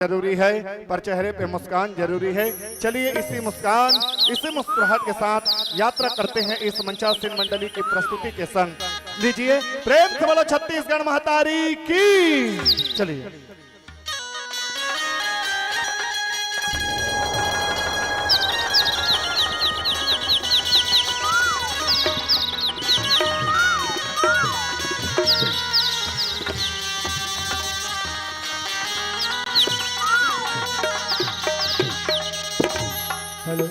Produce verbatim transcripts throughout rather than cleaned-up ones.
जरूरी है, पर चेहरे पे मुस्कान जरूरी है। चलिए, इसी मुस्कान, इसी मुस्कुराहट के साथ यात्रा करते हैं इस मंचासीन मंडली की प्रस्तुति के संग। लीजिए, प्रेम से बोलो छत्तीसगढ़ महतारी की। चलिए। हेलो।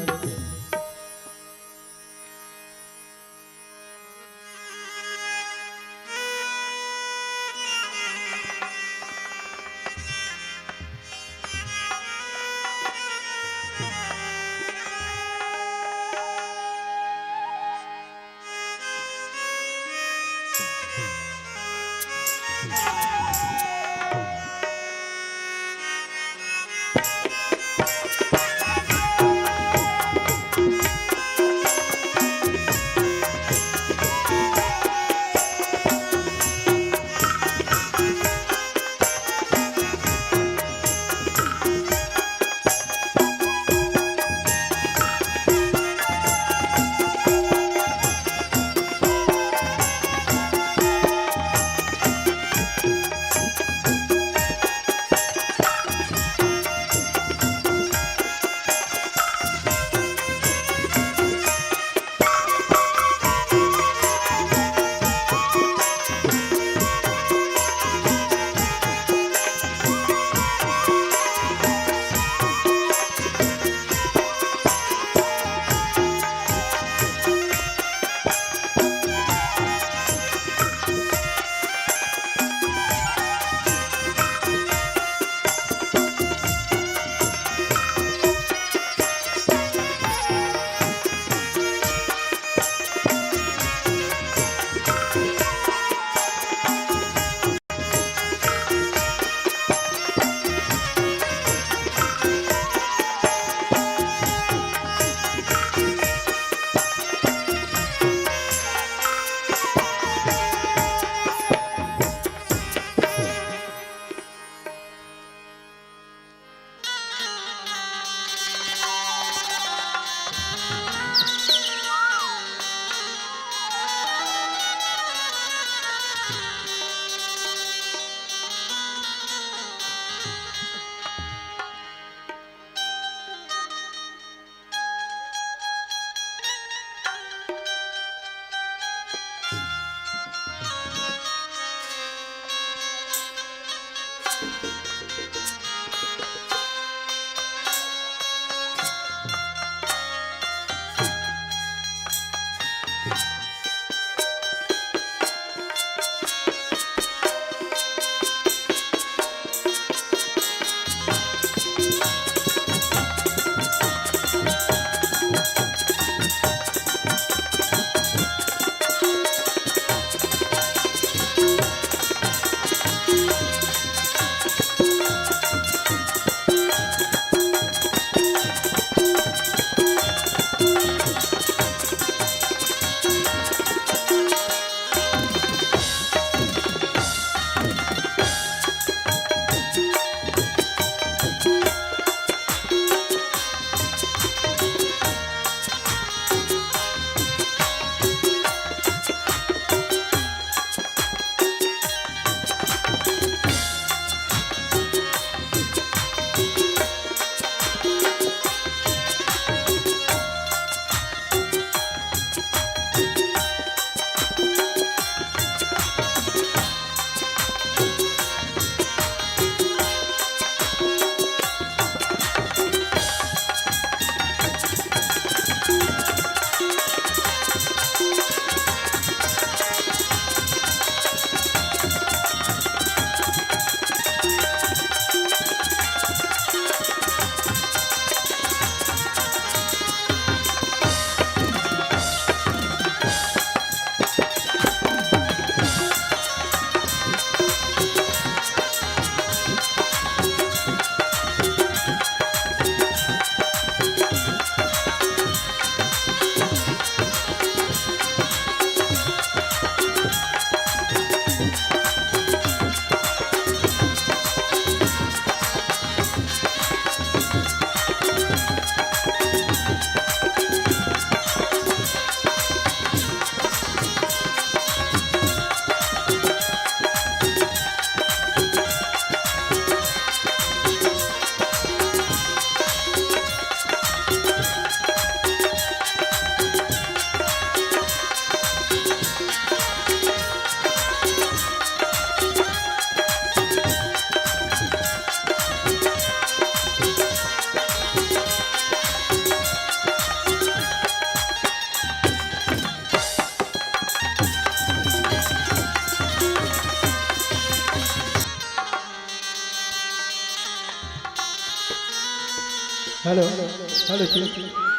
हेलो, हेलो जी,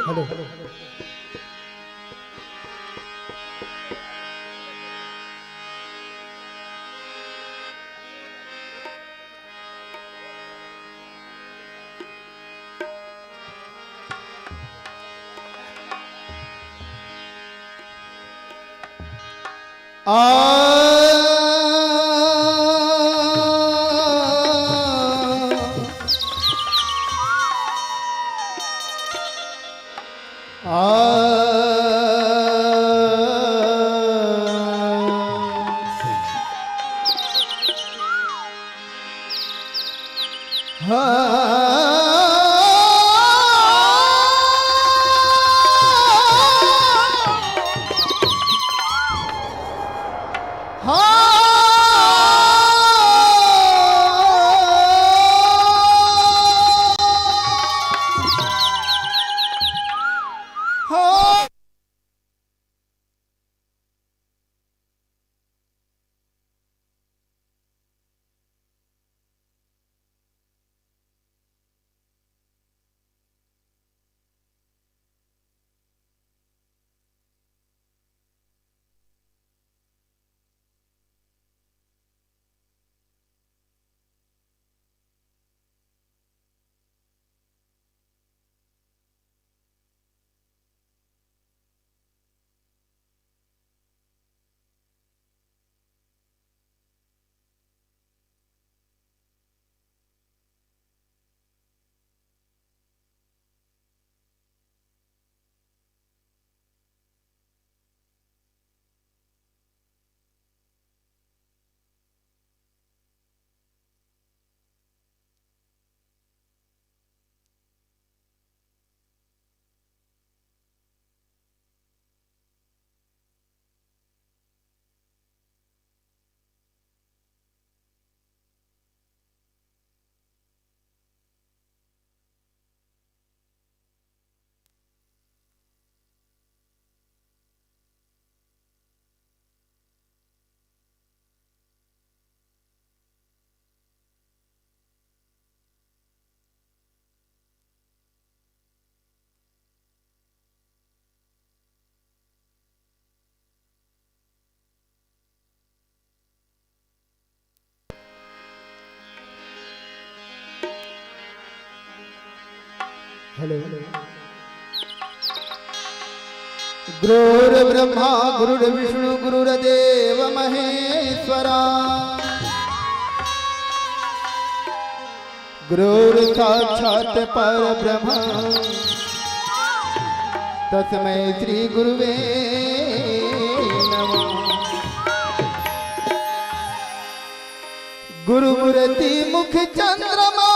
हेलो। आ, आ, हेलो। गुरुर्ब्रह्मा गुरुर्विष्णु गुरुर्देव महेश्वरा। गुरुर्साक्षात् परब्रह्म तस्मै श्री गुरुवे नमः। गुरुमूर्ति मुख चंद्रमा,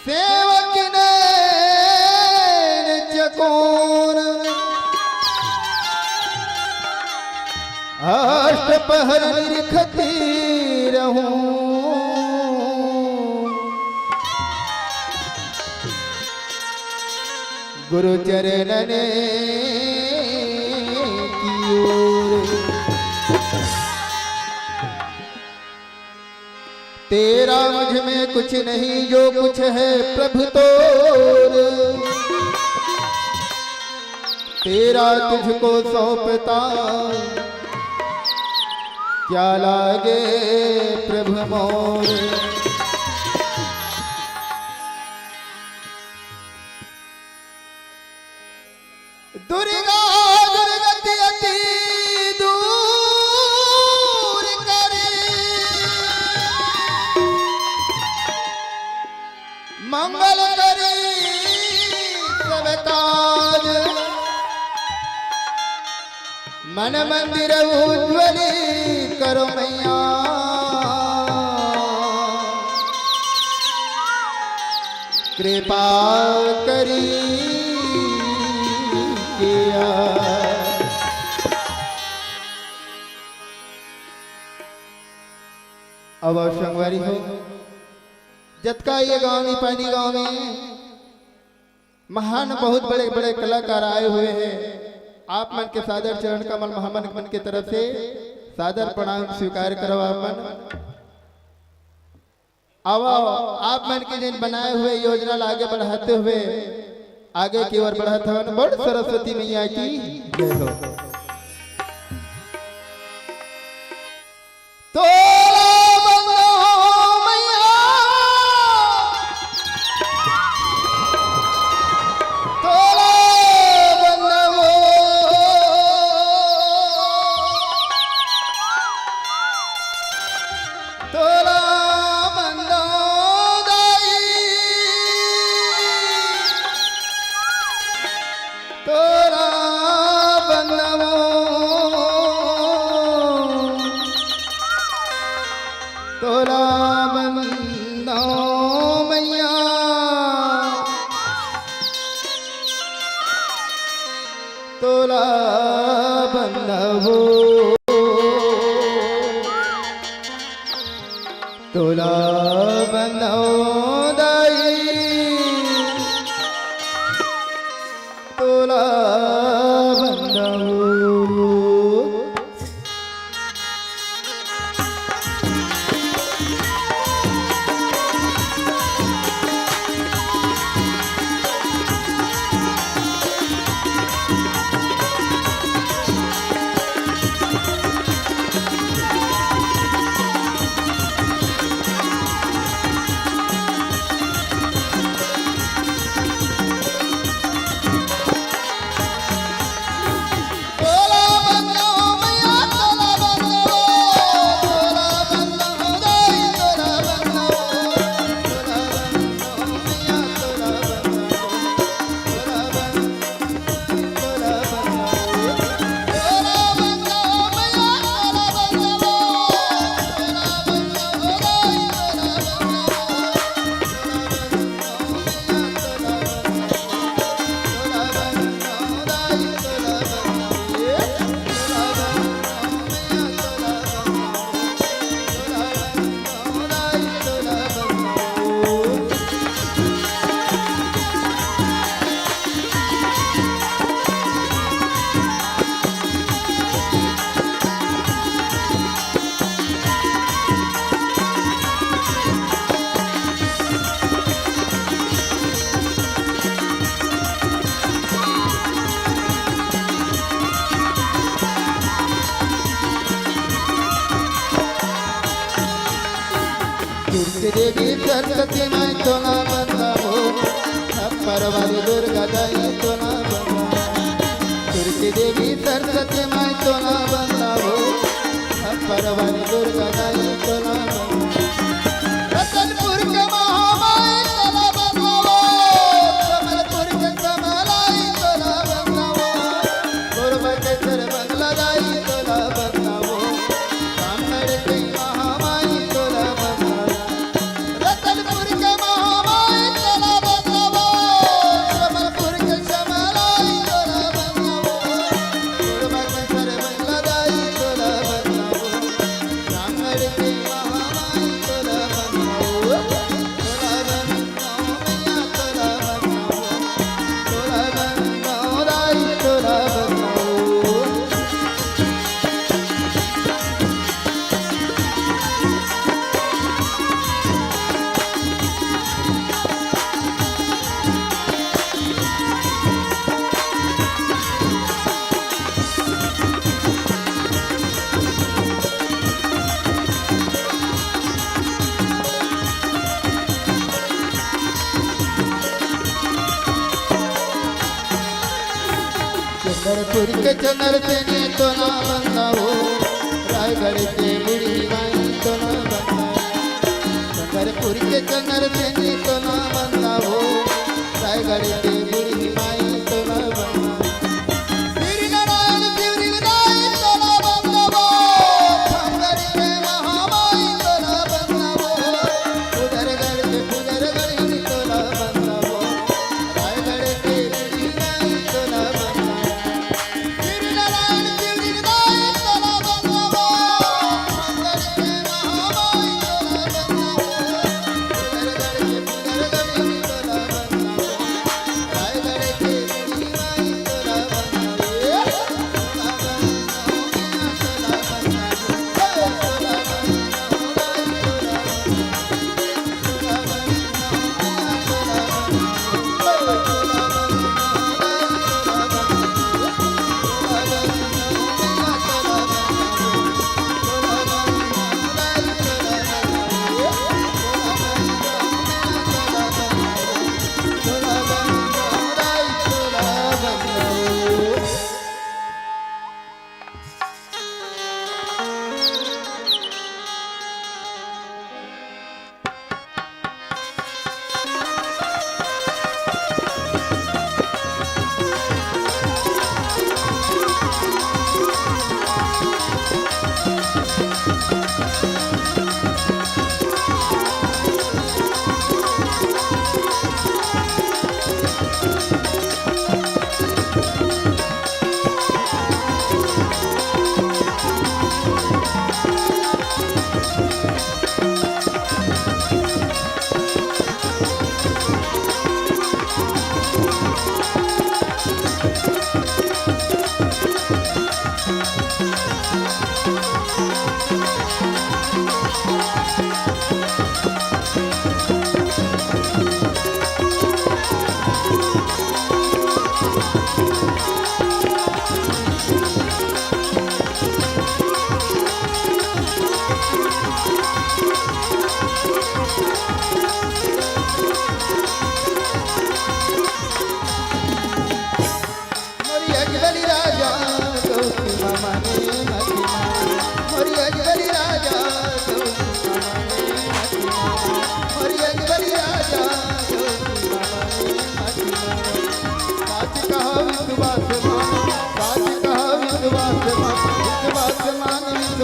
सेवक नैन चकोर, अष्ट पहर निरखती रहूं। गुरु चरणन की ओर। तेरा मुझ में कुछ नहीं, जो कुछ है प्रभु तोर। तेरा तुझको सौंपता, क्या लागे प्रभु मोर। दुर्गा दुर्गति अति दूर करे, मंगल करी सब काज। मन मंदिर उज्ज्वली करो मैया, कृपा करी किया। अब संगवारी हो, जतका ये गांव निपानी गांव में महान बहुत बड़े बड़े कलाकार आए हुए हैं, आप मन के सादर चरण कमल महामन मन के तरफ से सादर प्रणाम स्वीकार करव आप मन। आवव, आप मन के जेन बनाए हुए योजना ला आगे बढ़ाते हुए आगे की ओर बढ़त हवन। बोल सरस्वती मैया की जय हो। तोला बंदो मैया, तोला बंदो, तोला बंदो दाई, तोला बंदो, तोला बंदो मैया, तोला बंदो, तोला बंदो दाई, तोला बंदो। दुर्ग देवी सरस्वती माई तोला बंदावो, अप्पर वाली दुर्गा दाई तोला बंदावो। दुर्ग देवी सरस्वती माई तोला बंदावो, अप्पर वाली दुर्गा दाई तोला बंदावो। रतनपुर के महामाई तोला बंदावो, कमलपुर के कमलाई तोला बंदावो, कोरबा के सरबंगला दाई तोला बंदावो, रामगढ़ के महामाई तोला बंदावो। रतनपुर के महामाई तोला बंदावो, कमलपुर के श्यामलाई तोला बंदावो, कोरबा के सरबंगला दाई तोला बंदावो, रामगढ़ के महामाई तोला बंदावो, तोला बंदावो मैया तोला बंदावो, तोला बंदावो दाई तोला बंदावो। चंद्रपुर के चंद्र तेने तोला बंदावो, रायगढ़ के बूढ़ी माई तोला बंदावो। चंद्रपुर के चंद्र तेने तोला बंदावो, रायगढ़ के बूढ़ी माई तोला बंदावो। श्री नारायण शिवलिंग दाई तोला बंदावो, खमगढ़ के महामाई तोला बंदावो, पुजरगढ़ के पुजरगढ़ तोला बंदावो, रायगढ़ के बूढ़ी माई तोला बंदावो।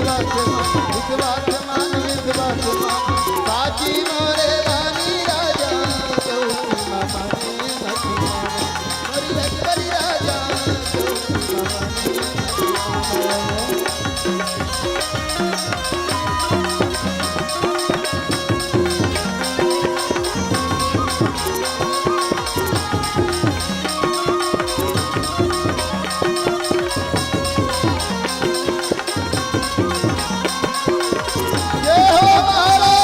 विश्वास मान, विश्वास मान, साची मोरे रानी राजा, चौकी मामा ने मत मान। मोरी लक्करी राजा, चौकी मामा ने मत मान। जय हो महाराज।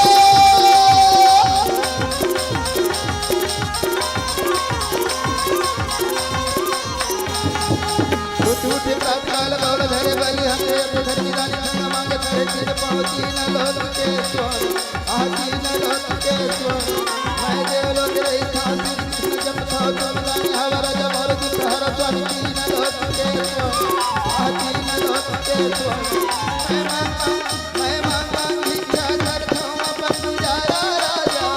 उठ उठ प्रातकाल गौर धरे बलि हंसे, पत्थर की रानी धन मांगे, चढ़े तीन पाँव तीन लोक के स्वामी। आह तीन लोक के स्वामी, मैं देवलोक रही था, श्री कृष्ण जप था, तुम जानी हवा राजा मारुति प्रहर स्वामी, तीन लोक के स्वामी, आह तीन लोक के स्वामी, मैं मांगा, मैं मांगा भिक्षा कर खाऊं अपन गुजारा राजा।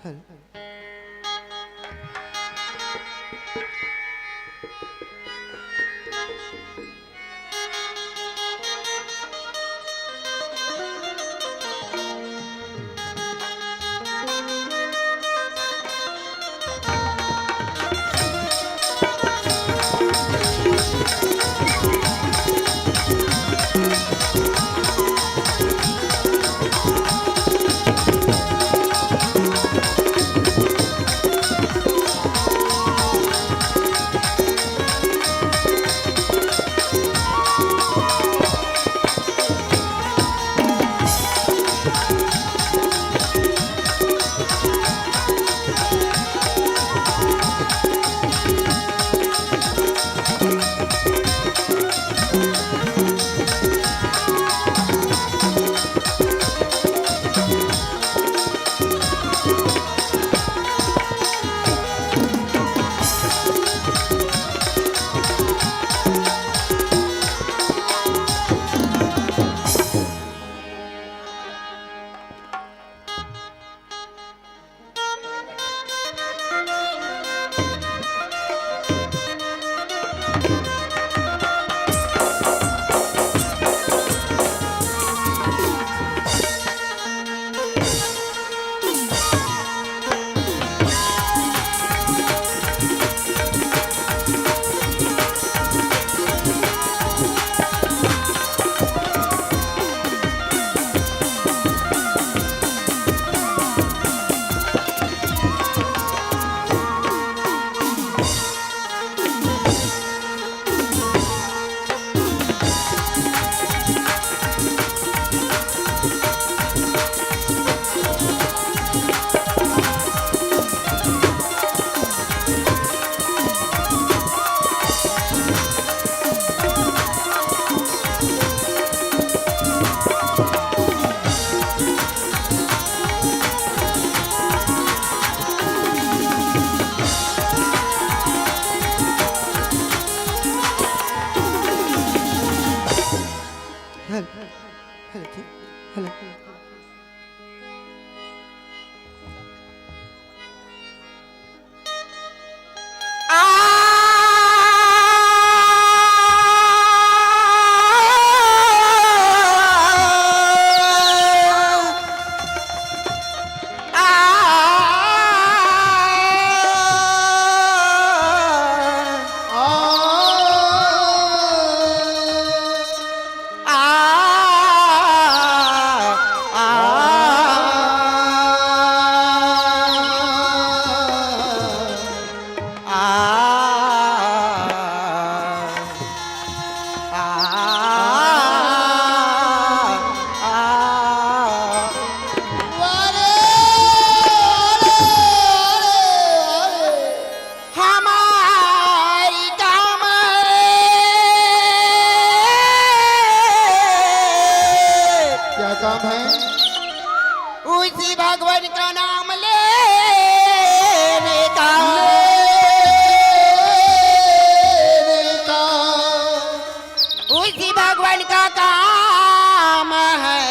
हल। Hello, hello, hello. हमारी काम है। क्या काम है? उसी भगवान का नाम लेने का। लेने का। उसी भगवान का काम है।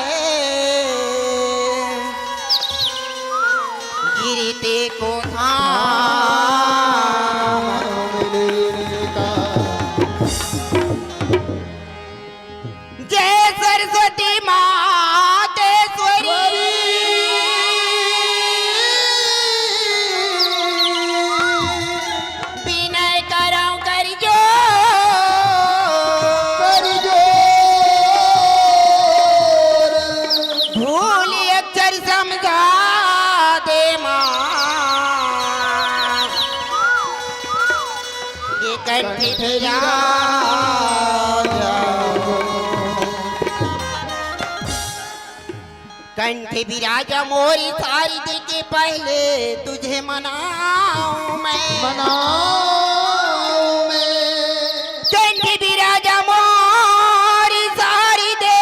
गिरते को थाम लेने का। जय सरस्वती मातेश्वरी। विनय करौं कर जोर। कर जोर। भूल अक्षर समझा दे माँ। ये कंठ विराजा। कंठ विराजा मोरी सारी दे के पहले तुझे मनाऊं मैं। मनाऊं मैं। कंठ विराजा मोरी सारी दे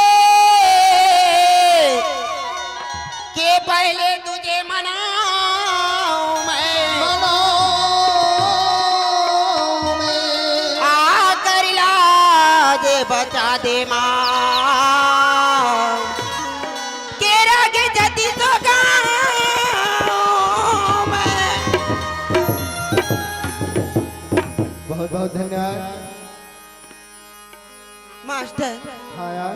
के पहले तुझे मनाऊं मैं। मनाऊं मैं। आकर लाज बचा दे माँ। के राग जति सो गाऊं बहुत धन्यवाद। मास्टर, हाँ यार।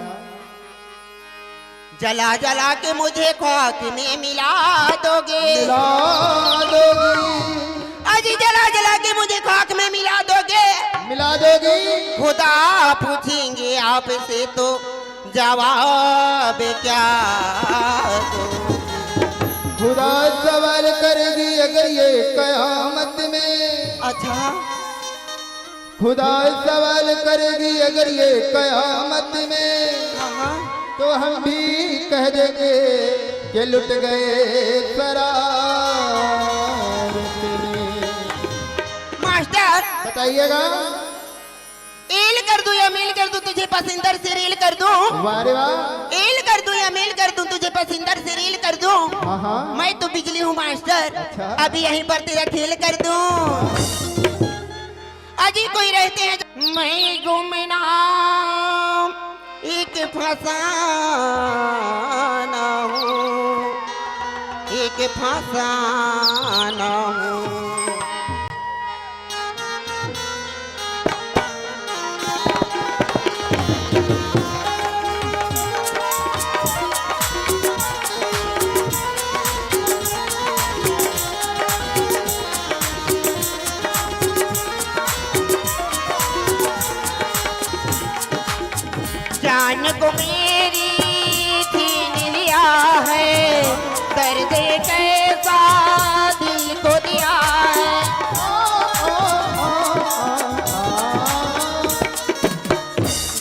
जला जला के मुझे खाक में मिला दोगे। मिला दोगी। अजी, जला जला के मुझे खाक में मिला दोगे। मिला दोगी। खुदा पूछेंगे आपसे तो जवाब क्या दोगे? खुदा सवाल करेगी अगर ये कयामत में। अच्छा। खुदा सवाल करेगी अगर ये कयामत में, हाँ, हाँ। तो हम भी कह देंगे कि लुट गए शरारत में। मास्टर, बताइएगा। एल कर दूं या मेल कर दूं, तुझे पसिंदर से रेल कर दूं। वाह रे वाह। एल कर दूं या मेल कर दूं, तुझे पसिंदर से रेल कर दूं। हाँ, हाँ। मैं तो बिजली हूँ मास्टर, अच्छा। अभी यहीं पर तेरा खेल कर दूं। अजी कोई रहते हैं जो मैं गुमनाम एक फसाना हूँ, एक फसाना हूँ। जान को मेरी छीन लिया है, दर्द कैसा दिल को दिया है।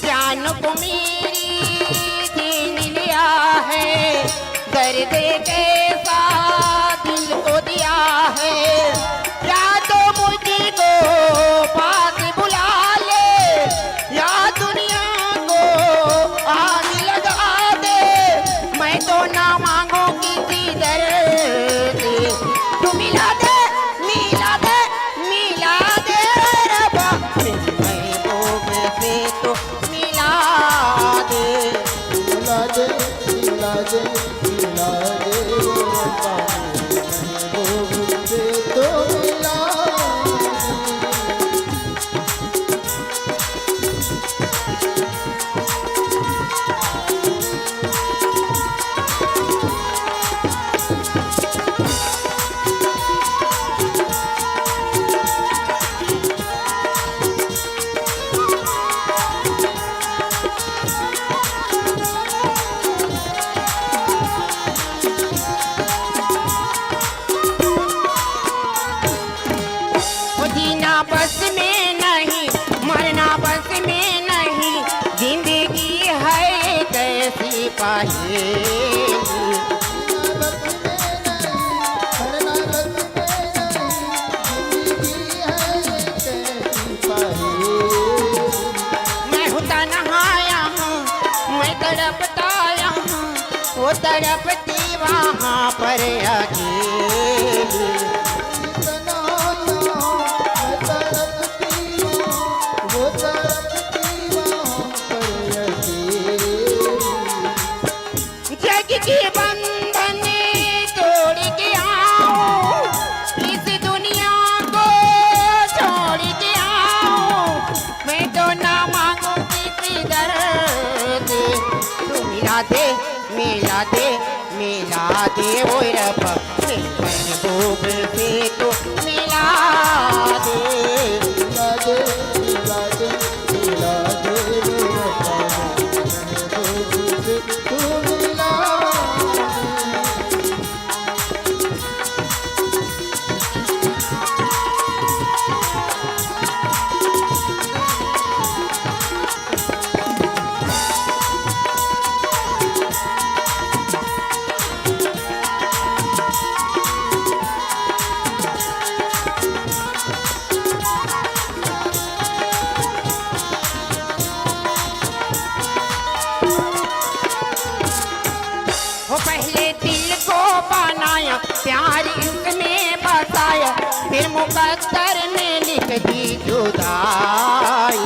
जान को मेरी छीन लिया है, दर्द कैसा दिल को दिया है। या तो मुझको पास बुला ले, या दुनिया को आग लगा दे। मैं तो ना मांगू किसी दर से, तू मिला दे, मिला दे, मिला दे रब्बा, महबूब से तो मिला दे, मिला दे, मिला दे, मिला दे, वो रब्बा महबूब से तो मिला दे। वो जीना बस में नहीं, मरना बस में नहीं, जिंदगी है कैसी पहेली। मैं हूँ तन्हा यहाँ, मैं तड़पता यहाँ, वो तड़पती वहाँ पर अकेली। जग के बंधन तोड़ के आऊं, इस दुनिया को छोड़ के आऊं। मैं तो ना मांगू किसी दर से, तू मिला दे, मिला दे, मिला दे वो रब्बा, महबूब से तो मिला दे। मिला दे, मिला दे, मिला दे वो रब्बा, महबूब से तू मिला दे। वो पहले दिल को बनाया, प्यार इसमें बसाया, फिर मुकद्दर ने लिख दी जुदाई।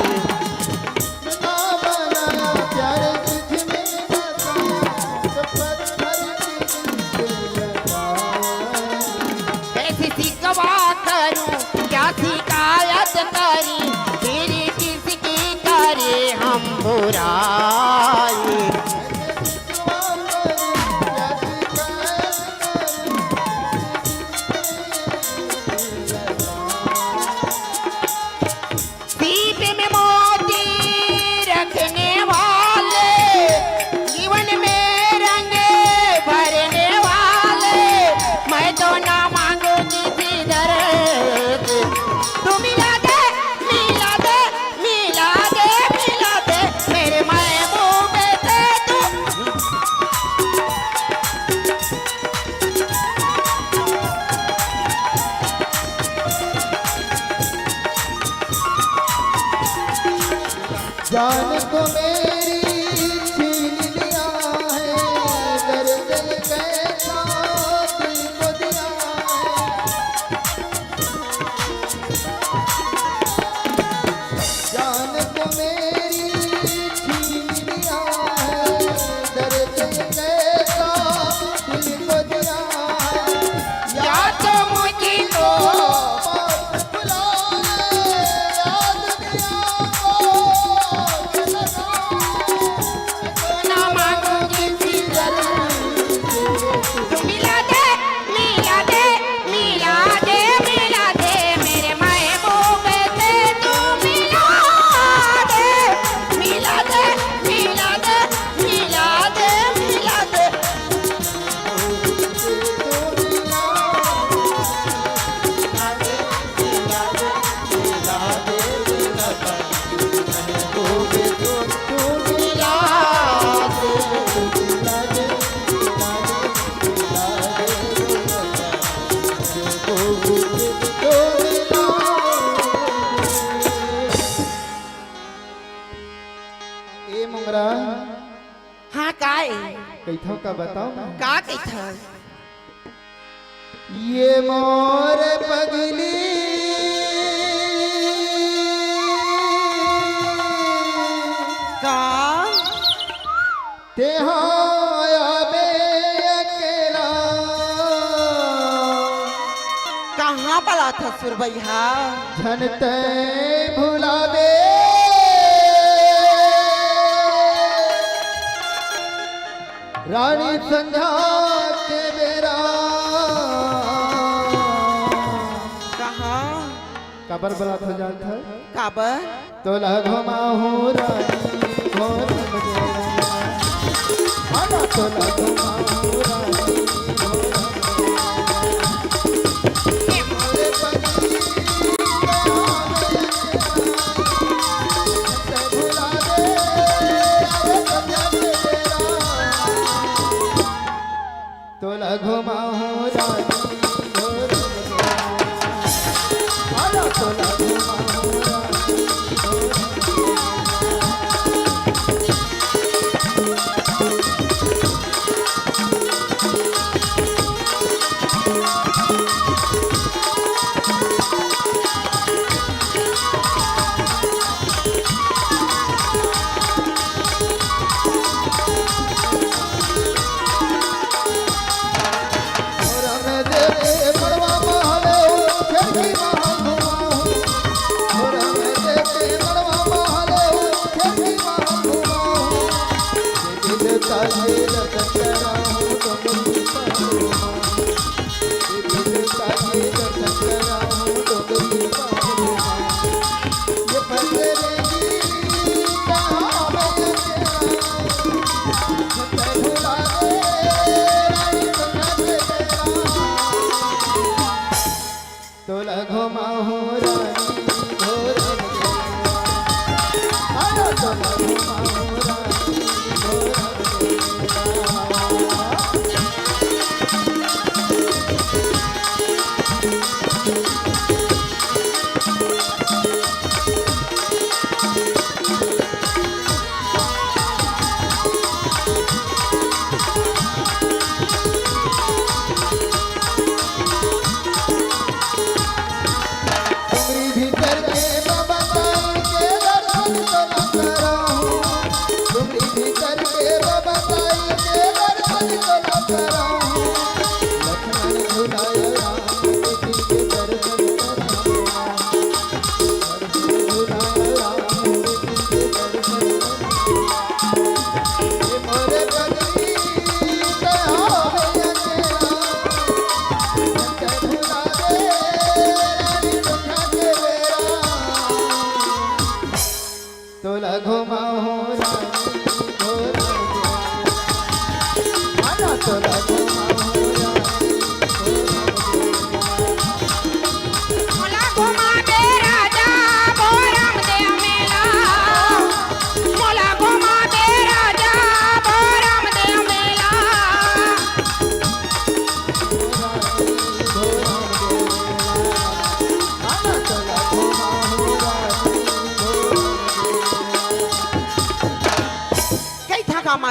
कैसी शिकवा करूं, क्या शिकायत करी, राई। सीप में मोती रखने वाले, जीवन में रंग भरने वाले, मैं तो ना मांगू किसी दर से। तू मिला दे, मिला दे, मिला दे, मिला दे, मेरे महबूबे से तू। जान को मेरी छीन लिया है, दर्द कैसा दिल को दिया है। जान को मेरी छीन लिया है, दर्द कैसा दिल को दिया है। या तो मुझको बुला ले, या दुनिया को ना मांगू किसी दर से। तू मिला दे, मिला दे, मिला दे, मिला दे, मेरे महबूब से तू मिला दे, मिला दे, मिला दे, मिला दे, मिला दे। ए मोंगरा, हाँ, का ए? कहिथव का बताओ ना? का कहिथव? ये मोर पगली का? तेहा आबे अकेला। कहाँ बलाथस सुरबइहा? झन तैं भुलाबे। रानी संझा के बेरा। कहाँ? काबर बलाथस जानथस? काबर? तोला घुमाहूँ रानी घोर बजाना। हाँ ना, तोला घुमाहूँ रानी घोर बजाना। मोरे पगली के आवे, तैं भुला दे, आवे तो जग तेरा। तोला घुमाहूँ रानी घोर बजाना। अरे तोला घुमाहूँ रानी घोर बजाना।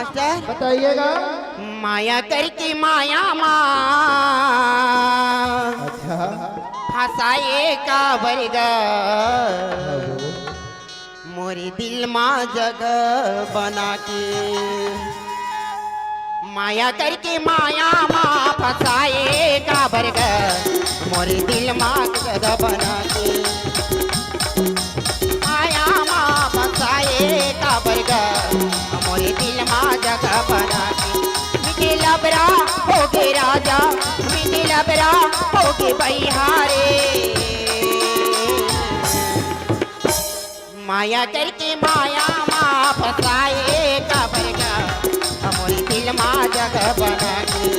मास्टर, बताइएगा। माया करके माया मा अच्छा। फंसाए काबर गा, हाँ, बोलो। मोरे दिल मा जगह बना के। माया करके माया मा फंसाए काबर गा, मोरे दिल मा जगह बना के। माया मा फंसाए काबर गा, मोरे दिल मा जगह बना के। मीठे लबरा होगे राजा, मीठे लबरा होगे बइहा रे। माया करके माया मा फंसाए काबर गा, मोरे दिल मा जगह बना के।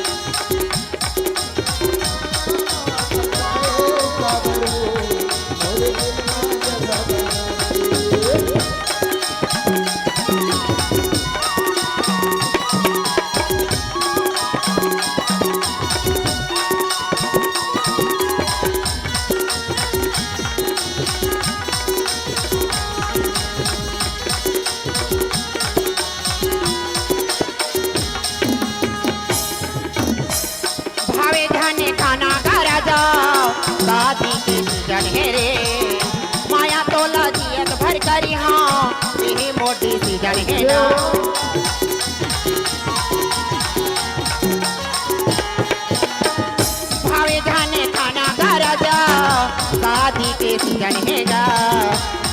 भावे धने खाना घर जाओ, शादी के सीजन हे रे। माया तोला जियत भर करी हाँ, यही मोटी सीजन हे ना। भावे धने खाना घर जाओ, शादी के सीजन हे गा।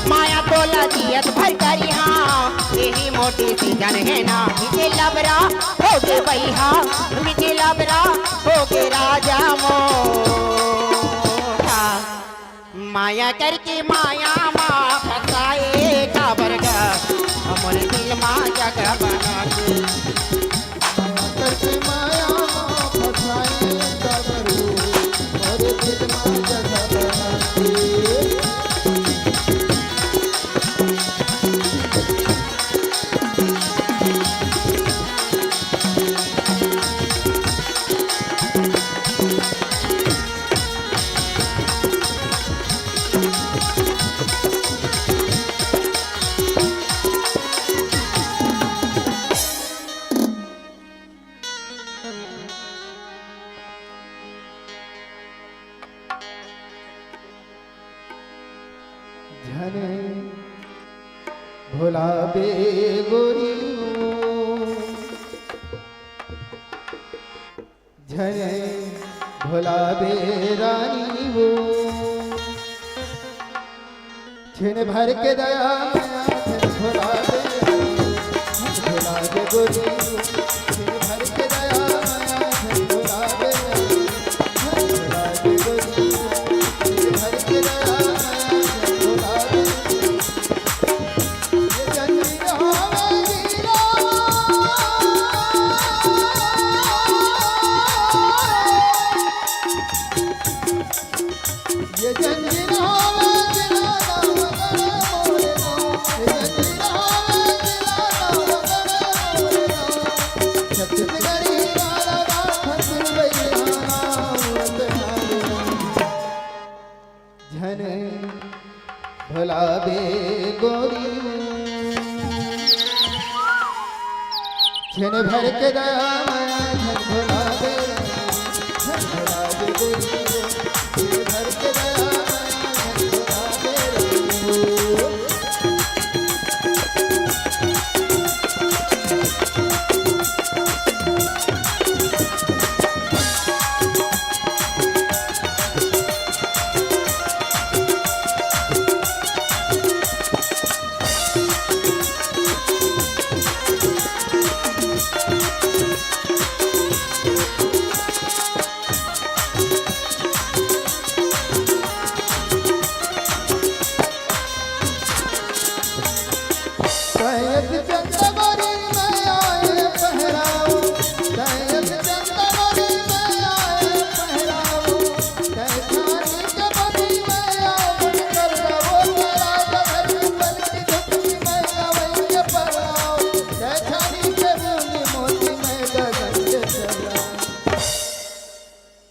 माया तोला जियत भर करी हाँ, यही मोटी सीजन हे ना। मीठे लबरा होगे बइहा, मीठे लबरा होगे राजा मोटा। माया करके माया मा फंसाए काबर गा, हमर दिल मा जगह बना के। माया करके माया मा फंसाए काबर, हमर दिल मा जगह बना के। झने भुलाबे गोरी, झने भुलाबे रानी वो। छिन भर के दया मया, झन भुलाबे, झन भुलाबे गोरी। छिन भर के दया मया, झन भुलाबे, झन भुलाबे गोरी। छिन भर के दया मया, झन भुलाबे। ये जंजीर हवे जीरा। ये जंजीर हवे जीरा, मोरे, ये जंजीर हवे जीरा, मोरे। छत्तीसगढ़ी वाला राखत भैया, झन भुलाबे गोरी, छिन भर के दया मया, झन भुलाबे, झन भुलाबे गोरी, छिन भर के दया मया, झन भुलाबे। कैद चंदवरी में आए पहराओ, कैद चंदवरी में आए पहराओ, कैथानी के बनी में आओ, कर दबो तेरा गगन बन की धुनी में गवैया पहराओ, कैथानी के बूंदी मोती में गगन के चला।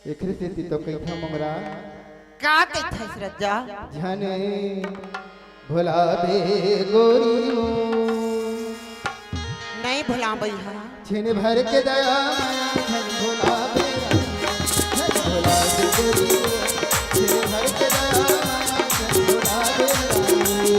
एकरे सेती तो कहिथंव मोंगरा। का कहिथस रज्जा? झने भुलाबे गोरी। नहीं भोला भैया। छिन भर के दया माया झन भुलावे रानी, झन भुलावे गोरी। छिन भर के दया माया झन भुलावे रानी।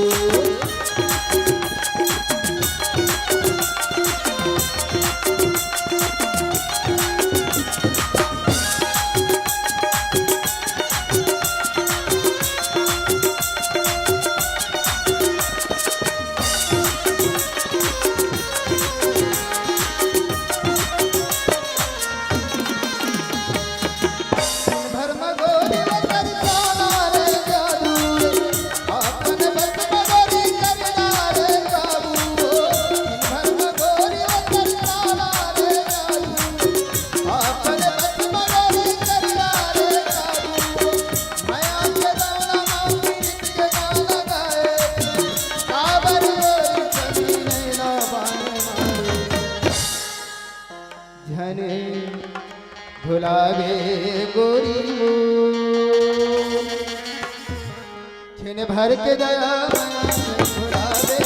झने भुलावे गोरी मोर। छिन भर के दया माया झन भुलावे,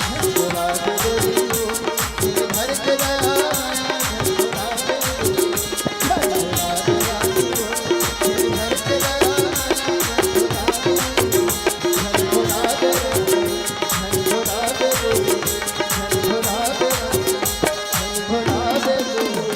झन भुलावे गोरी मोर। छिन भर के दया माया झन भुलावे, झन भुलावे गोरी मोर। छिन भर के दया माया झन भुलावे, झन भुलावे, झन भुलावे गोरी, झन भुलावे, झन भुलावे गोरी।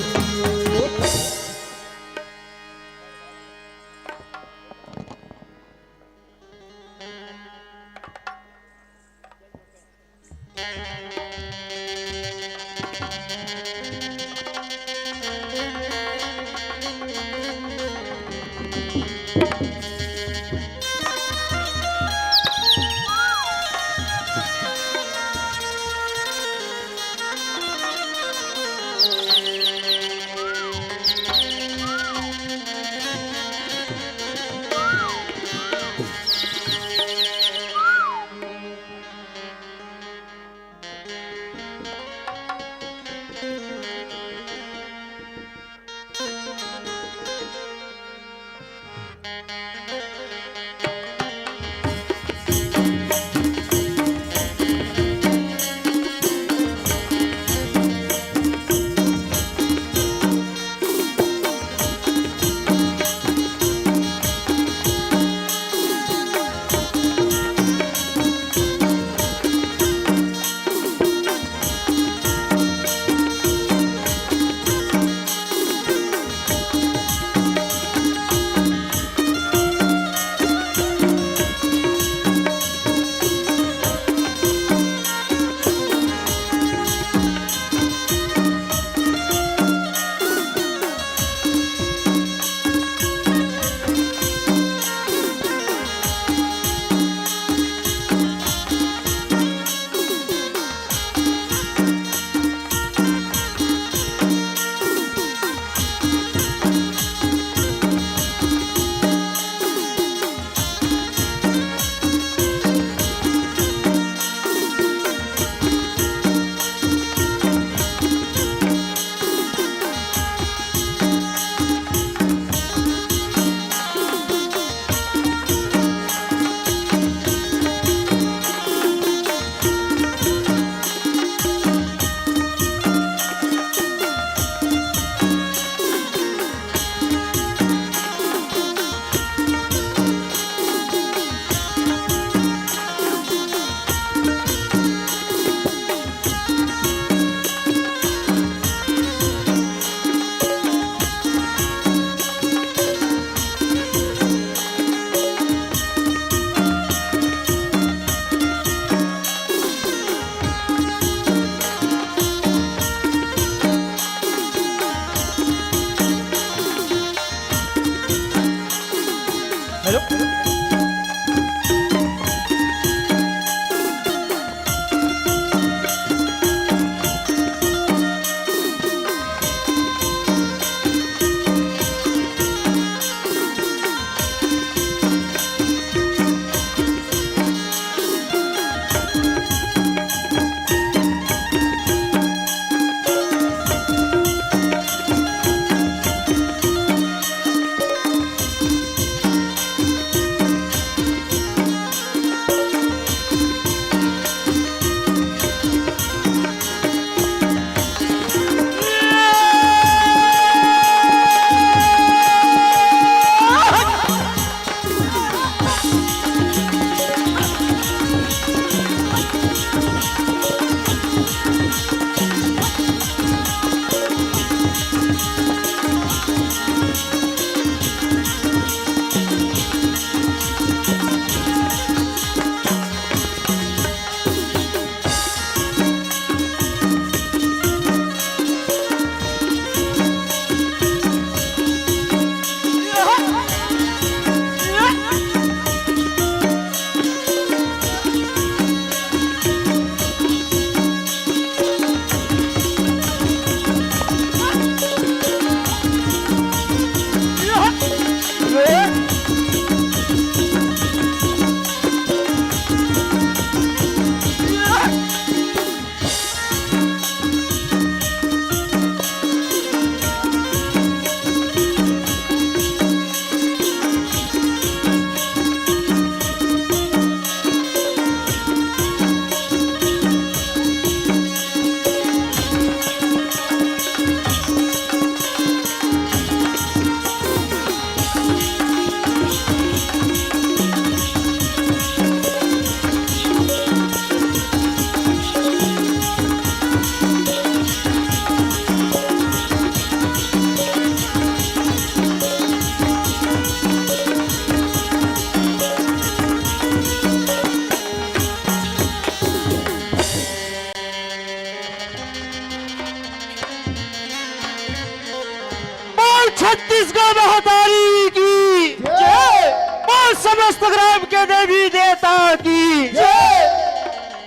छत्तीसगढ़ महतारी की जय। बोल समस्त ग्राम के देवी देवता की जय।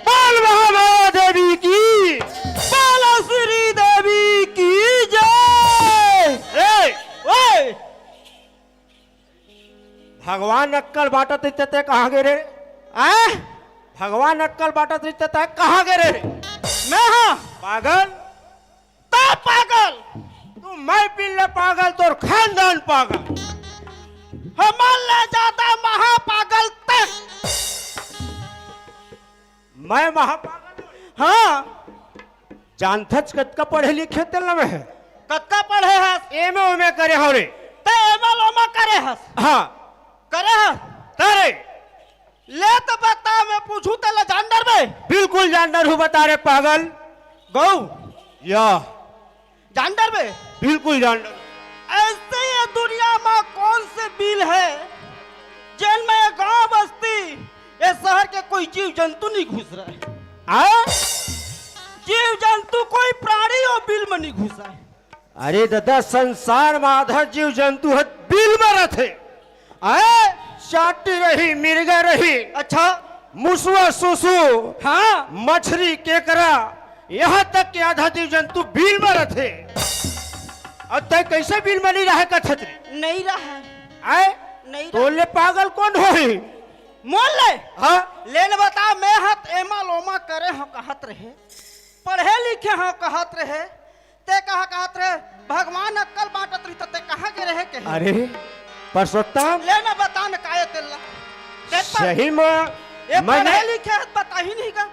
बोल महामाया देवी की। बोल श्री देवी की जय। ए, ओए, भगवान अक्कल बांटत रहिते ते कहाँ गे रे? आय? भगवान अक्कल बांटत रहिते ते कहाँ गे रे? मैं हाँ। पागल। ता पागल। तू मैं पिल्ले पागल, तोर खानदान पागल। हमन ले ज्यादा महापागल ते। मैं महापागल? हाँ। जानथच कतका पढ़े लिखे ते ल मैं? कतका पढ़े हस? एमे ओमे करे हव रे। ते एमा लोमा करे हस? हाँ। करे हस? तारे। ले तो बता, मैं पूछूं ते ला जान डरबे? बिल्कुल जान डरहूं, बता रे पागल। गऊ। या। जान डरबे? बिल्कुल जान डर। ऐसे ये दुनिया में कौन से बिल है, जेन में ये गांव बस्ती, ये शहर के कोई जीव जंतु नहीं घुस रहा है? आ? जीव जंतु कोई प्राणी वो बिल में नहीं घुसा है। अरे दादा, संसार में आधा जीव जंतु ह बिल में रथे। आए, चाटी रही, मिर्गा रही, अच्छा। मुसवा, सुसु, हाँ। मछरी, केकरा, यहाँ तक के आधा जीव जंतु बिल में रथे। अब तय कैसे बिल में नहीं रहे कथत रे? नहीं रहे। आए, नहीं रहे। तोले पागल कौन होही? मोल ले। हाँ। लेन बता, मैं हत एमा लोमा करे हो कहत रहे, पढ़े लिखे हो कहत रहे, ते कहा कहत रहे, भगवान अक्कल बांटत रही, त ते कहाँ गे रहे के? अरे, परसोत्तम। ले ना बता न काये तेला। ते पर सही में ये मैंने पढ़े लिखे हत, बता ही नहीं का।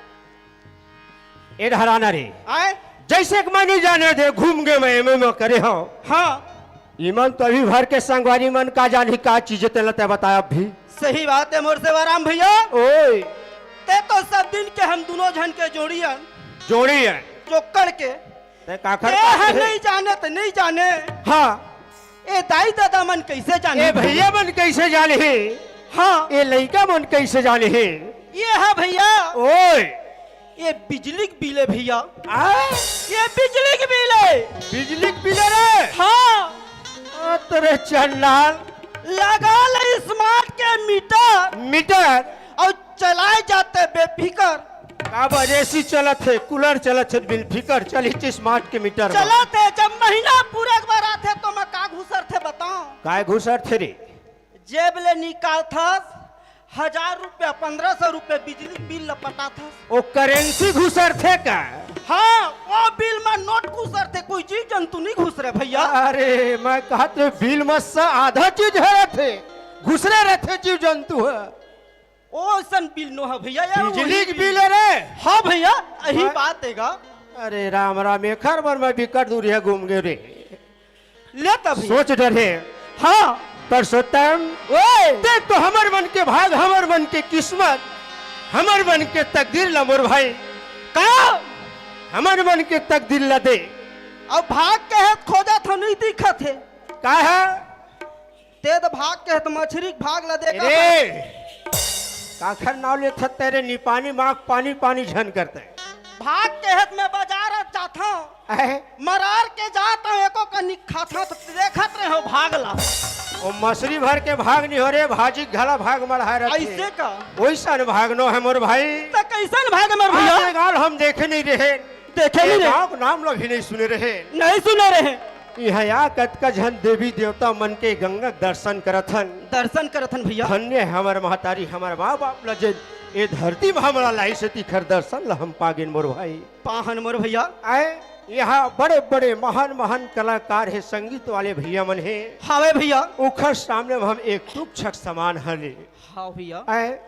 ए धराना रे। आए? जैसे कि मैं नहीं जाने दे, घूम गए मैं, मैं, मैं करे हूँ। हाँ। इमन तो अभी भर के संगवारी मन का जानी का चीज तेला ते बताया अभी। सही बात है मोर सेवाराम भैया। ओए। ते तो सब दिन के हम दोनों झन के जोड़ी हन। जोड़ी है। जोकड़ के। ते काखर ए काखर है है? नहीं जाने त नहीं जाने। हाँ। ए दाई दादा मन कैसे जाने ए भैया? भैया मन कैसे जाने हे? हाँ। ए लइका मन कैसे जाने हे? ये है भैया। ओए। ये बिजली के बिल है भैया। आ? ये बिजली के बिल है। बिजली के बिल है रे? हाँ। आ, तेरे चंडाल। लगा ले स्मार्ट के मीटर। मीटर? और चलाए जाते बेफिकर। काबर एसी चलत हे, कूलर चलत हे, बिल फिकर चली स्मार्ट के मीटर में। चलत हे, जब महीना पूरा एक बार आथे तो मैं का घुसर थे बताओ? काय घुसर थे रे? जेब ले निकालथस हजार रुपया, पन्द्रह सौ रुपया बिजली बिल ल पटाथस। ओ करेंसी घुसर थे का? हाँ, वो बिल में नोट घुसर थे, कोई जीव जंतु नहीं घुस रहे भैया। अरे मैं कहत रे बिल में से आधा चीज हरत हे, घुसरे रहते जीव जंतु है। ओसन बिल नो है भैया यार, बिजली वही के बिल। बिल है रे। हाँ भैया, यही हाँ। बात है गा। अरे राम राम, एखर बर मैं बिकट दूरिहा घूम गए रे। ले तब भैया। सोच डरे। हाँ। परसोत्तम, ओए। देख तो हमर मन के भाग, हमर मन के किस्मत, हमर मन के तकदीर ला मोर भाई। का? हमर मन के तकदीर ला दे। अब भाग के है खोजत हो, नहीं दिखत है। का है? ते तो भाग के हत मछरी के भाग ला देखा रे। था। काखर नाव लेथत तेरे निपानी माख पानी पानी झन करते। भाग के हत मैं बाजार जात हूँ। अहे। मरार के जात हूँ, एको कनी खात हूँ, तो देखत रहे हो भाग ला। ओ मछरी भर के भाग नहीं हो रे, भाजी घला भाग मढ़ाए रहते। ऐसे का? वैसन भाग नो है मोर भाई। तो कैसन भाग मोर भैया? आते गाल हम देखे नहीं रहे। देखे नहीं ए रहे। गाँव के नाम लो भी नहीं सुने रहे। नहीं सुने रहे। इहाँ आ कतका झन देवी देवता मन के गंगा के दर्शन करत हन। दर्शन करत हन भैया। धन्य है हमर महतारी, हमर माँ बाप ला जे ए धरती में हमला लाइस हे तिखर दर्शन ला हम पागेन मोर भाई। पाहन मोर भैया। आए, यहाँ बड़े बड़े महान महान कलाकार हे, संगीत वाले भैया मन हे। हावे भैया। उखर सामने में हम एक तुच्छक समान हले। हाँ भैया। आए,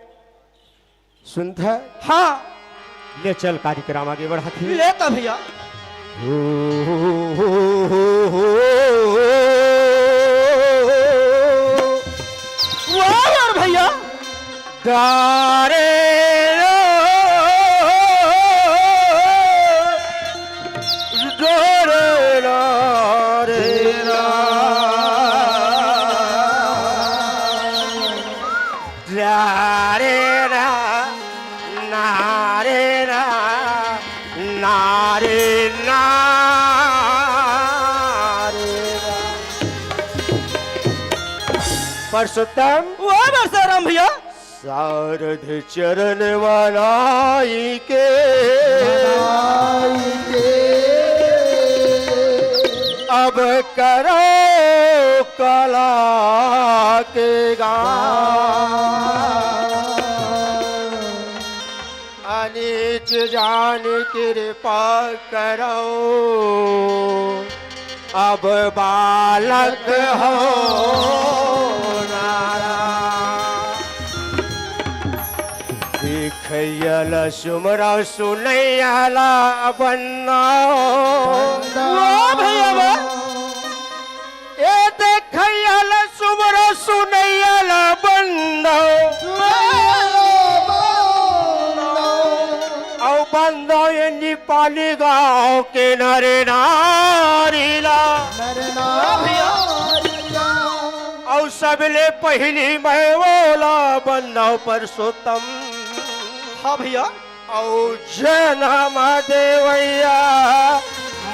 सुनत है? हाँ। ले चल, कार्यक्रम आगे बढ़ात हे। ले त भैया। वाह यार भैया। डारे रा, डारे रा रे रा। रा रे रा, ना रे रा, ना रे ना रे रा। परसोत्तम। वाह, परसोत्तम भैया। सारध चरण मनाई के, मनाई के। अब करो कला के गान। अनीच जान कृपा करो, अब बालक हो नारा। देखैया ल सुमरौ, सुनैया ल बंदौ। वाह भैया वाह। ए देखैया ल सुमरौ, सुनैया ल बंदौ। अउ बंदौ ए नेपाली गाँव के नर नारी ला। नर नारी ला। अउ सबले पहिली मैं ओला बंदौ परसोत्तम। हाँ भैया। अउ जनम देवैया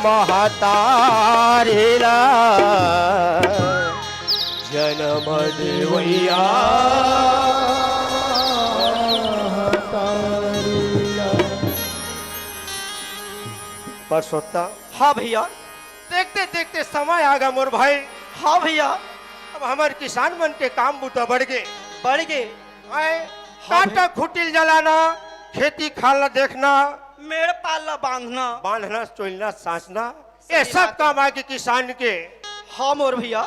महतारी ला, जनम देवैया महतारी ला। परसोत्तम। हाँ भैया। देखते देखते समय आ गा मोर भाई। हाँ भैया। अब हमर किसान मन के काम बूता बढ़ गे। बढ़ गे। आए, हाँ काटा भैया। खुटिल जलाना, खेती खार ला देखना, मेड़ पार ला बांधना। बांधना, चोलना, साँचना, ये सही सब बात काम है। आगे किसान के। हाँ मोर भैया।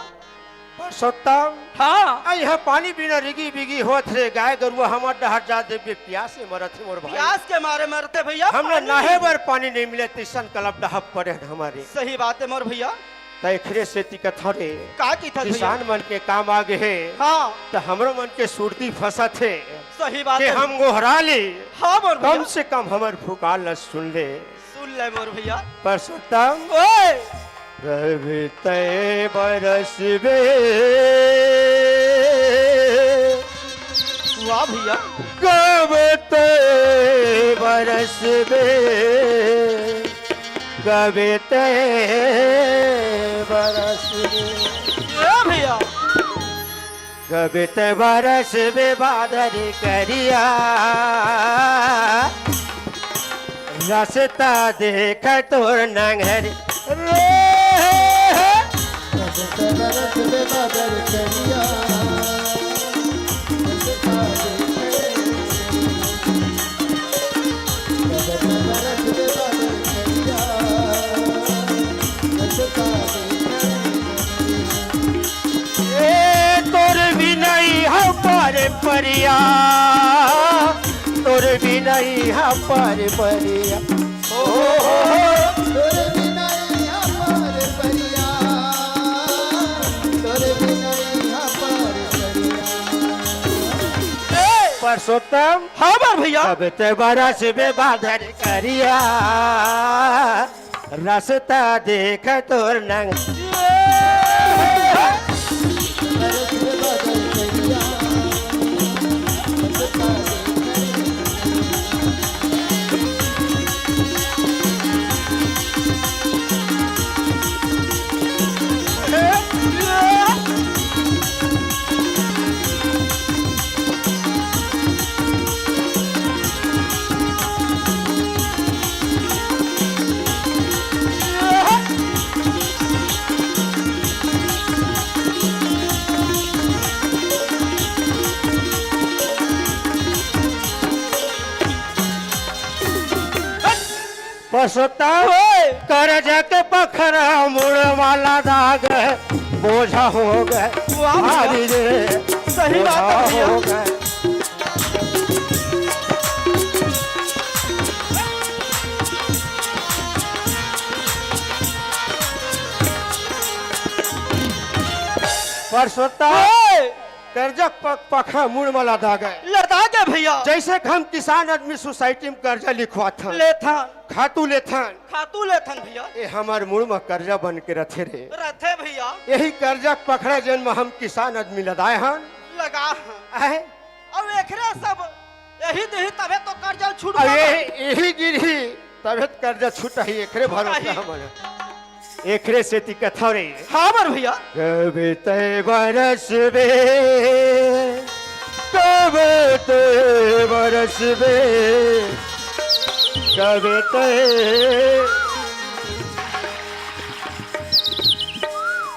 परसोत्तम। हाँ। आ, यहाँ पानी बिना रिगी बिगी होत हे, गाय गरुआ हमर डहर जात हे, बे प्यास से मरत हे मोर भाई। प्यास के मारे मरत हे भैया, हमला पानी नहाए नहीं। बर पानी नहीं मिले, तइसन कलप डहप पड़े हे हमर। सही बात है मोर भैया। त एखरे सेती कथौं रे। का कथस भैया? किसान मन के काम आगे हे। हाँ। त हमरो मन के सुरती फंसत हे। सही बात के है। हम गोहरा ली। हाँ मोर भैया। कम से कम हमर पुकार ल सुन ले। सुन ले मोर भैया। परसोत्तम। ओए। कब तैं बरसबे। वाह भैया। कब तैं बरसबे। कब तैं बरसबे। ए भैया। कब तैं बरसबे बादर करिया, रसता देख तोर नंगरी रे। कब तैं बरसबे बादर करिया, रसता देख ए तोर बिनई ह पर परिया, तोर बिनई ह पर परिया। ओ, तोर बिनई ह पर परिया, तोर बिनई ह पर परिया। ए, परसोत्तम। हाँ, मोर भैया। कब तैं बरसबे बादर करिया, रसता देख तोर नंग। परसोत्तम, ओए! करजा के पखरा मुड़ वाला दाग बोझा हो गए। वाह भैया। भारी रे, सही बात है बोझा भैया। हो गए। परसोत्तम, ओए! करजा प-, पखरा मुड़ म लदा गए। लदा गए भैया। जैसे कि हम किसान आदमी सोसाइटी में करजा लिखवाथन। लेथन। खातू लेथन। खातू लेथन भैया। ए हमर मुड़ म करजा बन के रथे रे। रथे भैया। यही करजा पखरा जेन म हम किसान आदमी लदाए हन। लगा हन। आहे? अब एकरे सब यही देही तभे तो करजा छूट अब गया। यही, यही गिरही तभे तो करजा छूट ही एकरे भरोसे छूटही। हमन। एकरे सेती कथव रे। हाँ मोर भैया। कब तैं बरसबे, कब तैं बरसबे, कब तैं,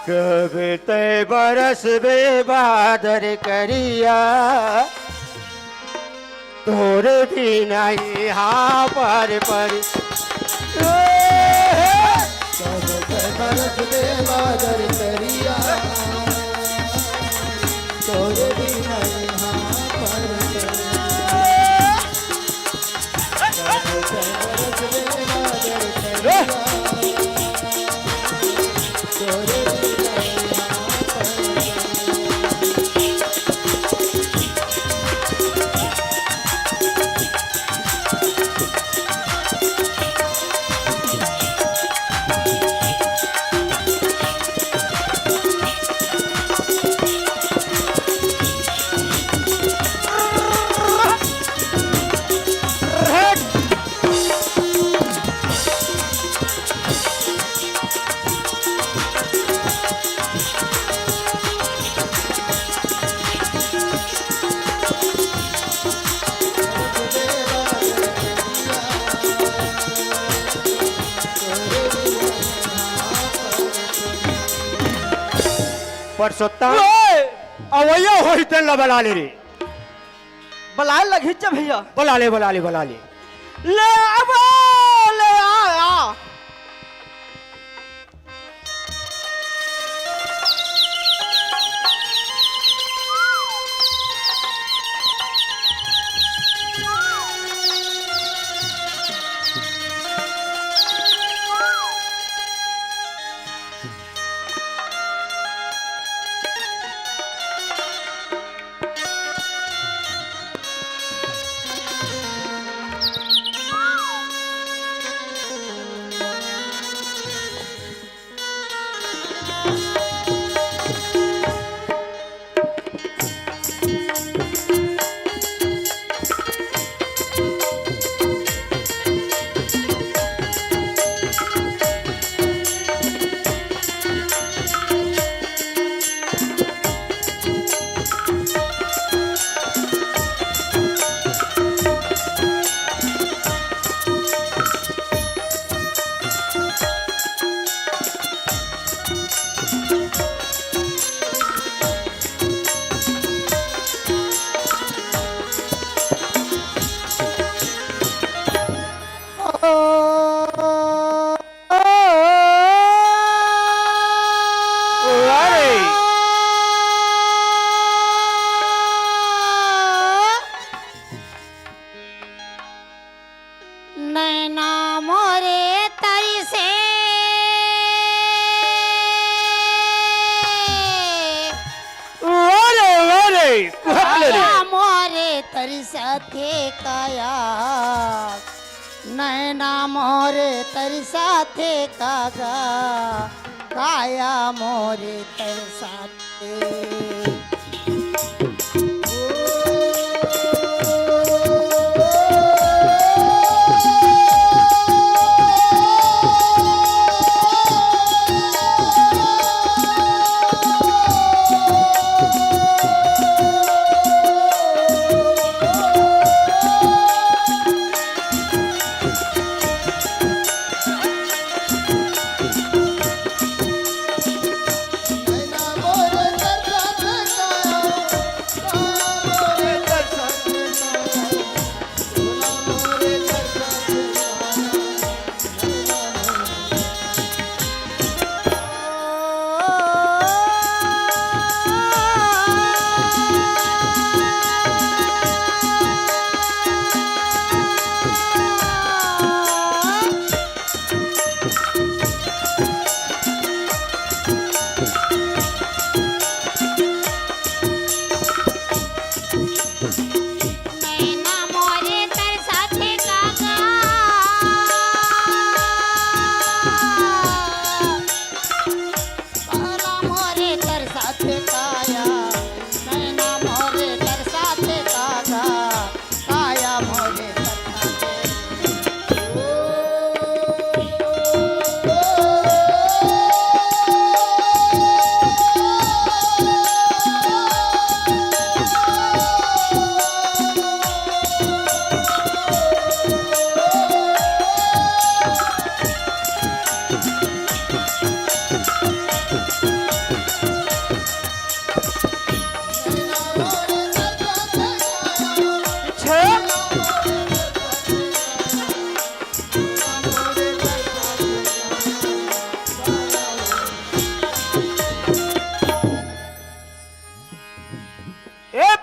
कब तैं बरसबे बादर करिया। तोर बिना इहाँ पर पर। कब तैं बरसबे बादर करिया, तोर बिना इहाँ पर पर। कब तैं बरसबे बादर करिया, तोर बिना इहाँ पर पर। परसोत्तम, ओए! अवइया होही तेन ला बला ले रे। बलाए लगही च भैया। बला ले, बला ले, बला ले। ले आबो, ले आ, आ। नैना मोरे तरिसे। अरे, अरे, काया मोरे तरिसथे काया। नैना मोरे तरिसथे कागा। काया मोरे तरिसथे।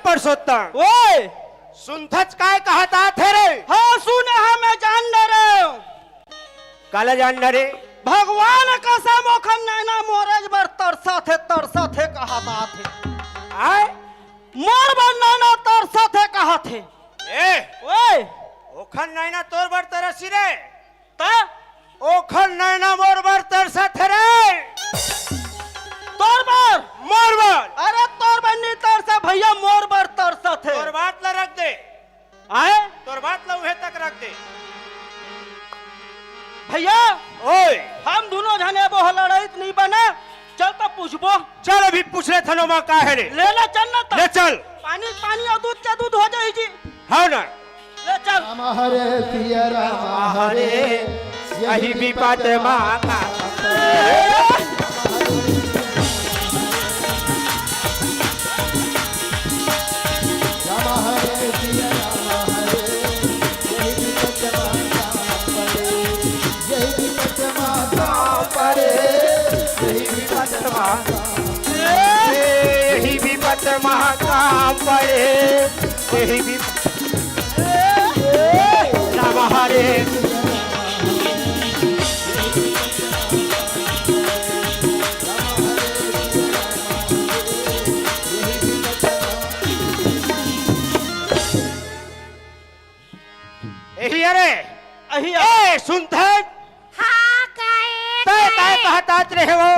परसोत्तम। ओए! सुनथच काय कहत आथे रे? हाँ, सुने हँव, मैं जान डरेंव। काला जान डरे? भगवान कसम ओखर नैना मोरेच बर तरसत हे, तरसत हे कहत आथे। आय? मोर बर नैना तरसत हे कहत हे। ए! ओए! ओखर नैना तोर बर तरसी रे? त? ओखर नैना मोर बर तरसत हे रे। तोर बर? मोर बर। अरे तोर बर नी तरसे भैया, मोर बर तरसत हे। तोर बात ला रख दे। आय? तोर बात ला उहे तक रख दे। भैया, ओए। हम दूनों झन एबो ह लड़ई त नी बने। चल त पूछबो। चल अभी पूछ लेथन ओमा का हे रे। ले ना चल ना त। ले चल। पानी, पानी अउ दूध के दूध हो जाही जी। हव ना। ले चल। राम हरे सिया राम हरे, यही विपत मा का। राम हरे सिया राम हरे, यही विपत मा का पड़े, यही विपत मा का पड़े, यही विपत मा, यही विपत मा का पड़े, यही विपत राम हरे। एही अरे। अही ए, सुनथन। हाँ, काहे, तय काय काहे? कहतात रहे हो?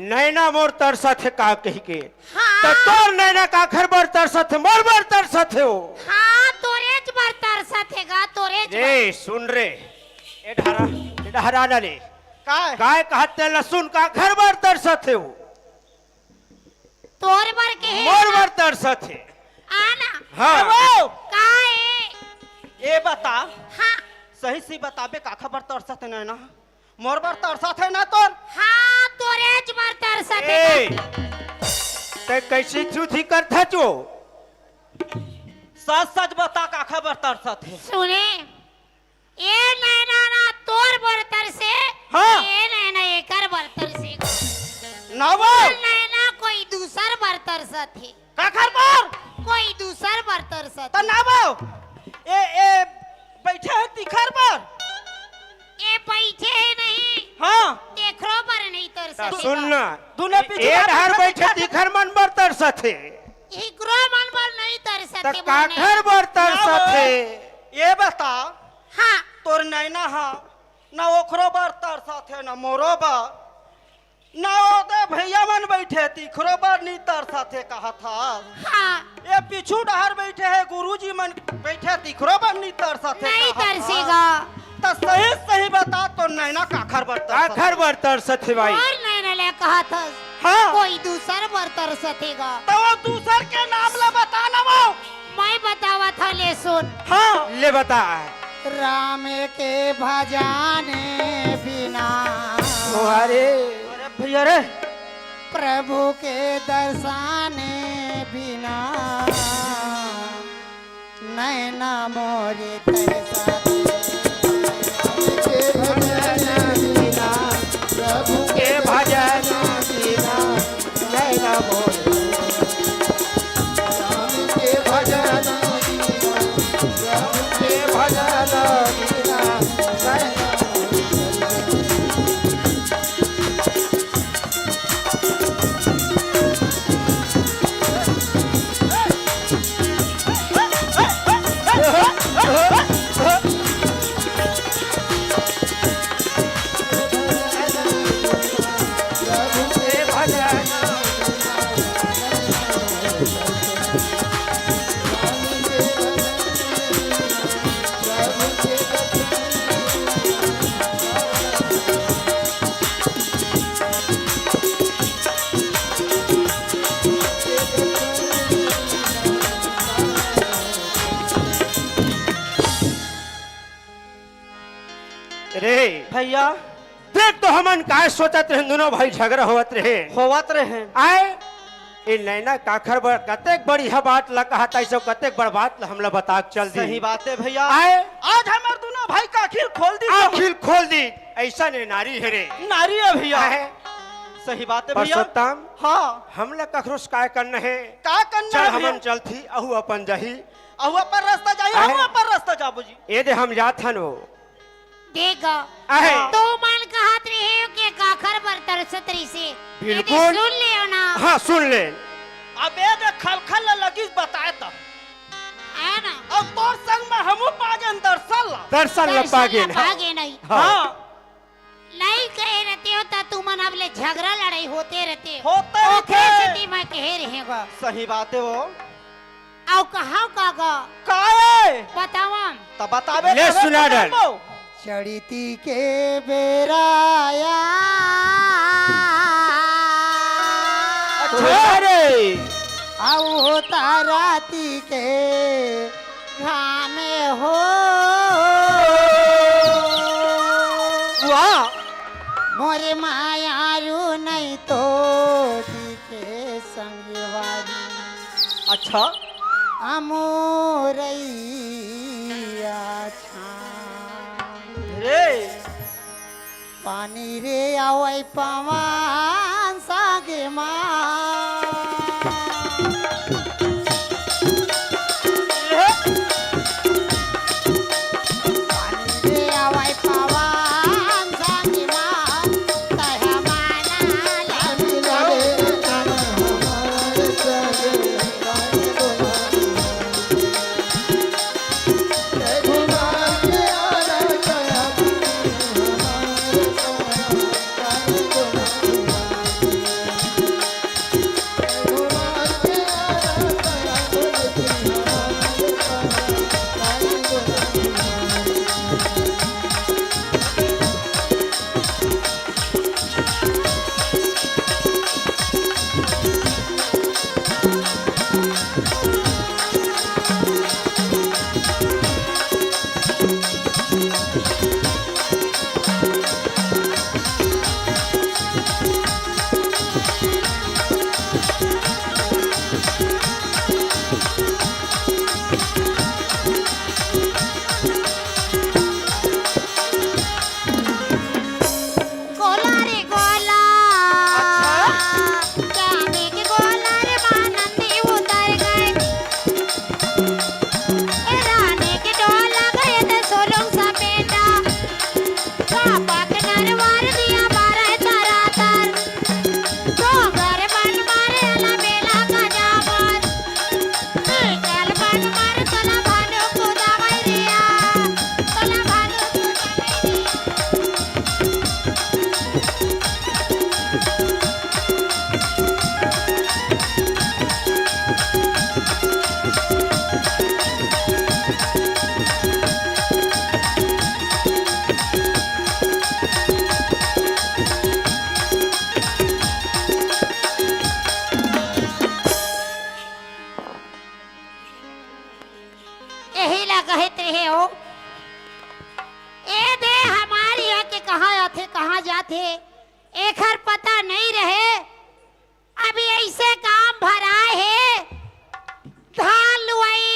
नैना मोर तरसत हे का कहिके। हाँ। त तोर नैना काखर बर तरसत हे, मोर बर तरसत हे ओ। हाँ, तोरेच बर तरसत हे गा, तोरेच बर। ए, सुन रे। ए डहरा, ए डहरा ना ले। काय? काय कहत हे लसुन काखर बर तरसत हे ओ। तोर बर के हे मोर ना? बर तरसत हे। आ ना। हाँ। ए वो। काय? ए बता। हाँ। सही से बताबे काखर बर तरसत हे नैना? मोर बर तरसत हे ना तोर? हाँ, तोरेच बर तरसत हे ए, ना। तैं कइसे झूठी करथस ओ? सच सच बता, काखर बर तरसत हे? सुने, ए नैना ना तोर बर तरसे, हाँ। ए नैना एकर बर तरसे। ना वो। ए नैना कोई दूसर बर तरसत हे। काखर बर? कोई दूसर बर तरसत त हे। ना वो। ए, ए, बइठे हे तिखर बर। ए बइठे हे नहीं। हाँ। तेखरो बर नहीं तरसत त हे सुन गा। ना। दूनों ए, पीछे ए डहर बइठे बइठे तिखर मन बर तरसत हे। इकरो मन बर नहीं तरसत त हे, काखर बर तरसत ना हे? वो। ए बता। हाँ। तोर नैना हा, ना ओखरो बर तरसत हे, ना मोरो बर। ना ओदे भैया मन बइठे, तिखरो बर नी तरसत हे कहत हस। हाँ। ए पीछू डहर बइठे हे, गुरुजी मन बइठे, तिखरो बर नी तरसत हे नहीं कहत हस। तरसेगा। त सही सही बता, तोर नैना काखर बर तरसत हे? काखर बर तरसत हे भाई? मोर नैना ले कहत हस। हाँ। कोई दूसर बर तरसत हे गा। त वो दूसर के नाम ला बता ना वो। मैं बतावत हँव, ले सुन। हाँ। ले बता। राम के भजन बिना ओ हरे। अरे भैया रे। प्रभु के दर्शन बिना नैना मोरे तरसत हे। राम के भजन बिना, प्रभु के भजन बिना नैना मोरे। राम के भजन बिना, प्रभु के भजन बिना नैना मोरे। रे भैया। देख तो हमन काय सोचत रहेन, दूनों भाई झगरा होवत रहेन। होवत रहेन। आय, ए नैना काखर बर कतेक बढ़िया बात ला कहत हे, अइसे कतेक बड़ बात ला हमला बता के चल दी। सही बात हे भैया। आय। आज हमर दूनों भाई के आँखी ल खोल दी। आँखी ल खोल दी, अइसन ए नारी हे रे। नारी हे भैया। आय। सही बात हे भैया। परसोत्तम, हाँ। हमला कखरो से काय करना हे? का करना चल, हे भैया? हमन चलथी, अहू अपन जाही। अहू अपन रास्ता जाही, अहे। हमू अपन रास्ता जाबो जी। ए दे हम जात हन वो। देख, अहे। तो मन कहत रहे हो के काखर बर तरसत रहिसे। बिल्कुल। ए दे सुन लेव ना। हाँ, सुन ले। अब ए दे खलखल ल लगिस बताए त। है ना? अब तोर संग में हमू पागेन दर्शन ला। दर्शन ल दर्शन ल पागेन, हाँ। पागेन नहीं। हाँ। हाँ। नइ कहे रहते हो त तुमन अब ले झगरा लड़ाई होते रहते। होते ओखरे रहते। सेती मैं कहे रहे गा। सही बात हे वो। अउ कहाव का गा? का हे? बतावम। त बताबे ले तभे सुना तो डर। बताबो। चढ़ती के बेराया। अच्छा रे। अउ होता राती के घामे हो। वाह। मोरे मायारू नहीं तो दिखे संगवारी। अच्छा। अमोरैया छान। रे। पानी रे आवै पवन सागे मा। गोला रे गोला। अच्छा। चांदी के गोला रे मानंदी उतर गए। ए रानी के डोला गए त सोलों सा बेटा। बाबा के नरवार दिया बारह तारा तर। डोगर बन मारे ला बेला का जाबर। ए गल बन मारे तोला भानु को दवाई रिया। तोला भानु को दवाई रिया। यही ला कहत रहे हो। ए दे हमार इहाँ के कहाँ आथे, कहाँ जाथे, एखर पता नहीं रहे। अभी ऐसे काम भराए हे, धान लुआई,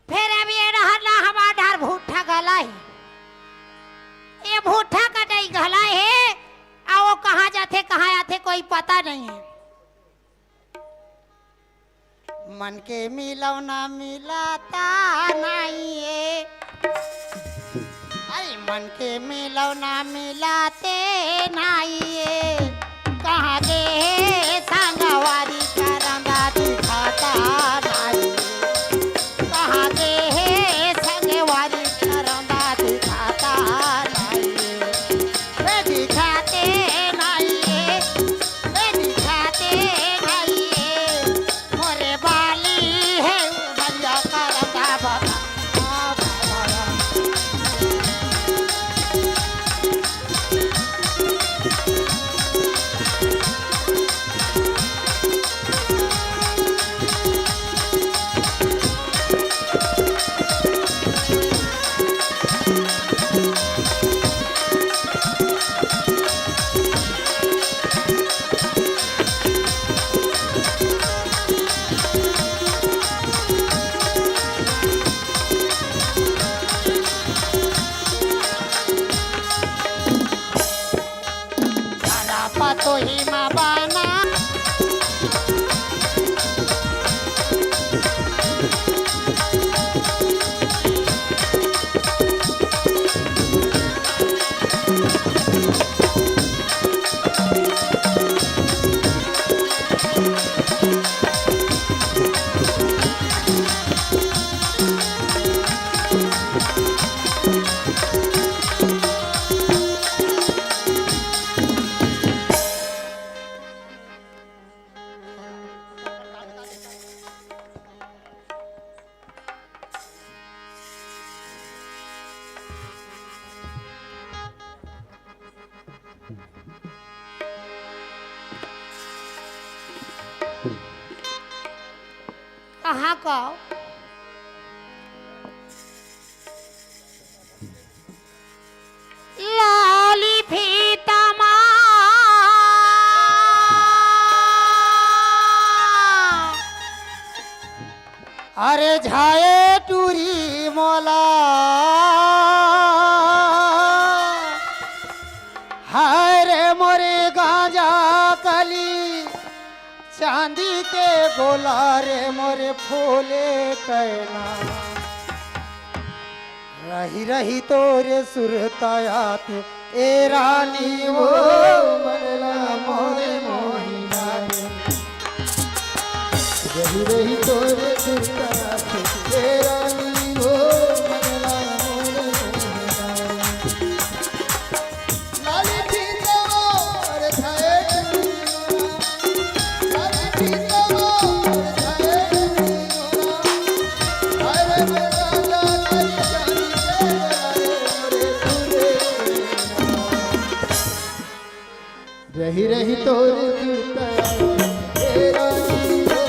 फिर अभी ये डहर ना हमार डहर भुट्टा गला हे। ये भुट्टा कटाई गला हे, अउ वो कहाँ जाथे, कहाँ आथे, कोई पता नहीं हे। मन के मिलौना मिलाता नाई ए। अरे मन के मिलौना मिलाते नाई ए। कहाँ गे हे संगवारी करंदा दिखाता नाई ए। कहाँ गे हे संगवारी करंदा दिखाता नाई ए। ए दिखाते नाई ए। ए दिखाते नाई ए। मोरे बाली हे भैया करता बता। कहाँ का? लाली फीता मा। अरे झाए टूरी मोला, हाय रे मोरे गांजा कली, चांदी के गोला रे मोरे फूले कैना। रही रही तोरे सुरता आथे ए रानी वो, मन ला मोरे मोहिना रे। रही रही तोरे सुरता आथे ए रानी वो, मन ला मोरे मोहिना रे। लाली फीता मा, अरे झाए टूरी मोला। लाली फीता मा, अरे झाए टूरी मोला। हाय रे मोर गांजा कली, चांदी के गोला रे मोरे फूले। रही रही तोर चिंता, हे रानी हो।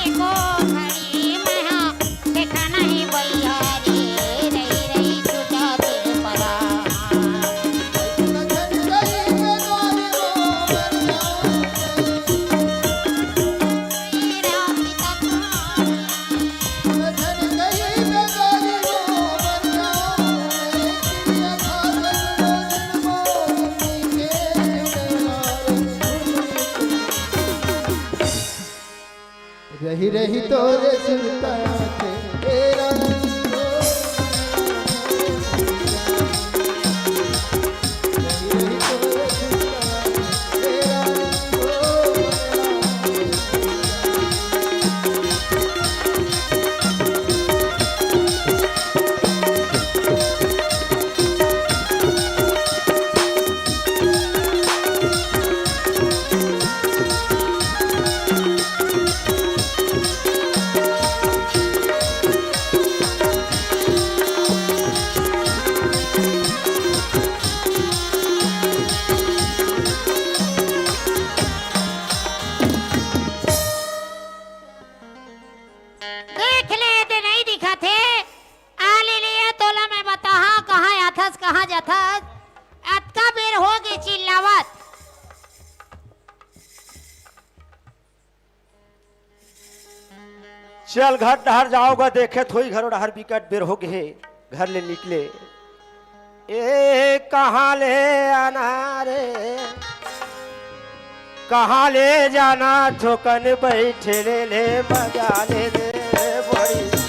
एको घड़ी में हाँ देखा नहीं भैया रे, रही रही छूटा के परा। रही रही तोरे सुरता आथे, ए रानी हो। रही रही तोरे सुरता आथे, ए रानी हो। देख ले, दे नहीं दिखत हे। आ ले ले, तोला मैं बताहा, कहाँ आथस, कहाँ जाथस। अतका बेर हो गे चिल्लावत। चल घर डहर जाओ गा, देखे थोई घरो डहर बिकट बेर हो गे हे, घर ले निकले। ए कहाँ ले आना रे, कहाँ ले जाना, थोकन बैठे ले ले मजा ले ले बड़ी।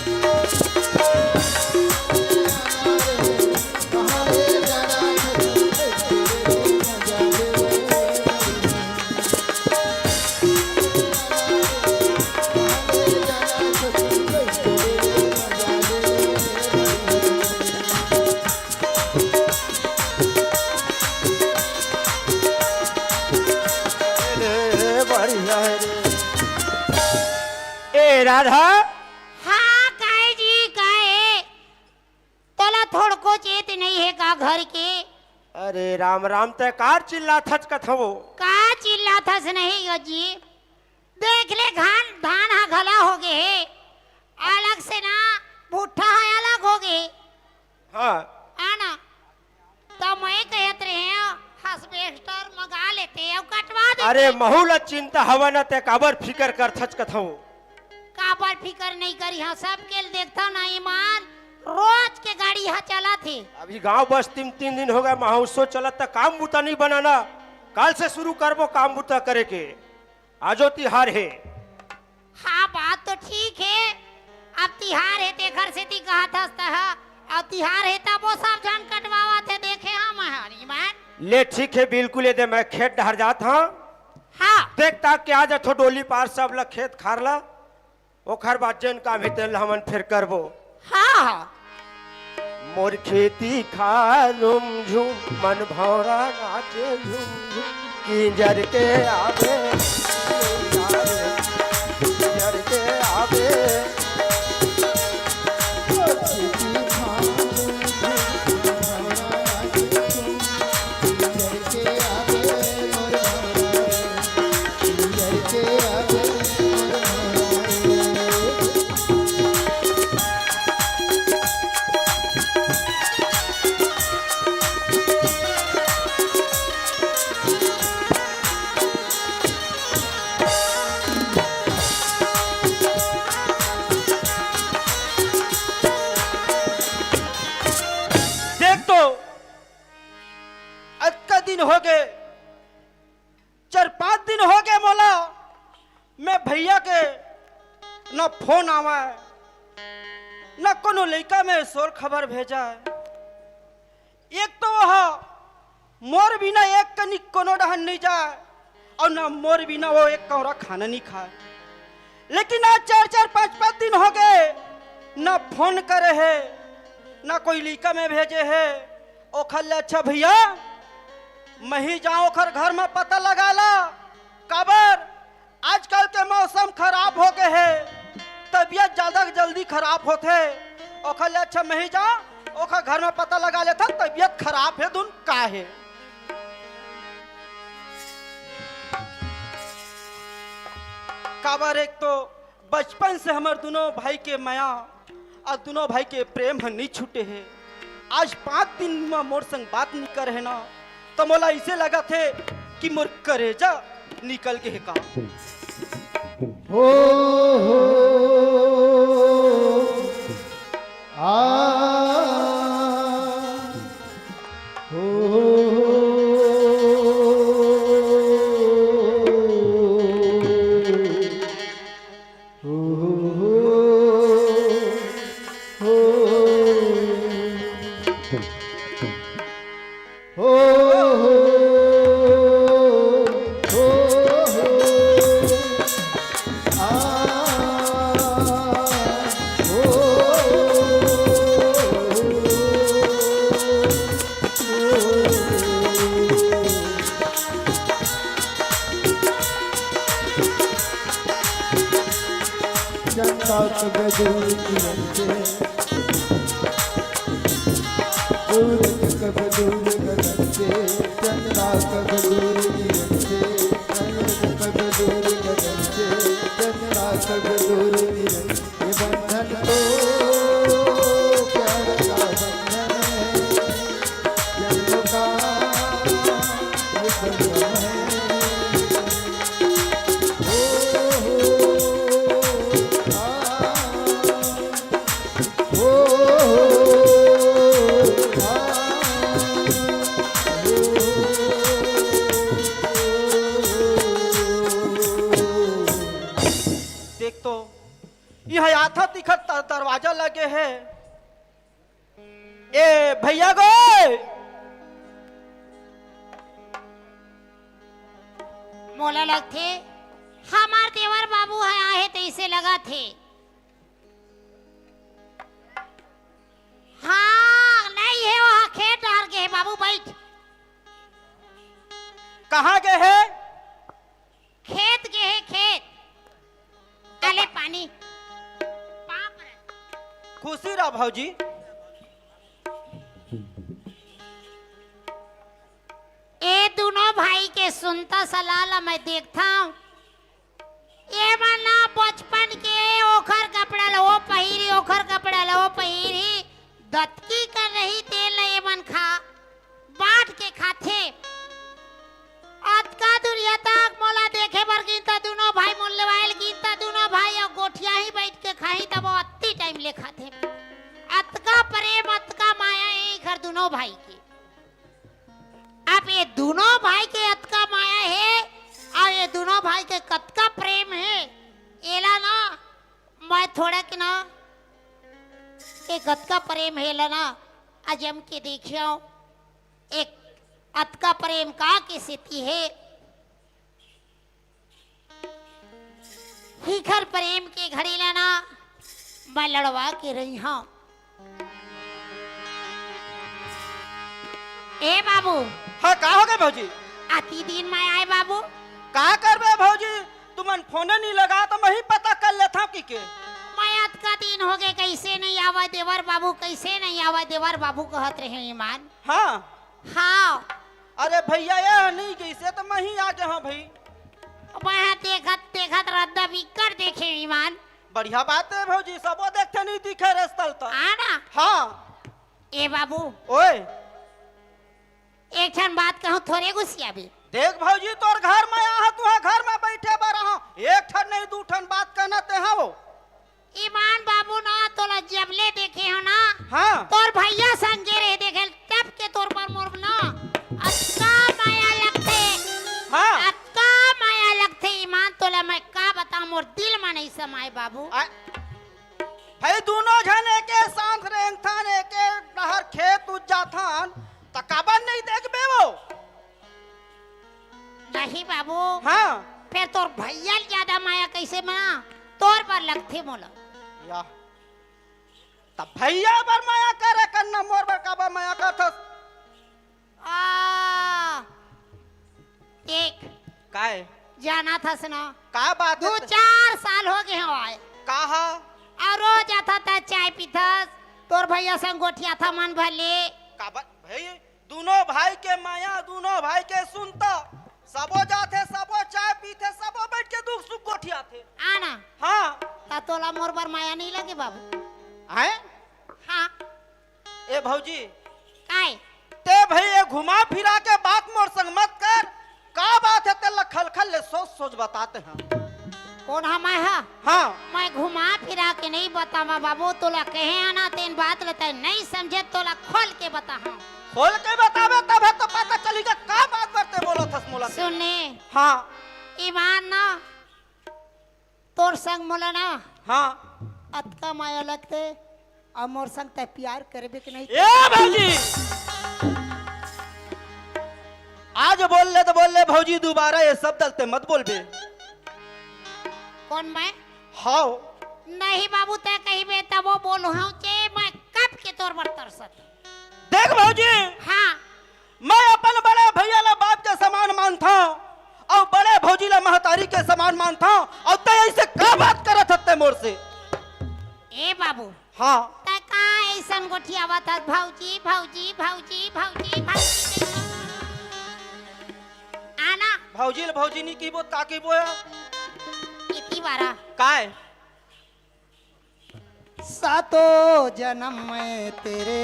ए राधा। हाँ, काहे जी, काहे? तोला थोड़को चेत नहीं हे का घर के? अरे राम राम, तैं कार चिल्लाथस कथवो? का चिल्लाथस नहीं ग जी? देख ले घान, धान हा घला हो गे हे, अलग से ना भुट्टा हा अलग हो गे हे। हाँ। आना, त मैं कहत रहे हूँ, हार्वेस्टर मंगा लेते अउ कटवा देते। अरे महू ला चिंता हवा ना, तैं काबर फिकर करथच कथवो? काबर फिकर नहीं करी, हाँ, सबके ल देखथव ना ईमान, रोज के गाड़ी हा चलत हे। अभी गांव बस्ती म तीन दिन हो गे, महोत्सव चलत, त काम बुता नहीं बना ना। काल से शुरू करबो काम बुता करे के। आजो तिहार हे। हाँ, बात तो ठीक हे, तिहार हे तेखर सेती कहत हस तह। अउ तिहार हे तबो सब झन कटवावत हे, देखे हंव मैं हर, ईमान। ले ठीक हे, बिल्कुल ए दे मैं खेत डहर जात हंव। हाँ। देख ताक के आ जाथों डोली पार सब ला खेत खार ला। ओखर बाद जेन काम हे तेन ला हमन फेर करबो। हाँ, हाँ। मोर खेती खार रुमझुम, मन भौंरा नाचे झुमझुम। किंजर के आवे, किंजर के आवे। मोर खेती खार रुमझुम, मन भौंरा नाचे झुमझुम। किंजर के आवे मोर भौंरा, किंजर के आवे मोर भौंरा। देख तो, अतका दिन हो गए, चार पांच दिन हो गए मोला, मैं भैया के न फोन आवय, न कोनो लइका में सोर खबर भेजय। एक तो वह मोर बिना एक कनी कोनो डहन नइ जाय, अउ न मोर बिना वो एक कौरा खाना नइ खाय। लेकिन आज चार चार पांच पांच दिन हो गए, न फोन करे हे, न कोई लइका में भेजे हे। ओखर ले अच्छा भैया, मही जांव ओखर घर में पता लगा ला। काबर आजकल के मौसम खराब हो गए हे, तबीयत ज्यादा जल्दी खराब होथे। ओखर ले अच्छा मही जांव ओखर घर में पता लगा लेथंव, तबीयत खराब हे धुन का हे। काबर एक तो बचपन से हमर दुनों भाई के मया अउ दुनों भाई के प्रेम ह नइ छूटे हे। आज पांच दिन म मोर संग बात नइ करे हे ना, त मोला अइसे लगत हे कि मोर करेजा निकल गे हे का। हो, हो, आ, हो, हो, हो। चंदा कब दूर किरण से, सूरज कब दूर गगन से, चंदा कब दूर किरण से, सूरज कब दूर गगन से, चंदा कब दूर किरण से। ये बंधन तो प्यार का बंधन है, जन्म का ये बंधन है। ओ हो, आ, ओ हो, आ, ओ हो। देख तो, इहाँ आथा तिखर त-, दरवाजा लगे हे। ए भैया गो, मोला लगथे, हमर देवर बाबू ह आहे तइसे लगत हे। हाँ, नइ हे, वो खेत डहर गे हे, बाबू, बइठ। कहाँ गे हे? खेत गे हे, खेत। अले पानी। बाप रे। खुशी रह भौजी। ए दुनों भाई के सुनता सलाह ला मैं देखथंव। ए मन ना बचपन के ओखर कपड़ा ला वो पहिरी, ओखर कपड़ा ला वो पहिरी, दतकी कर रही तेल ला ए मन खा, बांट के खाथे। अतका दुरिहा तक मोला देखे बर गिन त दुनों भाई मोर लेवायल गिन त दुनों भाई अउ गोठियाही बइठ के खाही तब अत्ती टाइम ले खाथे। अतका प्रेम, अतका माया ए इखर दुनों भाई के। अब ए दुनों भाई के अतका माया हे, अउ ए दुनों भाई के कतका प्रेम हे, एला ना मैं थोड़ा के ना एक अतका प्रेम हे ला ना, अजम के देखियो, एक अतका प्रेम का के सेती हे। हिखर प्रेम के घड़ी ला ना, मैं लड़वा के रही हूँ। ए बाबू। हाँ, का हो गए भौजी? अति दिन मैं आए बाबू। का करबे भौजी, तुमन फोने नहीं लगा तो मैं ही पता कर लेता हूँ कि के। मैं अतका दिन हो गए, कैसे नहीं आवा देवर बाबू, कैसे नहीं आवा देवर बाबू कहत रहे ईमान। हाँ। हाँ। अरे भैया, ये नहीं जैसे तो मैं ही आ गया हूँ भाई। मैं देखत देखत रद्दा बिकर देखे ईमान। बढ़िया बात है भौजी, सबो देखते नहीं दिखे रस्तल तो। आ ना। हाँ। ए बाबू। ओए। एक ठन बात कहूँ, थोरे गुस्सियाबे। देख भौजी, तोर घर में आहा, तुहा घर में बैठे बर रहा, एक ठन नहीं दू ठन बात कहना ते हवो। ईमान बाबू ना, तोला जब ले देखे हो ना, हाँ। तोर भैया संगे रहे देखे, तब के तोर पर मोर ना अतका माया लगथे, हाँ। अतका माया लगथे ईमान तोला, मैं का बताऊं, मोर दिल में नहीं समाए बाबू। आ, भाई, दोनों झन एके साथ रेंगथन, एके डहर खेत उज जाथन, त काबर नहीं देखबे वो? नहीं बाबू। हाँ। फिर तोर भैया ल ज्यादा माया कैसे बना? तोर पर लगथे मोला। या। त भैया बर माया करे करना, मोर बर काबर माया करथस? आ, देख। काय? जाना थस ना। का बात दू है? चार साल हो गए हो आए। का हा? और रोज आता था, चाय पीथस, तोर भैया संग गोठियाथा मन भले। काबर भाई, दोनों भाई के माया, दोनों भाई के सुनता, सबो जाथे, सबो चाय पीथे, सबो बैठ के दुख सुख गोठियाथे। आना। हाँ। ता तोला मोर बर माया नहीं लगे बाबू? हैं? हाँ। ए भौजी, काय? ते भाई ये घुमा फिरा के बात मोर संग मत कर। का बात है, तेला खलखल ले सोच सोच बताते हैं। कौन हा मैं हा? हाँ। मैं घुमा फिरा के नहीं बतावा बाबू, तोला कहे आना तेन बात ल तैं नहीं समझे, तोला खोल के बताहा। खोल के बताबे तभे तो पता चली का, का बात बर ते बोलत हस मोला। सुन ने। हाँ। ईमान ना, तोर संग मोला ना हाँ। अतका माया लगथे, अउ मोर संग तैं प्यार करबे के नहीं? ए भौजी, आज बोल ले तो बोल ले भौजी, दोबारा ये शब्द ते मत बोलबे। कौन मैं? हाव। नहीं बाबू, तैं कहिबे तब वो बोलूँ हूँ के मैं कब के तोर बर तरसत। देख भौजी, हाँ। मैं अपन बड़े भैया ला बाप के समान मानथंव अउ बड़े भौजी ला महतारी के समान मानथंव, अउ तैं ऐसे का बात करत हस तैं मोर से? ए बाबू, हाँ। तैं का अइसन गोठियावत हस? भौजी, भौजी, भौजी, भौजी, भौजी। आना। भौजी ल भौजी नी कहिबो त का कहिबो यार? इति बारा। काय? सातों जन्म में तेरे।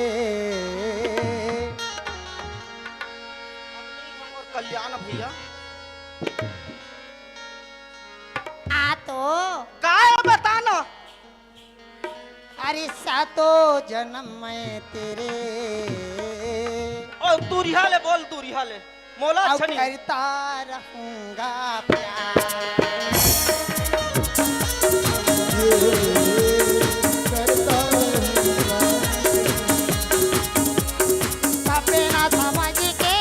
कल्याण भैया। आ तो। काय बताना? अरे सातों जन्म में तेरे। ओ दूरिहा ले बोल, दूरिहा ले। मोला अउ अच्छा नहीं। करता रहूंगा प्यार। करता रहूंगा। सपना समझ के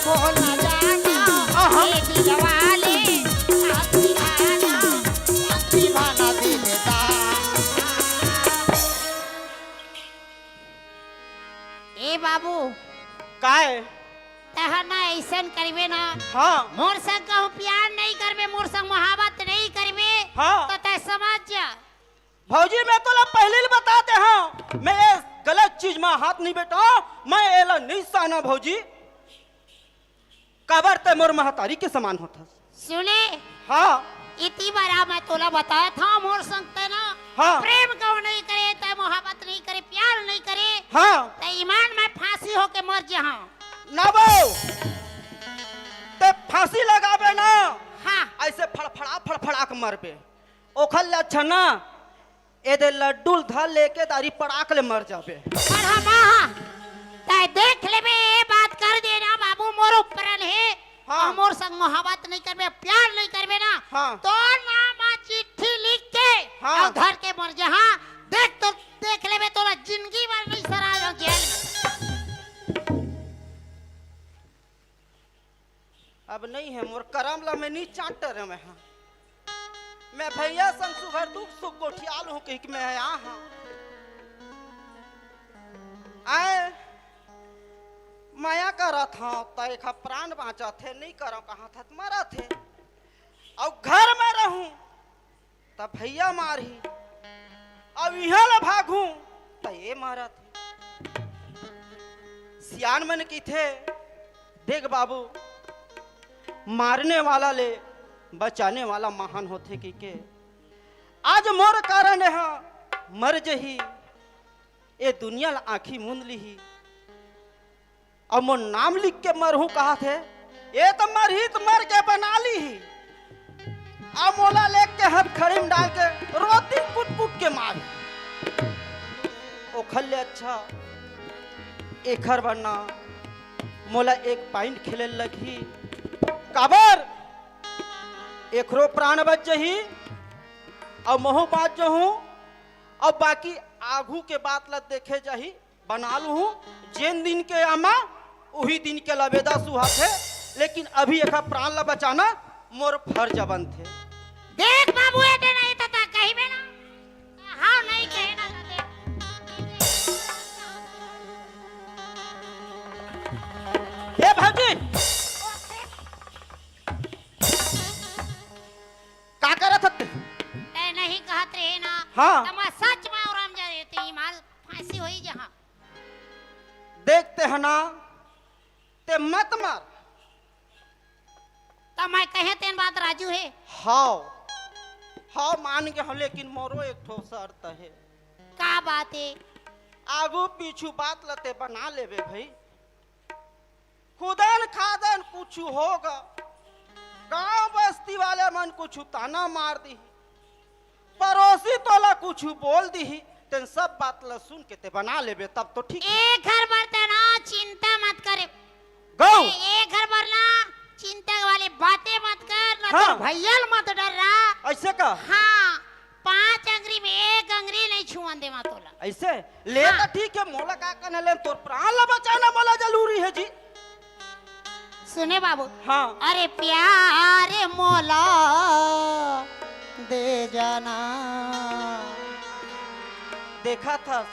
बोल ना जाना, आहा। ये दिल वाले साथी आना, साथी बना दिलदार। ए बाबू। काय? तैं ह ना अइसन करबे ना। हाँ। मोर संग कहूँ प्यार नहीं करबे, मोर संग मोहब्बत नहीं करबे, हाँ। तो तैं समझ जा। भौजी, मैं तोला पहले ही बता दे हंव, मैं ये गलत चीज में हाथ नहीं बटाहूँ, मैं एला नहीं सहना भौजी। काबर तैं मोर महतारी के समान होथस। सुने। हाँ। इति बार मैं तोला बतावत हंव, मोर संग तैं ना हाँ। प्रेम कहूँ नहीं करे, तैं मोहब्बत नहीं करे, प्यार नहीं करे। हाँ। तैं ईमान में फांसी होके मर जहा। ना बो, तैं फांसी लगाबे ना। हाँ। ऐसे फड़फड़ा फड़फड़ा के मरबे। ओखर ले अच्छा ना, एदे लड्डू ल धर लेके दारी पड़ाक ले मर जाबे। पर हम आहा, तैं देख लेबे, ये बात कर देना बाबू, मोर ऊपर हे। हाँ। अउ मोर संग मोहब्बत नहीं करबे, प्यार नहीं करबे ना, हाँ। तोर नाम आ चिट्ठी लिख के हाँ। अउ धर के मर जहा। देख तो, देख लेबे, तोला जिन हे मोर करम ला मैं नी चांट डरे मैं हा। मैं भैया संग सुघर दुख सुख गोठिया लूं कहिके मैं आय हा। आय मया करत हंव त एखर प्राण बांचत हे, नइ करंव कहत हंव त मरत हे। अउ घर में रहूं त भैया मारही, अउ इहां ले भागहूं त ए मारत हे। सियान मन कहिथे, देख बाबू, मारने वाला ले बचाने वाला महान होथे कहिके। आज मोर कारण एहा मर जही, ए दुनिया ला आंखी मूंद लिही। अउ मोर नाम लिख के मरहूं कहत हे, ए त मरही त मर के बना लिही। अउ मोला लेके हथखड़ी में डाल के रोती कुट कुट के मार। ओखर ले अच्छा एखर बर ना मोला एक point खेले लगही। काबर एखरो प्राण बच जही अउ महूं बांच जहूं। अउ बाकी आगू के बात ला देखे जाही। बना लूहूं, जेन दिन के आमा, उही दिन के लबेदा सुहाथे, लेकिन अभी एखर प्राण ला बचाना मोर फर्ज बनथे। देख बाबू, एदे नहीं त ता कहिबे ना। हाँ, नहीं कहे ना त देख। ए भौजी, का करत हस? तैं नहीं कहत रहे ना। हाँ। त मैं सच में औरम जा देती, माल फांसी होई जहाँ। देखते ह ना, ते मत मर। त मैं कहे तेन बात राजू हे। हाव, हाव मान गे हंव, लेकिन मोरो एक ठो शर्त हे। का बात हे? आगू पीछू बात ल ते बना लेबे भई। खुदन खादन कुछु होगा, गांव बस्ती वाले मन कुछु ताना मार दिही, पड़ोसी तोला कुछु बोल दिही, तेन सब बात ल सुन के ते बना लेबे, तब तो ठीक हे। एखर बर ते ना चिंता मत करे। गौ। ए-, एखर बर ना चिंता वाली बातें मत कर, ना हाँ। तोर भैया ल मत डर्रा। अइसे का? हाँ, पांच अंगरी में एक अंगरी नहीं छुअन देवा तोला। अइसे? ले हाँ। त ठीक हे, मोला का करना, ले तोर प्राण ला बचाना मोला जरूरी हे जी। सुने बाबू। हाँ। अरे प्यार मोला दे जाना। देखत हस,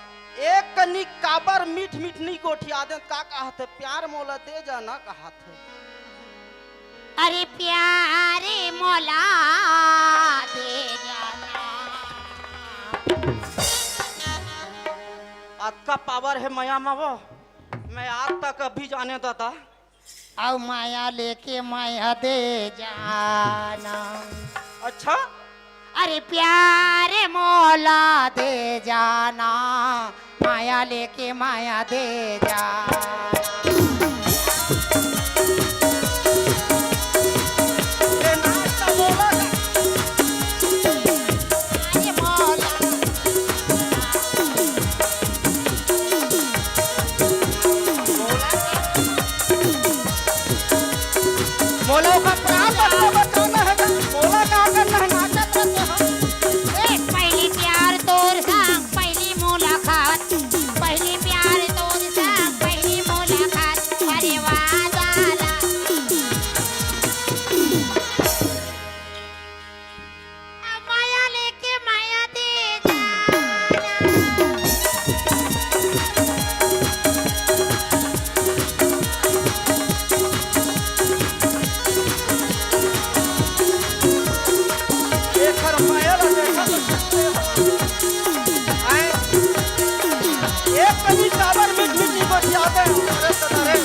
एक कनी काबर मीठ मीठ नी गोठिया देन, का कहत हे, प्यार मोला दे जाना कहत हे। अरे प्यार मोला दे जाना। अतका power हे मया मा वो, मैं आज तक अभी जाने दादा। अउ मया लेके मया दे जाना। अच्छा? अरे प्यार मोला दे जाना, मया लेके मया दे जाना। ये नाच तो बोला था। अरे मोला। मोला ओकर प्राण बचाना, बचाना हे ना। मोला का करना हे, नाचत रहते हम। ए, पहली प्यार तोर संग, पहली मुलाकात। पहली प्यार तोर संग, पहली मुलाकात। अरे वाह, वाह, वाह। अब माया लेके माया दे जाना। एकर माया ला देखा तो आए। एक कनी काबर मीठ मीठ नी बतियाते। अरे सदा रे।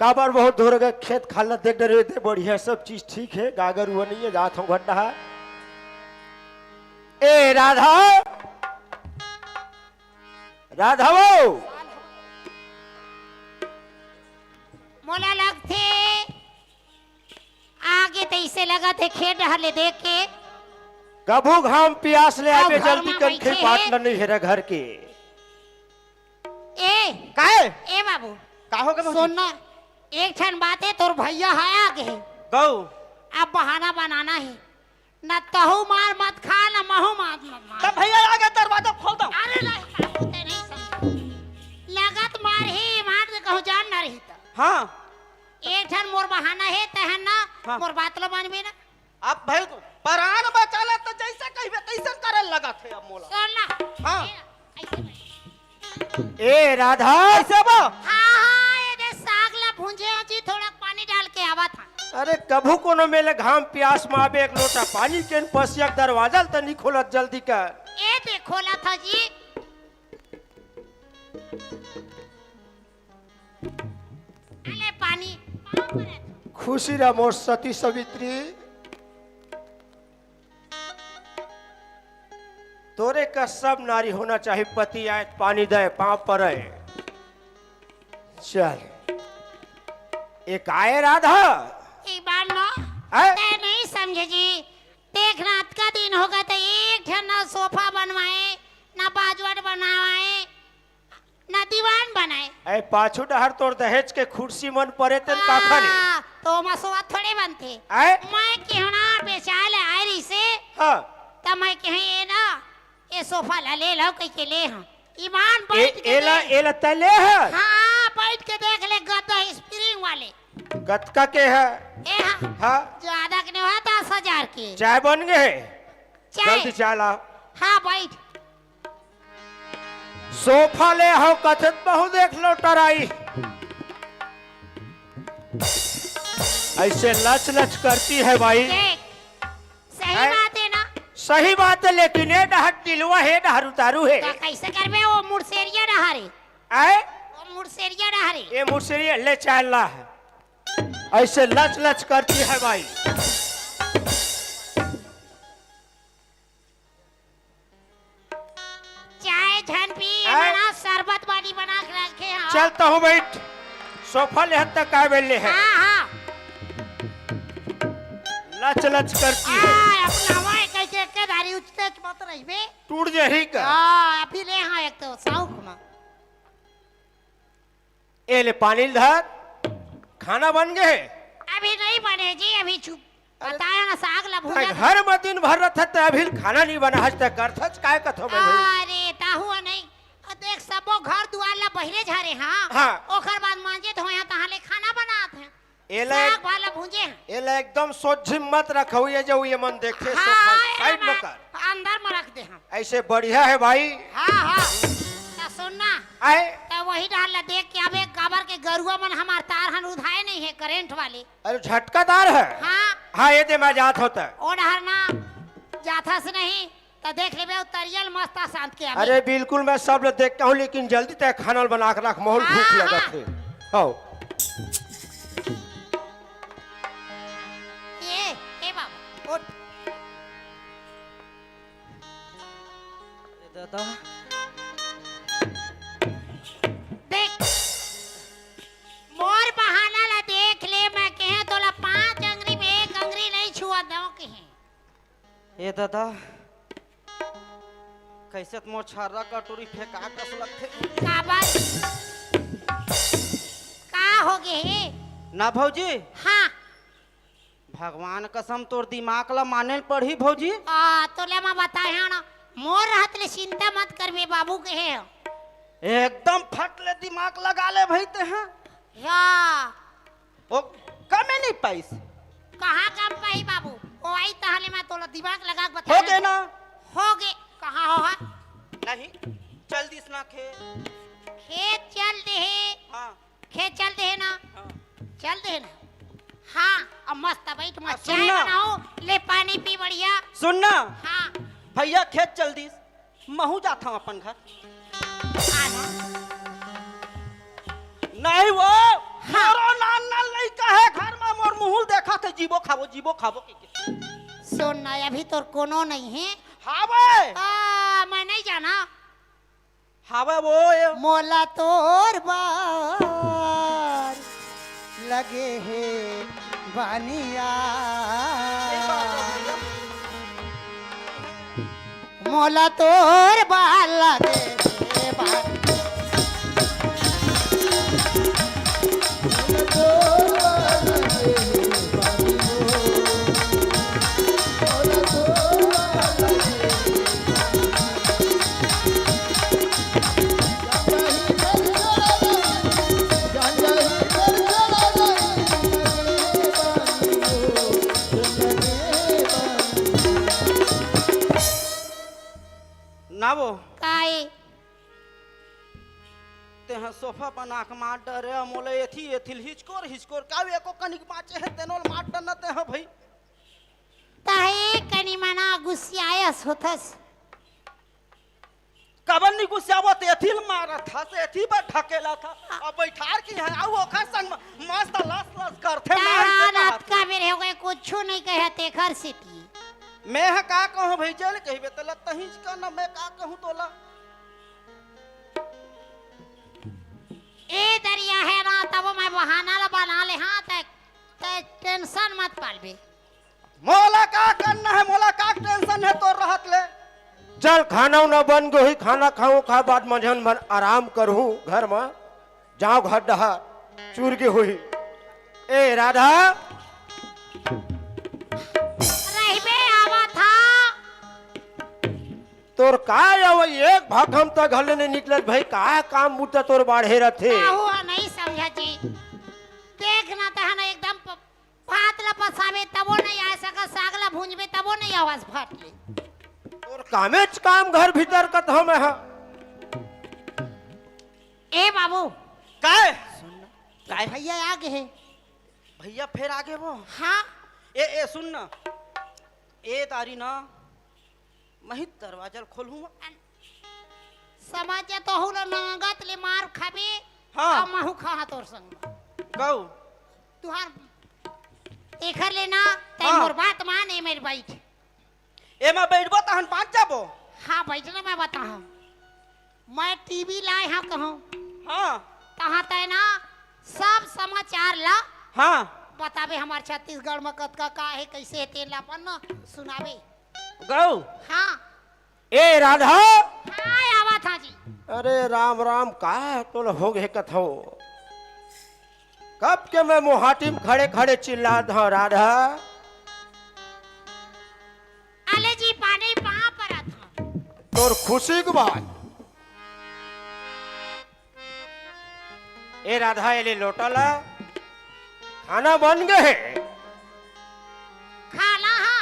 काबर बहुत दूर गए, खेत खार ला देख डरे ते बढ़िया, सब चीज ठीक हे, गागर हुआ नहीं हे, जात हूँ घर डहा। ए राधा, राधा वो। मोला लगथे आगे तइसे लगत हे खेत डहर ले देख के। कभू घाम पियास ले अउ आबे, घर जल्दी मा कन बइठे खेत हे। पाट ल नइ हेरा घर के। ए, काय? ए बाबू, का हो गे भौजी? सुन ना, एक ठन बात हे, तोर भैया ह आगे हे। गौ। अब बहाना बनाना हे। न तहू मार मत खा, न महू मार मत मार। तब भैया आगे दरवाजा खोल दो। अरे नहीं बाबू, ते नहीं समझा। लगत मार ही मार दे कहूँ जान ना रही त। हाँ। एक ठन मोर बहाना हे, तहन ना हाँ। मोर बात लो मानबे ना। अब भाई परान बचाना तो जैसे कहिबे तैसे करे लगत हे अब मोला। सुन ना। हाँ। ए, ऐसे बैठ। ए राधा, ऐसे बा। हाँ, हाँ, ये दे साग ला भूंजे हो जी, थोड़ा पानी डाल के आवा था। अरे कभू कोनो मेले घाम प्यास में आबे एक लोटा पानी के पसिया के दरवाजा ल त नहीं खोलत जल्दी कर। ए दे खोला था जी। अले पानी, पाँव परत। खुशी रह मोर सती सवित्री। तोरे कस सब नारी होना चाही, पति आए त पानी दे, पाँव परे। चल। एक आए राधा। एक बार ना, आए? तै नहीं समझे जी। देख ना, अतका दिन होगे त एक ठन ना सोफा बनवाए, ना बाजवट बनवाए, ना दीवान बनाए। ए, पाछू डहर तोर दहेज के खुर्सी मन परे तेन काखा ले। आ, तो ओमा सोवत थोड़े बनथे। आए? मैं केहू ना बेचाए ले आए रहिसे। हाँ। त मैं केहे ये ना, ये सोफा ला ले लो कहिके ले हाँ। ईमान ए, बैठ के एला, देख। एला तै ले है? हाँ, बैठ के देख ले गद्दा स्प्रिंग वाले। गतका के है? ए हाँ। हाँ। ज्यादा के नहीं हुआ, दस हजार के। चाय बन गए? चाय। जल्दी चाय ला। हाँ, बैठ। सोफा ले हो कथत बहु देख लो टराई। ऐसे लच लच करती है भाई। देख, सही हैं? बात है ना? सही बात है, लेकिन ये डहर दिलवा है, डहर उतारू है। तो कैसे करबे वो मुड़सेरिया डहर है? आए? वो मुड़सेरिया डहर है। ये मुड़सेरिया ले चाल ला है। ऐसे लच लच करती है भाई। चाय झन पी, आय। एमा ना शरबत पानी बना के रखे हव। चल तहूँ बैठ, सोफा लेहत त काय बेल ले है। हाँ, हाँ। लच लच करती है। हाँ, अपना हवा है, कहीं के, के धारी उचते मत रहिबे। टूट जाही का? हाँ, अभी ले हाँ एक तो शौक में। ए ले पानी ल धर, खाना बन गे हे? अभी नहीं बने जी, अभी चुप। अरे बताया ना, साग ला भूंजा। घर में दिन भर रथत, अभी खाना नहीं बना, हज तक करथच, काय कथो मैं भाई? अरे, ताहू नहीं। अ, देख, सबो घर दुआर ला बहिरे झारे, हाँ? हाँ। ओकर बाद मांजे धोया, तहाँ ले खाना बनात हैं। एला साग भाला भूंजे हैं। एला एकदम सोझी मत रखो, ये जो ये मन देखे, हाँ, सोफा ये साइड में मैं कर। अंदर में रख दे हम। ऐसे बढ़िया है भाई। हाँ, हाँ। त सुन ना। आए। त वही डहर ला देख के अबे काबर के गरुआ मन हमार तार हन उधाए नहीं है करंट वाले। अरे झटका तार है। हाँ। हाँ, ये दे मैं जात होता। ओ डहर ना जाथस नहीं, त देख लेबे, उ तरियल मस्त आ शांत के अभी। अरे बिल्कुल, मैं सब ला देख के हूँ, लेकिन जल्दी तय खाना बना के रख, महू ल हाँ, भूख लगत हाँ। है। हाँ। ये, ए बाबा, उठ। ए दादा। देख, मोर बहाना ला देख ले, मैं कहे तोला पांच अंगरी में एक अंगरी नहीं छुआ दो कहे। ए दादा, कैसे त मोर छर्रा कटोरी फेंका कस लगथे। काबर? का हो गे हे? ना भौजी। हाँ। भगवान कसम तोर दिमाग ला माने ल पड़ही भौजी। आ, तोला मैं बताए हंव ना, मोर रहत ले चिंता मत करबे बाबू कहे हंव। एकदम फट ले दिमाग लगा ले भई ते हैं। या। ओ कमे नहीं पाइस। कहाँ कम पाही बाबू? ओ आई तहले मैं तोला दिमाग लगा के बता। हो गे ना? हो गे। कहाँ हो हा? नहीं, चल दिस ना खेत। खेत चल दे हे। हाँ। खेत चल दे हे ना? हाँ। चल दे हे ना? हाँ, अब मस्त बैठ, मैं अब सुन चाय ना। बनाओ, ले पानी पी बढ़िया। सुन ना। हाँ। भैया खेत चल दिस। महू जाथंव अपन घर। आना। नहीं वो, हाँ। मोरो नान नान लइका हे घर में, मोर मुँह ल देखत हे, जीबो खाबो, जीबो खाबो कहिके। सुन ना, अभी तोर कोनो नहीं हे। हावे। आ, मैं नहीं जाना। हावे वो ये। मोला तोर बर लगे हे बानिया। मोला तोर बर लगे हे बानिया। तेहा सोफा बना के मार डरे, मोला एथी एथिल हिचकोर हिचकोर का एको कनिक बाँचे हे, तेनो ल मार डरना तेहा भई। तहे कनी मना गुस्सियायस होथस। कबर नी गुस्सियावत, एथिल मारत हस, एथी बर ढकेला था। अब बैठार की है, आऊ ओखर संग म-, मस्त लस लस करथे, मार के तहान कहत। अतका बेर हो गए, कुछु नहीं कहे तेखर सेती। मैं ह का कहूँ भई, जेल कहिबे त लत्तहीच का ना, मैं का कहूँ तोला। ए दरिया है ना, तब मैं बहाना ला बना ले, हाँ, ते, ते टेंशन मत पालबे। मोला का करना है, मोला का टेंशन है तोर रहत ले। चल, खाना उना बन गे होही, खाना खाहूं, ओखर बाद मंझन भर आराम करहूं घर म। जांव घर डहर चुर गे होही। ए राधा, रहिबे, आवत हा। तोर का आवय, एक भाखम त घर ले नइ निकलत भई, का काम बुता तोर बाढ़े रथे? आहू हा नइ समझा जी। देख ना तहन एकदम प-, भात ला पसाबे तबो नइ आय सकस, साग ला भूंजबे तबो नइ आवस फट ले। तोर कामेच काम घर भीतर कथंव मैं हा। ए बाबू। काय? सुन ना। काय? भैया आ गे हे। भैया फेर आ गे वो? हाँ। ए, ए, सुन ना। ए दारी ना, मही दरवाजा ल खोलहूं। समझ जा, तोहू ला नंगत ले मार खाबे, हाँ। अउ महू खाहा तोर संग। गऊ। तुहार एखर ले ना, तैं हाँ। मोर बात मान, ए मेर बइठ। एमा बइठबो तहन बाँच जाबो। हाँ, बइठ ना, मैं बताहूँ। मैं टीवी लाय हंव कहूँ। हाँ। तहाँ तैं ना सब समाचार ला हाँ। बताबे, हमर छत्तीसगढ़ म कतका का हे, कइसे हे, तेन ला अपन ना सुनाबे। गऊ। हाँ। ए राधा। हाँ, आवत हंव जी। अरे राम राम, का तोला हो गे कथंव? कब के मैं मोहाटी म खड़े खड़े चिल्लात हंव, राधा। अले जी, पानी पाँव परत हंव। तोर खुशी के बात। ए राधा, ए ले लोटा ला, खाना बन गे हे। खाना हा।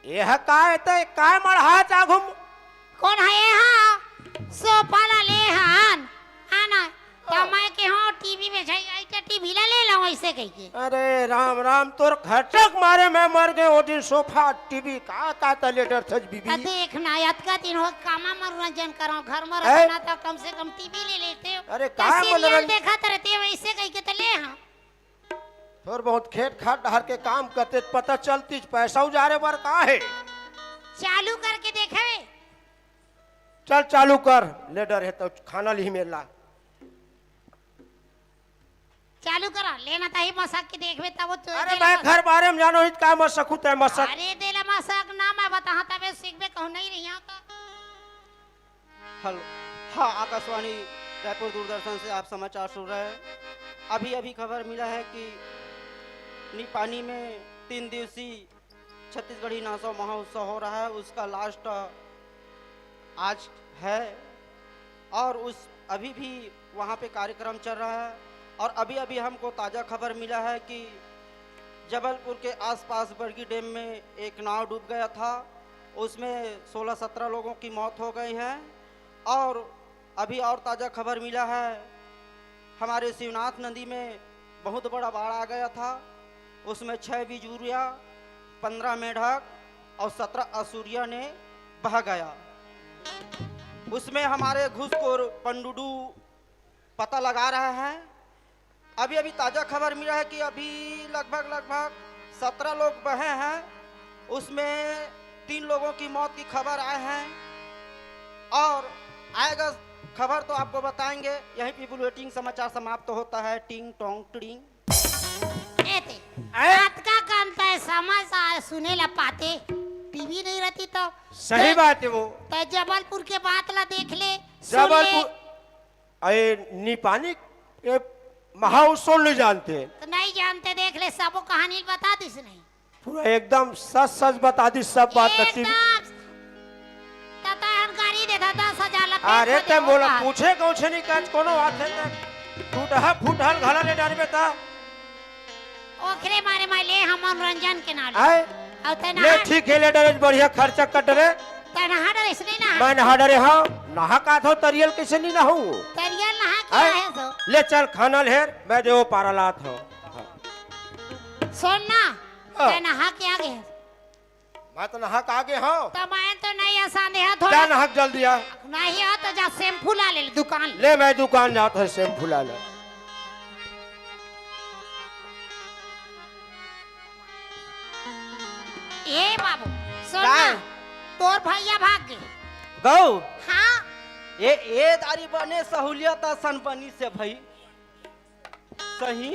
एह काय ते, काय मढ़ा चाघुम? कोन हे एहा? सोफा ला ले हन। आना। त हाँ। मैं के हो टीवी में झई आई के टीवी ला ले लंव अइसे कहिके। अरे राम राम, तोर खर्चा के मारे मैं मर गेंव ओ दिन। सोफा, टीवी का, का त लेटर थस बीबी। त देख ना, अतका दिन हो कामा मनोरंजन करंव, घर में हैं? रहना त कम से कम टीवी ले लेते। अरे त का सीरियल मनोरंजन? देखत रहते, वइसे कहिके त ले हाँ। थोर बहुत खेत खार डहर के काम करते त पता चलतिस, पैसा उजारे बर का हे। चालू करके देखबे। चल चालू कर, लेटर हे त खाना लिही मेर ला। चालू करा, लेना ताही मसक के देखबे तब वो तो अरे देला मैं मस- घर बारे में जानों, इत का मसकहूं तैं मसक। अरे देला मसक ना, मैं बताहा तबे सीखबे, कहूं नहीं रही हूं तो। हेलो, हाँ, आकाशवाणी रायपुर दूरदर्शन से आप समाचार सुन रहे हैं। अभी अभी खबर मिला है कि निपानी में तीन दिवसीय छत्तीसगढ़ी नाचो महोत्सव हो रहा है, उसका लास्ट आज है और उस अभी भी वहाँ पे कार्यक्रम चल रहा है। और अभी अभी हमको ताज़ा खबर मिला है कि जबलपुर के आसपास बरगी डैम में एक नाव डूब गया था, उसमें सोलह सत्रह लोगों की मौत हो गई है। और अभी और ताज़ा खबर मिला है, हमारे शिवनाथ नदी में बहुत बड़ा बाढ़ आ गया था, उसमें छह बिजुरिया, पन्द्रह मेढक और सत्रह असुरिया ने बह गया। उसमें हमारे घुसखोर पंडुडू पता लगा रहा है। अभी अभी ताज़ा खबर मिला है कि अभी लगभग लगभग सत्रह लोग बहे हैं, उसमें तीन लोगों की मौत की खबर आए हैं और आएगा खबर तो आपको बताएंगे। यहीं पे बुलेटिन समाचार समाप्त होता है। टिंग टोंग टिंग। ए ते, आए? रात का काम तय समझ आ सुने ला पाते, टीवी नहीं रहती तो। सही बात है वो। तय जबलपुर के बात ला देख ले, सुन ले। जबलपुर, अरे निपानी के महोत्सव नहीं जानते। तो नहीं जानते, देख ले, सबो कहानी बता दिस नहीं। पूरा एकदम सच सच बता दिस, सब बात बता दी। एकदम। त तहन गाड़ी देता दस हजार ला अरे पैसा ते दे मोला होता। पूछे कौन से नहीं काज कोनो बात है त टूटहा फूटहल घला ले डालबे त। ओखरे मारे मैं ले हम मनोरंजन के नाम। आए? और ते ले ना ठीक है, ले डाले, बढ़िया खर्चा कट रे। तैं नहा डरेस नहीं नहा? मैं नहा डरे हंव, नहा का थो तरियल कइसे नहीं नहाहूं? तरियल नहा के आए? आए हस? ले चल खाना ल हेर, मैं देवो पारा लात हंव। सुन ना, हाँ। तैं नहा के आ गे हस? मैं तो नहा के आ गे हंव। त मैं तो नहीं असान देहा थोड़ा। जा नहा के जल्दी आ। नहीं हो तो जा शैम्पू ला ले दुकान ले। ले मैं दुकान जात हंव शैम्पू ला ले। ए बाबू, सुन ना, काय? तोर भैया भाग गे। गऊ? हाँ। ए, ए दारी बने सहूलियत असन बनिस हे भई। सही।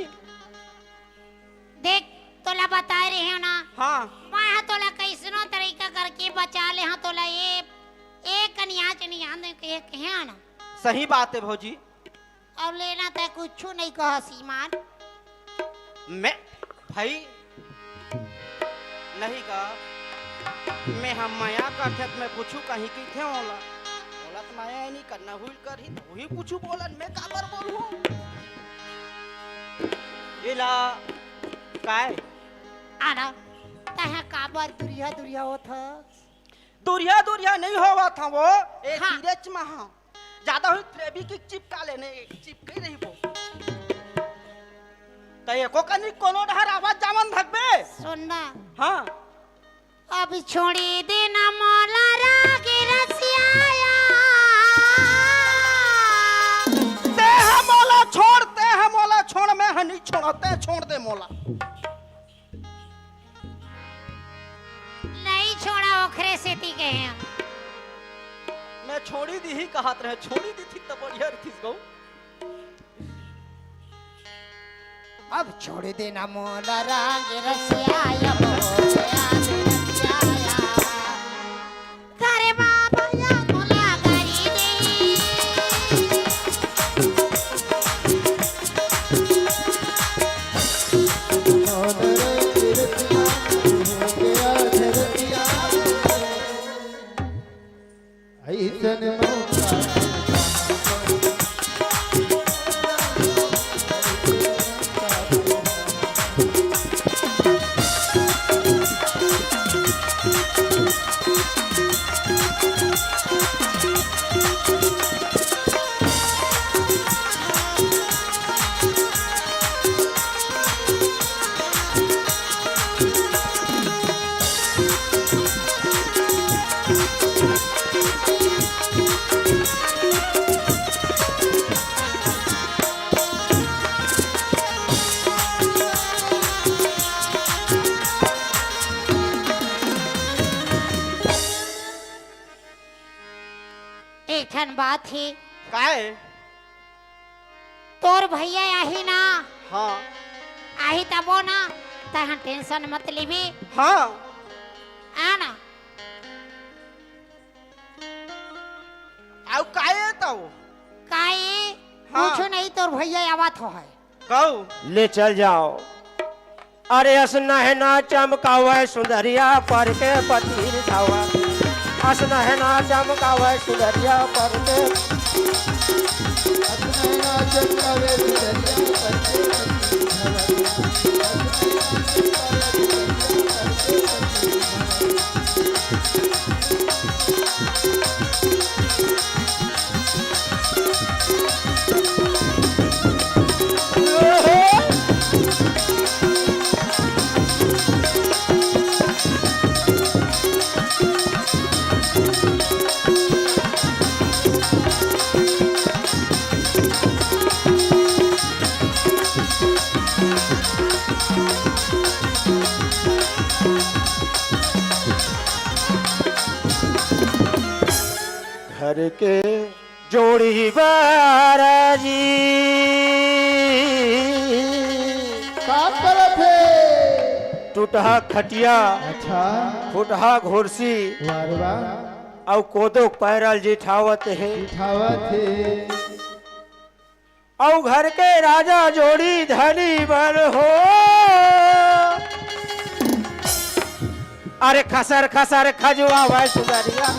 देख, तोला बताए रहे हंव ना। हाँ। मैं हा तोला कइसनो तरीका करके बचा ले हंव तोला ए, ए कनिया च नहीं आंदे कहे, कहे ना। सही बात हे भौजी। अउ लेना तैं कुछु नहीं कहा सीमान। मैं भई नहीं का, मैं हा मया करथे त मैं कुछु कहीं कहिथे ओला। ओला त मया नहीं करना हुई करही त उही कुछु बोलन, मैं काबर बोलहूं? एला काय? आना, तैं हा काबर दुरिहा दुरिहा होत हस? दुरिहा दुरिहा नहीं होवत हंव वो, ए हाँ। धीरज महा। ज्यादा हुई फेविक्विक चिपका लेने, चिपके रही वो। त एको कनी कोनो डहर आवाज जावन धकबे। सुन ना। हाँ। अब छोड़ी देना मोला राग रसिया। ते हा मोला छोड़, ते हा मोला छोड़, मैं हा नहीं छोड़ा, ते छोड़ दे मोला। नहीं छोड़ा, ओखरे सेती कहे हंव। मैं छोड़ी दिही कहत रहे, छोड़ी दिही त बढ़िया रहितिस गऊ। अब छोड़ देना मोला राग रसिया, अब हो गया रसिया। करे बाबा या मोला करी दे। अइसन मौका एक ठन बात हे। काय? तोर भैया आही ना? हाँ। आही तबो ना, तैं हा tension मत लेबे। हाँ। आ ना। अउ काय हे तब? काय? हाँ। कुछु नहीं, तोर भैया आवत होही। गऊ। ले चल जाव। अरे अस नहना चमकावय सुंदरिया पर के पतीर धावा। अस नहना चमकावय सुंदरिया पर के। अस नहना चमकावय सुंदरिया पर के पतीर धावा। घर के जोड़ी बाराजी। का करत हे? टूटहा खटिया, अच्छा। फुटहा घोरसी, वाह रे वाह। अउ कोदो पैरल जिठावत हे। जिठावत हे। अउ घर के राजा जोड़ी धनी बन हो। अरे खसर खसर खजुआवय सुंदरिया।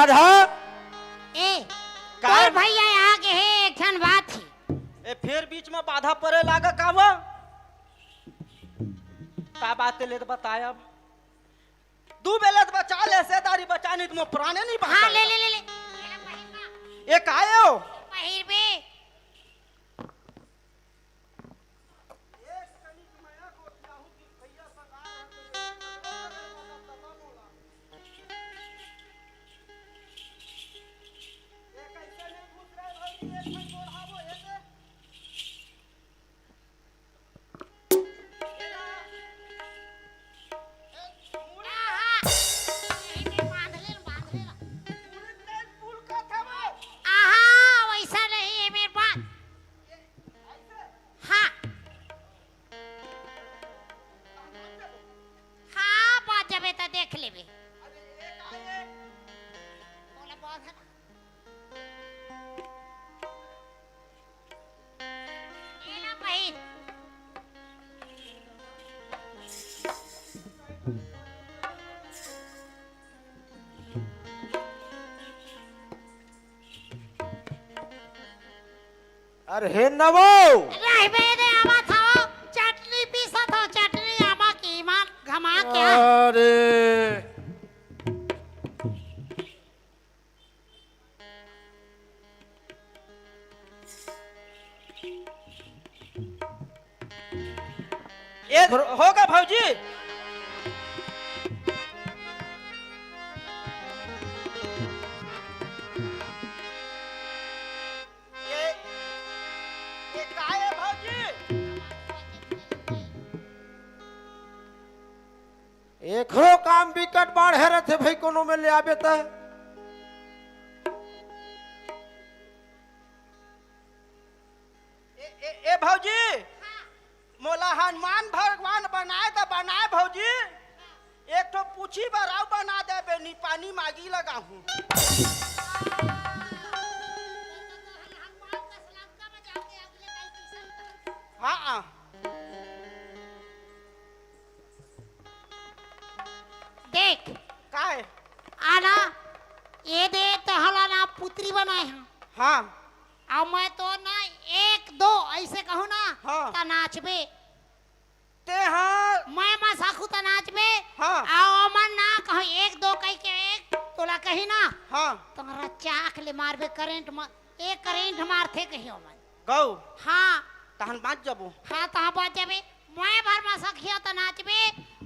राधा। ए, का? तोर भैया आ गे हे, एक ठन बात हे। ए, फेर बीच में बाधा परे लागा का वो? का बात हे, ले तो बताय अब। दू बेले तो बचा ले, सेदारी बचा, नहीं तो मोर प्राणे नहीं बचा। हाँ, ले, ले, ले, ले। ये का हे ओ? पहिर बे। आहा, वैसा नहीं है मेरे पास। हाँ। हाँ, बात जबे त देख लेबे। बोला, बहुत है ना। ये ना भाई। अरे हे नवो। रहबे दे, आवा था, चटनी पीसा था, चटनी आमा की ईमान घमा क्या? अरे। ए, होगा भौजी। ये, ये का हे भौजी? एकरो काम बिकट बाढ़े रथे भाई, कोनो में ले आबे त। ए, ए, ए भौजी, मोला हनुमान भगवान बनाए त बनाए भौजी, एक ठो पूछी बर अउ बना देबे, नी पानी मागी लगाहूं। हाँ, हाँ। देख। काय? आना, ये दे तहला ना पुत्री बनाए हैं। हाँ। अउ मैं तो ना एक दो ऐसे कहूँ ना, हाँ। त नाचबे। ते हाँ। मैं मसाखू त नाचबे। हाँ। अउ ओमन ना कहूँ एक दो कह के एक तोला कही ना। हाँ। तुम्हारा चाक ले मारबे करंट म-, एक करंट मारथे कही ओमन। गौ। हाँ। तहन बाँच जबो। हाँ, तहाँ बाँच जाबे। मैं भर मसखिया त नाचबे।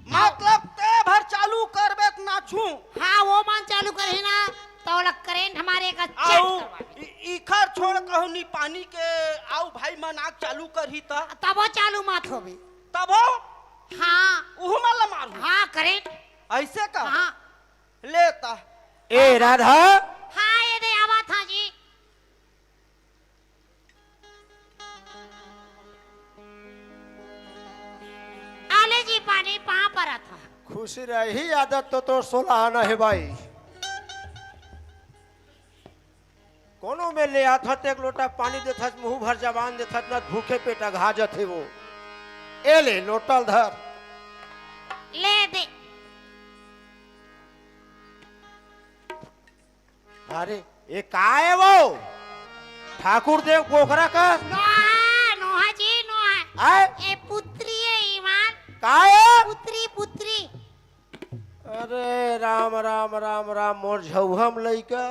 मतलब ते भर चालू करबे त नाचू। हाँ, ओमन चालू करही ना, त ओला करंट मारे का चेक अउ करवाबे। इ-, इखर छोड़ कहूँ नी पानी के, अउ भाई मन आग चालू करही त? तबो चालू मत होबे। तबो? हाँ। उहू मन ला मारू? हाँ, करंट। ऐसे का? हाँ। ले त। ए राधा। हाँ, ये दे आवा था जी। आले जी पानी पाँव परत हँव। खुशी रही, आदत तो तोर सोलहाना हे भाई। कोनो में ले आथस त एक लोटा पानी देथस, मुँह भर जबान देथस, न भूखे पेट अघा जथे वो। ए ले, लोटा ल धर। ले दे। अरे, ए का हे वो? ठाकुर देव कोकरा का? नोहा, नोहा जी, नोहा। आय? ए पुत्री हे ईमान। का हे? पुत्री, पुत्री। अरे राम, राम, राम, राम, मोर झउहम लइका।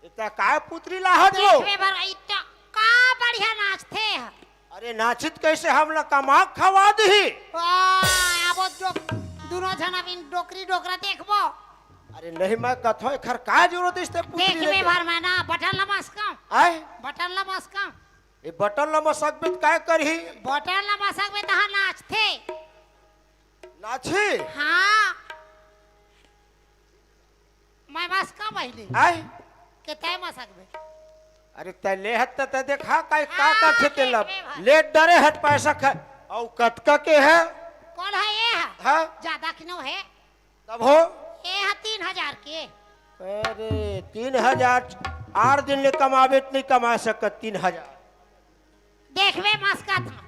इतना का पुत्री लाहत वो? देखबे भर, इतना का बढ़िया नाचथे ह। अरे नाचित कैसे हमला कमा खवा दिही? वाह, अब जो दुनो झन अब इन डोकरी डोकरा देखबो। अरे नहीं, मैं कथो एखर का जरूरत इस ते पुत्री देखबे लेके? भर मैं ना बटन ला मसकम। आय? बटन ला मसकम। ए बटन ला मसकबे त काय करही? बटन ला मसकबे तहाँ नाचथे। नाची? हाँ। मैं मसकम पहिले। आय? के तय मसकबे। अरे तय ले हत त तय देखा काय का हाँ, का खेते लब। देखबे भाई। ले डरे हत पैसा खा। अउ कतका के हे? कौन हे ये हे? हाँ? ज्यादा के नो हे? तब हो? ये हे तीन हजार के। अरे तीन हजार आठ दिन ले कमाबे त नहीं कमा सकत तीन हजार। देखबे मस्का था।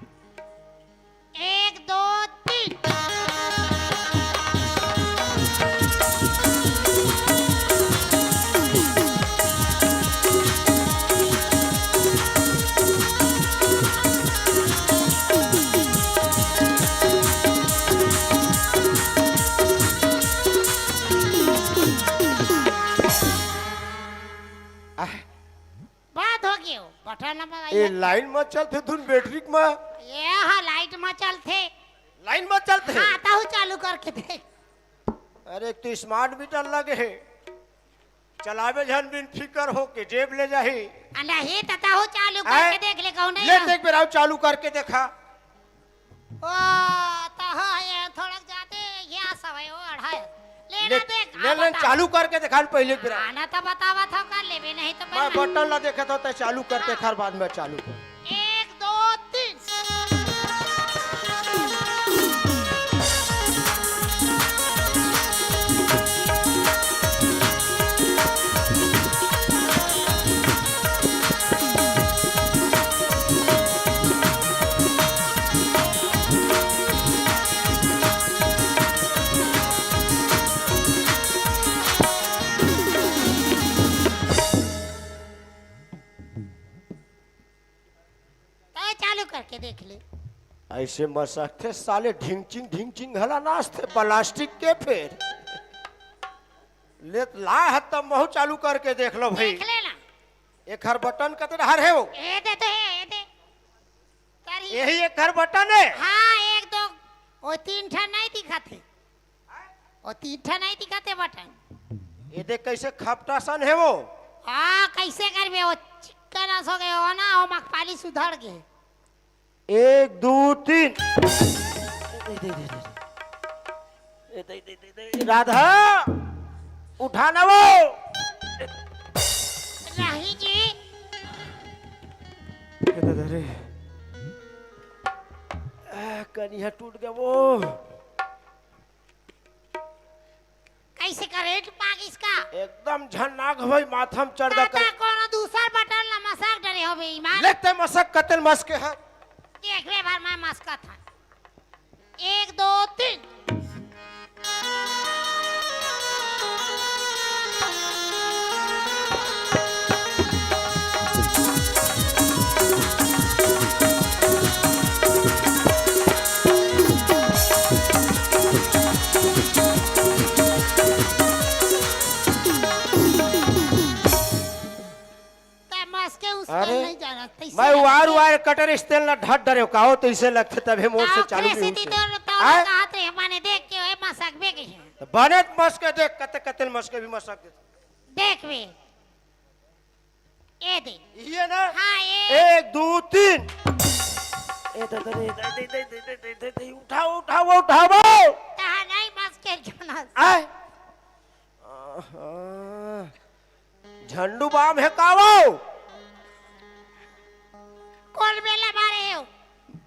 एक, दो, तीन। आह। बात हो गयो, बटन ला ए, लगाइए। लाइन म चलथे धुन बैटरी म? ये हा लाइट म चलथे। लाइन म चलथे? हाँ, तहु चालू करके देख। अरे, एक तो स्मार्ट मीटर लगे हे, चलावे झन बिन फिकर हो के जेब ले जाही। आ, नहीं त तहु चालू आय? करके देख ले, कहूँ नहीं ले रहो। देख बेरा, चालू करके देखा। ओ, त हो, ये थोड़ा ज्यादा ये सब है, वो अढ़ाई। ले ले, ना देख, ले आ ले, बता। चालू करके देखा न पहले एक बेरा। हाँ, ना तो बतावा था, कर लेबे, नहीं तो मैं बना। बटन ला देखा था, तै चालू करके हाँ। खर बाद में चालू कर। एक, दो, तीन। तय चालू करके देख ले। ऐसे मसकथे साले, ढिंगचिंग ढिंगचिंग घला नाचथे प्लास्टिक के फेर। ले ला ह तब महू चालू करके देख लो भाई। देख ले ना। एखर बटन कते डहर हे वो? ए दे तो हे, ए दे। तारी यही एखर बटन हे? हाँ, एक दो, वो तीन ठन नहीं दिखत हे। वो तीन ठन नहीं दिखत हे बटन। ये देख कैसे खपटा सन हे वो। हाँ, कैसे करबे, वो चिक्कन अस हो गए हो ना, वो मखपाली सुधर गए। एक, दो, तीन। दे, दे, दे, दे, दे। ए, दे, दे, दे, दे। राधा, उठा ना वो। नहीं जी। ए, दे, दे, रे। आ, कनिहा टूट गया वो। कैसे करंट पागिस का? एकदम झन नाग भाई, माथा में चढ़ गा दादा, करे। कोनो दूसर बटन ला मसक डरे हो बेईमान। लेते मसक कतल मसके हर। देख ले भर मैं मसका था। एक, दो, तीन। तै मस के उसके अरे, नहीं जाना, तैसे मैं वार लगथे। वार कटर स्टेल ला ढट डरे का हो, तैसे लगथे तभे मोर से का चालू ओकरे भी सेती होथे। तो तोला आय? कहत रहे, माने देख के ओए मसक बे गई है। तो बने मस के देख, कते कते मस के भी मसक देथे। देख बे। ए दे। ये ना? हाँ, ए। एक, दो, तीन। ए दे, दे, दे, उठाओ, उठाओ, उठाओ। तहा नहीं मस के जाना। आय? आहा। झंडू बाम हे का वो? कोन बेला मारे हो?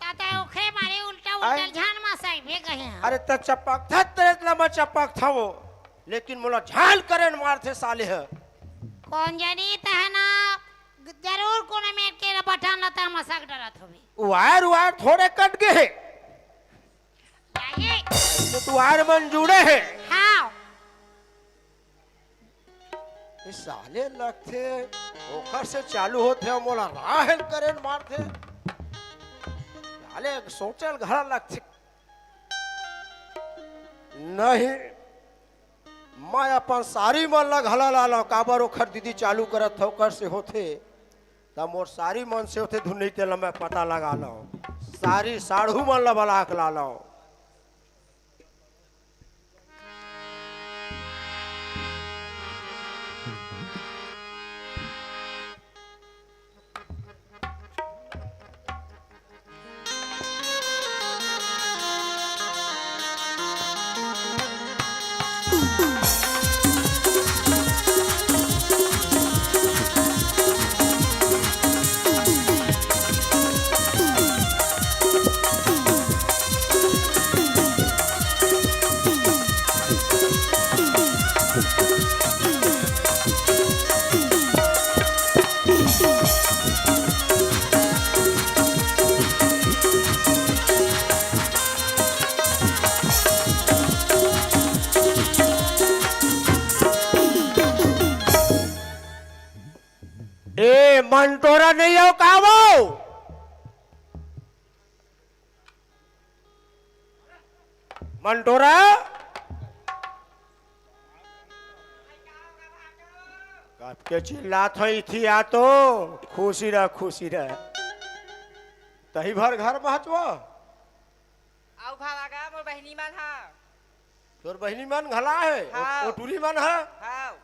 ताता ओखरे मारे उल्टा उल्टा आय? झान मा साई भे गए हैं। अरे त चपक था तेरे ला मैं चपक था वो, लेकिन मोला झान करेन मारथे साले ह। कोन जानी त है ना, जरूर कोनो मेर के बटन ला तमसक डरत होबे। वायर वायर थोड़े कट गए हे। नहीं। तो वायर मन जुड़े हे। हाँ। ए साले लगथे, ओखर से चालू होथे, मोला राहेल करेंट मारथे। साले सोचल घला लगथे। नहीं, मैं अपन सारी मन ला घला ला लव, काबर ओखर दीदी चालू करत हे, ओकर से होथे। त मोर सारी मन से होथे धुन, नहीं तेला मैं पता लगा लव। सारी साढ़ू मन ला बला के ला लव। ए, मंटोरा नहीं हो का वो? मंटोरा? अब के चिल्लात हो इथी आ तो? खुशी रह, खुशी रह। तही भर घर महचवा। आउ भावा गा, मोर बहिनी मन ह। तोर बहिनी मन घला हे? ओ, हाँ। ओ टूरी मन ह? हाँ।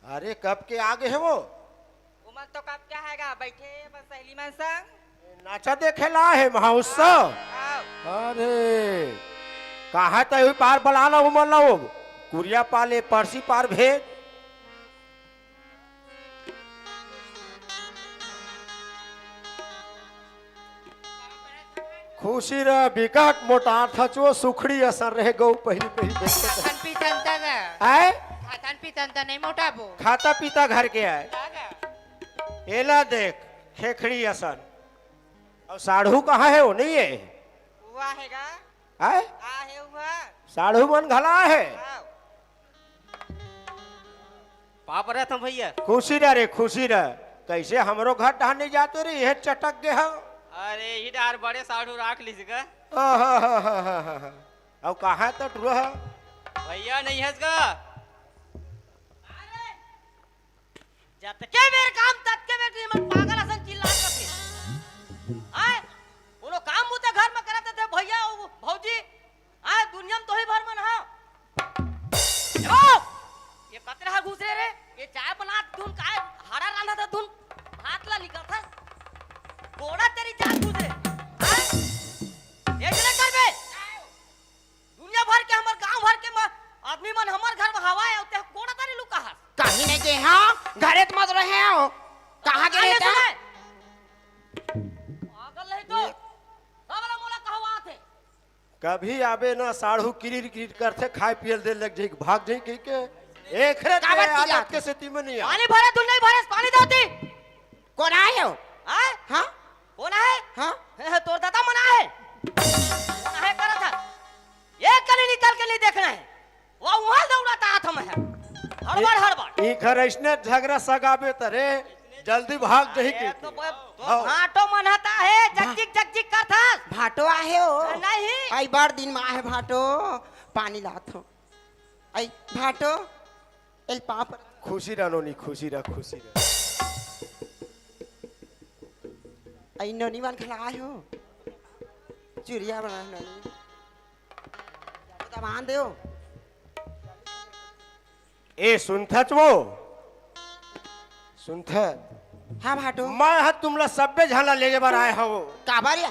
अरे, कब के आगे हे वो? उमन तो कब के आए गा, बैठे अपन सहेली मन संग। नाचा देखे ला हे महोत्सव? हाँ। अरे, कहा त ओही पार बला ला उमन ला वो। कुरिया पाले, परसी पार भेज। खुशी रह, बिकट मोटार थचो, सुखड़ी असन रहे गऊ पहिली पहिली देखे त। खातन पीतन त गा। आय? खातन पीतन त नहीं मोटाबो। खाता पीता घर के आय। का गा? एला देख, खेखड़ी असन। अउ साढ़ू कहाँ हे? वो नहीं हे? हुआ हे गा। आय? आ हे हुआ। साढ़ू मन घला हे। हाँ। पाप रहत हूँ भैया। खुशी रह रे, खुशी रह। कैसे हमरो घर डहर नहीं जाते रे, ये चटक गे हव। अरे, ही डार बड़े साढ़ू राख लीस गा। आहाहाहा। अउ कहाँ त टुरा ह? भैया नहीं हस गा। जतके बेर काम, ततके बेर तुमन पागल असन चिल्लात रथे। आय, कोनो काम बूता घर में करत रथे, भैया, भौजी, आय, दुनिया में तोही भर मन हा। ए ओ, ये कतरा हा घुसरे रे, ये चाय बनात धुन काय, हाड़ा रांधत धुन, भात ला निकलत है। कोड़ा तेरी जात घुसरे। आय, ये जने करबे। दुनिया भर के हमर गांव भर के म-, आदमी मन हमर घर में हवा है, ते कोड़ा तारी लुका हस। कहीं नहीं गे हव, घरे त मत रहे हव। कहाँ गे कान रहे ले त? सुने। पागल नहीं तो। ये सब ला मोला कहवात हे। कभी आबे ना साढ़ू किरिर किरिर करथे, खाए पियल दे लग जाई, भाग जाई कहि के। एकरे काबर तेरे आदत चिल्लात? के सेती में नहीं आ। पानी भरे तू नहीं भरे, पानी दो ती। कोन आय हो? हाँ? हाँ? कोन आय? हाँ? हे, हे, तोर दादा मन आय। कोन आय करत हे? एक कनी निकल के नहीं देखना है। वो वहाँ दौड़त आत हम है। हड़बड़, हड़बड़। ई घर ऐसने झगड़ा सगाबे तरे, जल्दी भाग जाही अरे, के। तो ब-, तो हाँ। भाटो मन हता है, भा- जकजिक, जकजिक करथस। भाटो आहे हो। नहीं। आई बड़ दिन में आहे भाटो, पानी लात हो। आई भाटो, एल पाप। खुशी रह नोनी, खुशी रह, खुशी रह। आई नोनी मन खला आए हो। चुरिया बना नोनी। तो बांध दे हो। ए सुनथच वो? सुनथच? हाँ भाटो। मैं ह तुमला सब्बे झन ला लेगे बर आए हव। काबर या?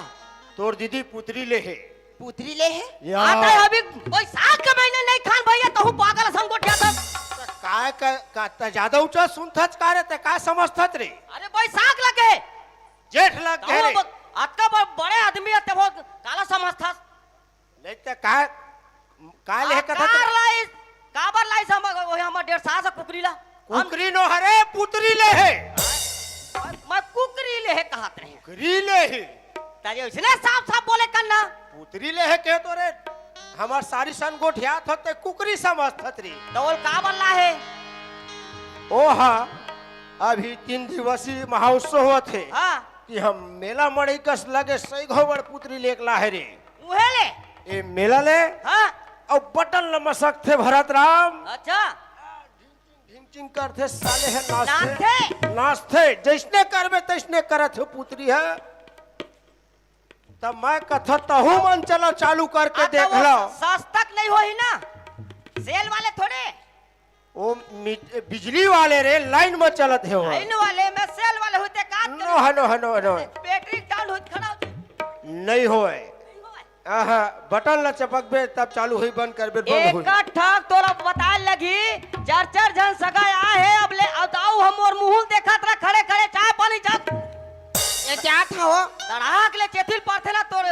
तोर दीदी पुतरी ले हे। पुतरी ले हे? या। आता है अभी बैसाख के महीने नहीं खान भैया, तहु पागल असन गोठियाथस। काय का, का, त ज्यादा ऊंचा सुनथच का रे, त का समझथच रे? अरे बैसाख लगे। जेठ लग तहु गे रे। अब अतका ब-, बड़े आदमी हे, ते वो काला समझथस। नहीं त का, का ले हे कथा त? कार लाइस, काबर लाइस हम, वो हमर डेढ़ साल से कुकरी ला। हम कुकरी नो हरे, पुतरी ले हे। मैं, मैं कुकरी ले हे कहत रहे। कुकरी ले हे। तरे उसने साफ साफ बोले करना। पुतरी ले हे कहे तो रे, हमर सारी सन गोठियात होते कुकरी समझत रे। तो बोल काबर ला हे? ओ हाँ, अभी तीन दिवसीय महोत्सव होत हे। हाँ। कि हम मेला मड़ई कस लगे सही घोबड़ पुतरी लेके ला हे रे। उहे ले। ए मेला ले। हाँ। अउ बटन ल मसकथे भरत राम। अच्छा। ढिंग चिंग करथे साले हे नाचथे। नाचथे। नाचथे, जइसने करबे तइसने करत हे पुतरी हे। तब मैं कथा तहू मन चलो चालू करके आ, देख तो वो लो। स-, सस्तक नहीं होही ना, सेल वाले थोड़े। ओ मि-, बिजली वाले रे, लाइन में चलत हे वो। लाइन वाले में सेल वाले होते का नो, हनो, हनो, हनो। बैटरी डाउन होत खड़ा होते। नहीं होए। नहीं होए। आहा, बटन ला चपकबे तब चालू होई, बंद करबे बंद होई। एक ठक तोला बताए लगी, चार चार झन सगा आए हे, अब ले अउ दाऊ हम मोर मुहुल देखत रह खड़े खड़े, चाय पानी जग। ये जात हो? तड़ाक ले चेथिल परथे ना तोर।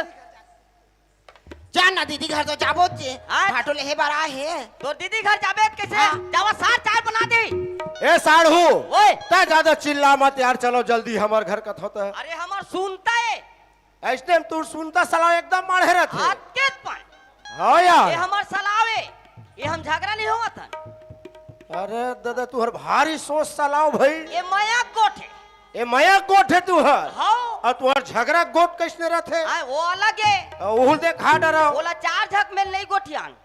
जा ना दीदी घर तो जाबो जे। हाँ। भाटो लेहे बर आए हे। तोर दीदी घर जाबे त कैसे? हाँ। जावा सार चाय बना दे। ए साढ़ू। ओए। त ज्यादा चिल्ला मत यार, चलो जल्दी हमर घर कथा होत हे। अरे हमर सुनता है। अइसने में तोर सुनता सलाव एकदम माढ़े रथे। आतकेत पन। हाँ यार। ये हमर सलाव हे, ये हम झगड़ा नहीं होवत हन। अरे दादा, तुहर भारी सोच सलाव भई। ये मया गोठ हे। ये मया गोठ हे तुहर। हाँ। अउ तुहर झगड़ा गोठ कइसने रथे? हाँ, वो अलग हे। अउ ओहू देख हा डराव। ओला चार झक में नहीं गोठियान।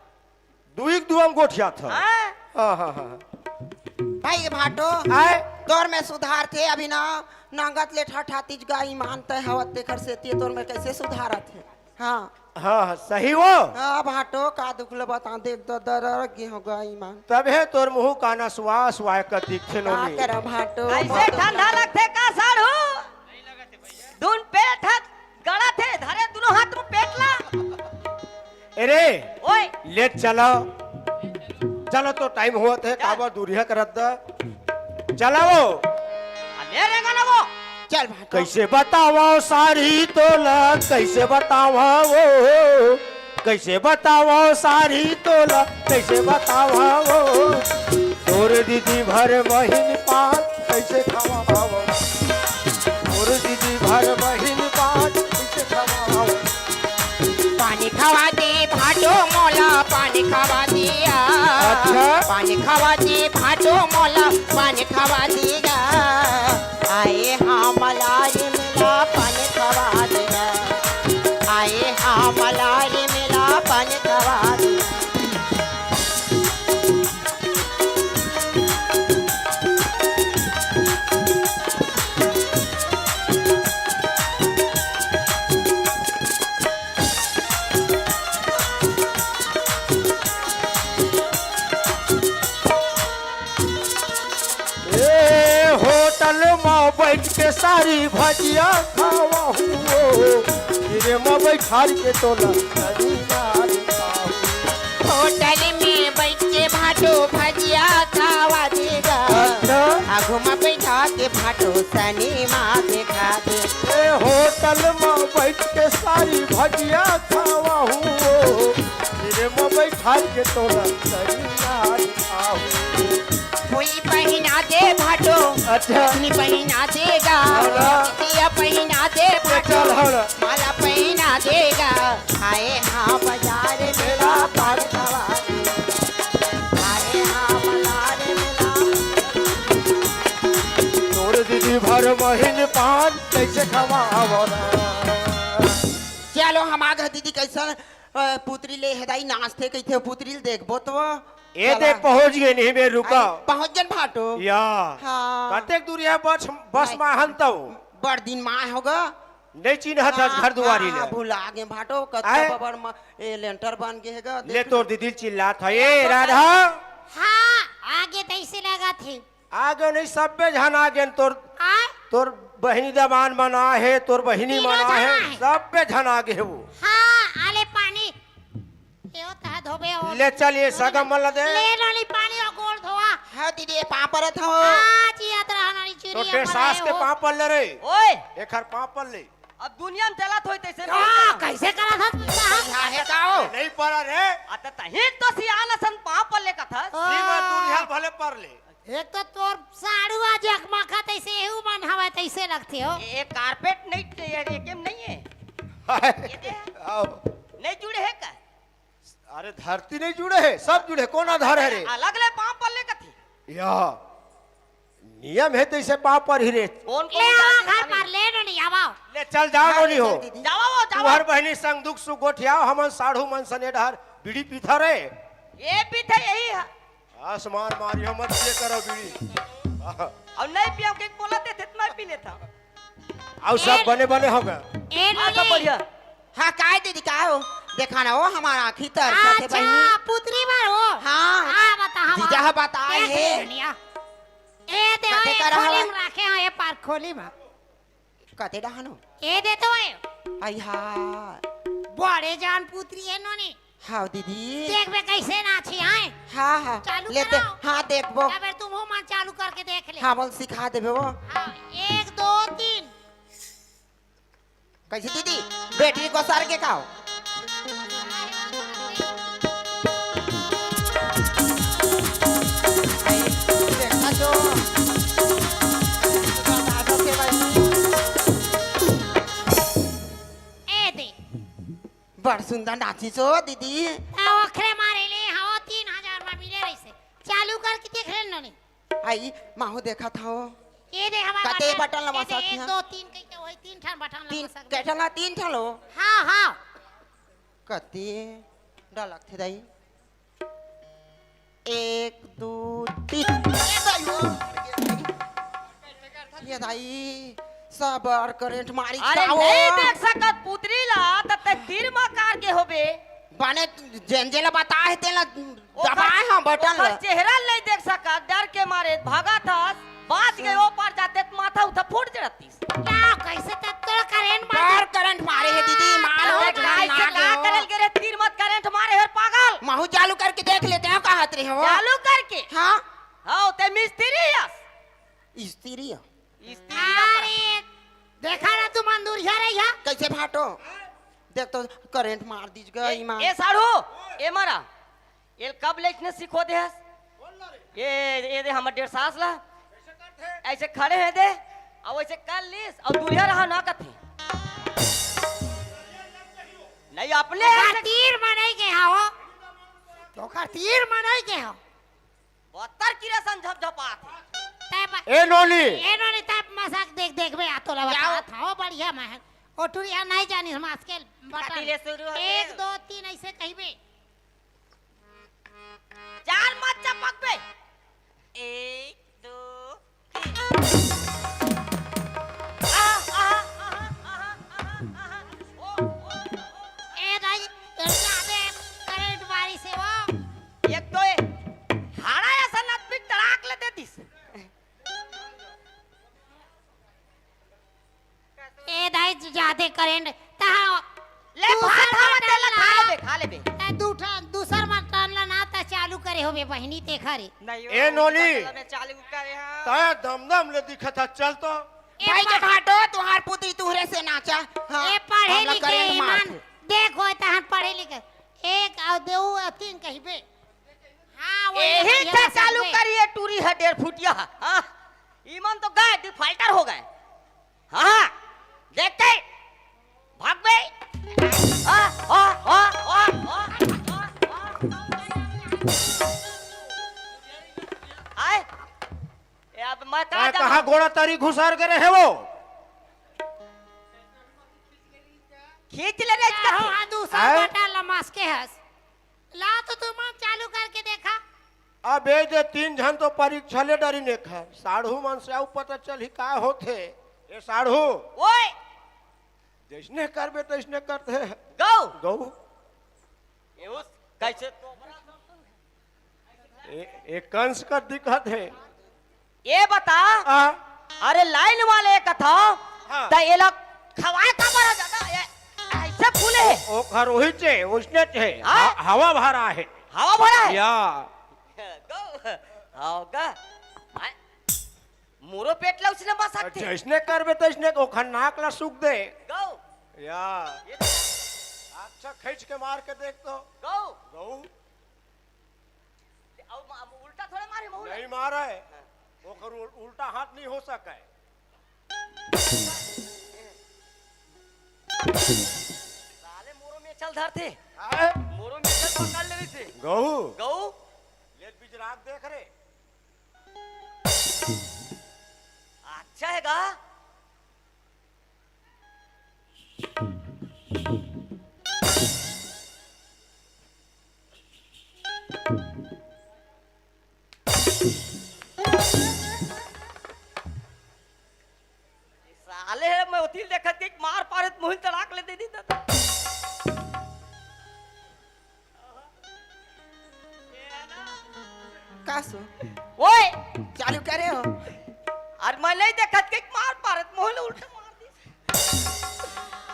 दुई के दुआ में गोठियाथव। हाँ। हाँ, हाँ, हाँ। भाई भाटो, आय? तोर में सुधार थे अभी ना, नंगत ले ठठातीच गा ईमान तय हवत, तेखर सेती तोर में कैसे सुधारत हे? हाँ। हाँ, हाँ, सही वो। हाँ, भाटो, का दुख ल बता, देख दो दरर गे हो गा ईमान। तबे तोर मुँह काना सुआ सुआ कर दिखथे का नोनी। करा भाटो, ऐसे भाटो। ठंडा लगथे का साढ़ू? दुन पेट ह गड़त हे, धरे दुनो हाथ में पेट ला। अरे, ओए। ले चलो। चलो तो टाइम होवत हे, चल। काबर दूरिहा करत दा। चलो। आ, ले रेंगा ना वो। चल भाटो। कैसे बतावं सारी तोला, कैसे बतावं वो, कैसे बतावं सारी तोला, कैसे बतावं वो। तोर दीदी भर महीन पान कैसे खवावं, तोर दीदी भर महीन पान कैसे खवावं। पानी खवा दे भाटो मोला, पानी खवा दिया। अच्छा। पानी खवा दे भाटो मोला, पानी खवा दिया। आए हाँ मलारी मिला, पानी खवा दिया। आए हाँ मलारी मिला, पानी खवा दिया। ए, होटल म बैठ के सारी भजिया खावा हुओ, हीरे म बैठार के तोला सरीना दिखाहू। होटल में बैठ के भाटो भजिया खावा देगा। अच्छा। आगू म बैठा के भाटो सनीमा देखा दे। ए, होटल म बैठ के सारी भजिया खावा हुओ, हीरे म बैठार के तोला सरीना दिखाहू। फूल पहिना दे भाटो, अच्छा। रखनी पहिना देगा, हौला। बिटिया पहिना दे भाटो, चल, हौला। माला पहिना देगा। आए हाँ बाजार मेला पान खवा दे। आए हाँ बाजार मेला। तोर दीदी भर महीन पान कैसे खवावं रा। चलो, हम आ गे दीदी, कैसन, अ, पुतरी ले हे दाई नाचथे, कहिथे पुतरी ल देखबो तो। ए चला। देख, पहुंच गे नहीं बे, रुका। आई, पहुंच गेन भाटो। या। हाँ। कतेक दूर हे बस, बस आई। मा हन तव? बड़ दिन मा होगा। नहीं चिन्हत हस हाँ, घर दुआरी हाँ, ले। भुला गे भाटो, कतका आय? बबर म, ए, लेंटर बन गे हे गा, ले देख तोर ना। दीदी चिल्लात हे, ए, राधा। हाँ, आगे तैसे लगा थे। आगे नहीं, सब्बे झन आगे तोर, आय? तोर बहिनी दमान मन आहे, तोर बहिनी मन तीनों झन आहे, आहे। सब्बे झन आगे हे वो। हाँ, आले पानी। यो तह धोबे हो। ले चल, ये सगा मन ला दे। ले नोनी पानी अउ गोड़ धोवा। हाँ दीदी, ये पाँव परत हवं। हाँ, जियत रहा नोनी तो चुरी टेर अमर सास है के हो। पाँव पर ले रे। ओए। एखर पाँव पर ले। अब दुनिया में चलत होई तैसे नहीं हाँ, चला। कैसे करत हस? हाँ, हे का हो? नहीं परा रे। आ, त तहीं तो सियान असन पाँव पर ले कथस। हाँ। सीमा दूरिहा भले पर ले। एक तो तोर साड़ू आज अकमाखा तैसे एहू मन हवय तैसे लगथे हो। ये कारपेट नहीं, ये, ये केम नहीं है। हाय। ये दे। आओ। नहीं जुड़े है का? अरे धरती नहीं जुड़े है, सब जुड़े, कौन आधार है रे? अलग ले पाँव पर ले कथी? या, नियम है तो इसे पाँव पर ही रे। कौन कौन ले आवा जाति घर वाले? पर, ले नो नहीं आवा। ले चल जाओ हाँ, नो नहीं हो। चल दीदी। जावा वो, जावा। तुहर बहिनी संग दुख सुख गोठियाओ, हमन साढ़ू मन सने डहर बीड़ी पीथा रे। ये पीथे यही है। आसमान मारी हो मत ये करो बीड़ी। और नहीं पिया के बोला थे, थे तो मैं पी लेता। अउ सब ए, बने बने होगा। ए हाँ, सब नोनी। बढ़िया। हाँ, काय दीदी, काय हो? देखा ना हो, हमारा आँखी तर अच्छा, बहिनी। पुत्री बर हो। हाँ। हाँ, बता, हम जीजा ह बताए देख हे। ले दुनिया। ए दे, कते ए करा खोली हवा? में रखे हैं, ए पार खोली में। कते डहानो? ए दे तो ए। आई हा। बड़े जान पुत्री है नोनी। हाँ दीदी। देख बे कैसे नाची आए। हाँ, हाँ। चालू ले दे। कराओ। हाँ, देखबो। या फिर तुम हो मन चालू करके देख ले। हाँ, बोल सिखा देबे वो। हाँ, एक, दो, तीन। कैसे दीदी? बैटरी को सर के का हो? देखा जो। ए दे। बड़ सुंदर नाचिस हो दीदी। आ, ओखरे मारे ले, हाँ, तीन हजार में मिले रहिसे। चालू करके देख ले नोनी। आई, माहू देखत हव। ये दे हमार कते बटन, बटन लगा ये दे, सकत एक, हन? दो, तीन कहिके वही तीन ठन बटन तीन, लगा सकत। कै ठन ला? तीन ठन लो। हाँ, हाँ। कते डर लगथे दाई? एक, दू, तीन। ये दाई, ये दाई, सबर करंट मारिस अरे का वो? नहीं देख सकत पुतरी ला, त तैं तीर म कार गे होबे। बने जेन जेला बताए हे, तेला ओकर, दबाए हंव बटन ओकर ला। चेहरा ल नहीं देख सकत, डर के मारे भागत हस, बाच गे ओ पार जाते त माथा उठा फूट जड़तिस। का, कैसे त तोर करंट मार डर करंट मारे हे दीदी, मान अरे लो, ध्यान कैसे ना का दो। करल गे रे, तीर म त करंट मारे हे पागल। महू चालू करके देख लेते हो, कहत रहे हो। चालू करके? हाँ। हाँ, तैं मिस्त्री हस। स्त्री ह। स्त्री अरे, देखा ना तू मंदुरिया रे यहाँ। कैसे फाटो? देख तो करंट मार दीज ग ए, ईमान। ए साढ़ू, ए मारा। एला कब ले इसने सिखो दे हस? ए, ए दे हमर डेढ़ सास ला। ऐसे खड़े हे दे, अउ ऐसे कर लीस, अउ दूरिहा रहा ना कथे। नहीं, अपने ओकर ऐसे तीर म नहीं गे हव। ओकर तीर म नहीं गे हव। बत्तर किरा सन झपझपात हे। तब ए नोनी। ए नोनी, तब मजाक देख, देखबे, आ तोला क्या हो? बतात हव, बढ़िया महक। ओ टुरी ह नहीं जानिस मास्केल बटन। कथी ले शुरू होथे? एक, दो, तीन ऐसे कहिबे। चार मत चपकबे। एक, दो, तीन। आहा, आहा, आहा, आहा, आहा, आहा। ओ, ओ, ओ, ओ। ए दाई, ए जादे करंट मारिस हे वो। एक तो ए हाड़ा असन आदमी तड़ाक ले दे दिस। ए दाई, जादे करंट, तहाँ ले दूसर भात हवा बटन तेला ला, खा लेबे, खा लेबे। तैं दूठा, दूसर बटन ला ना तैं चालू करे होबे बहिनी, तेखरे। नहीं, ए ओ नोनी, बटन ला मैं चालू करे हंव। तैं दमदम ले दिखत हस, चल तो। ए भाई के पढ़- भाटो, तुहार पुतरी तुहरे से नाचा। हाँ, ए पढ़े हमला लिखे करंट ईमान, मारथे। देख होय तहन पढ़े लिखे। एक अउ दू अउ तीन कहिबे। हाँ, वो एही ये से बढ़िया चालू सकबे। करिए टूरी ह डेढ़ फुटिया ह। हाँ, ईमन तो गए, डिफाल्टर हो गए। हाँ, देख के भागबे। हाँ, हाँ, हाँ, हाँ, हाँ, हाँ, हाँ। आए, ए, अब मैं कहाँ मैं जाऊँ? कहाँ गोड़ा तरी घुसर गे रहे वो? खींच ले रे इसका। हाँ, हाँ, दूसर आए? बटन ला मास्के हस। ला तो तुमन चालू करके देखा। अब ए दे तीन झन तो परीक्षा ले डरिन एखर। साढ़ू मन से अउ पता चलही का होथे। ए साढ़ू। ओए। जइसने करबे तइसने करथे। गऊ। गऊ। ए उस कैसे तो ए, ए कंस का दिखत हे। ए बता, आ? अरे लाइन वाले कथा, हाँ। त एला खवाए काबर ह जादा? ए, ऐसे फूले हे। ओखर ओही चे, ओइसने चे। हाँ? ह-, हवा भरा हे। हवा भरा हे? या। गऊ, हव गा। आय, मोरो पेट ला उसने बस सकथे। जइसने करबे तइसने ओखर नाक ला सूख दे। गऊ। या। ये अच्छा खींच के मार के देख तो। गऊ। गऊ। अउ मा-, उल्टा थोड़े मारे, महू नहीं मारे। हाँ। ओकर उल-, उल्टा हाथ नहीं हो सके। साले मोरो में चल धरथे। आए? मोरो में चल पकड़ लेवे से। गऊ। गऊ। ले बिजराग देख रे। अच्छा हे गा। साले हे, मैं ओतिल देखत के मार पारे त मुहिल तड़ाक ले दे दी दादा। का सो? ओए! चालू करे हो? अरे मैं नहीं देखत के मार पारे त मुहिल उल्टा मार दी।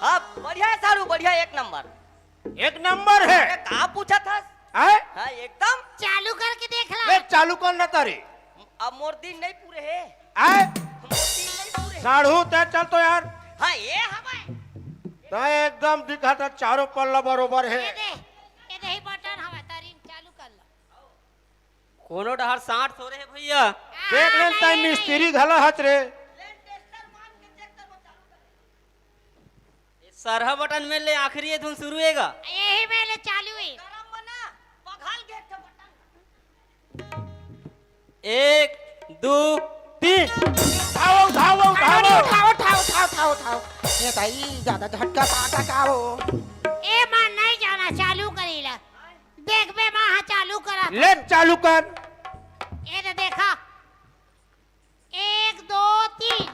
अब बढ़िया हे साढ़ू, बढ़िया, एक नंबर। एक नंबर हे। अरे, का पूछत हस? आय? हाँ, एकदम। चालू करके देख ला। ले, चालू कर ना तारी। अब मोर दिन नहीं पूरे हे। आय? मोर दिन नहीं पूरे हे। साढ़ू, तैं चल तो यार। हाँ, ये हवय। तैं एकदम दिखत हे, चारों पल्ला बरोबर हे। ये दे, ये दे ही बटन हवय, तारी चालू कर ला। कोनो डहर साठ सो रहे भैया। देख ले, नहीं, तैं नहीं। मिस्त्री घला हच रे। सरहा बटन में ले आखिरी ये धुन शुरू हेगा। यही में ले चालू हे। एक, दू, तीन। उठाओ, उठाओ, उठाओ, अरे, उठाओ। उठाओ, उठाओ, उठाओ, उठाओ, उठाओ। ये भाई, ज्यादा झटका पाटा का हो? ए, मैं नहीं जाना, चालू करी ला। देख बे, मैं हाँ चालू चालू करा। ले चालू कर। ये तो देखा, एक, दो, तीन।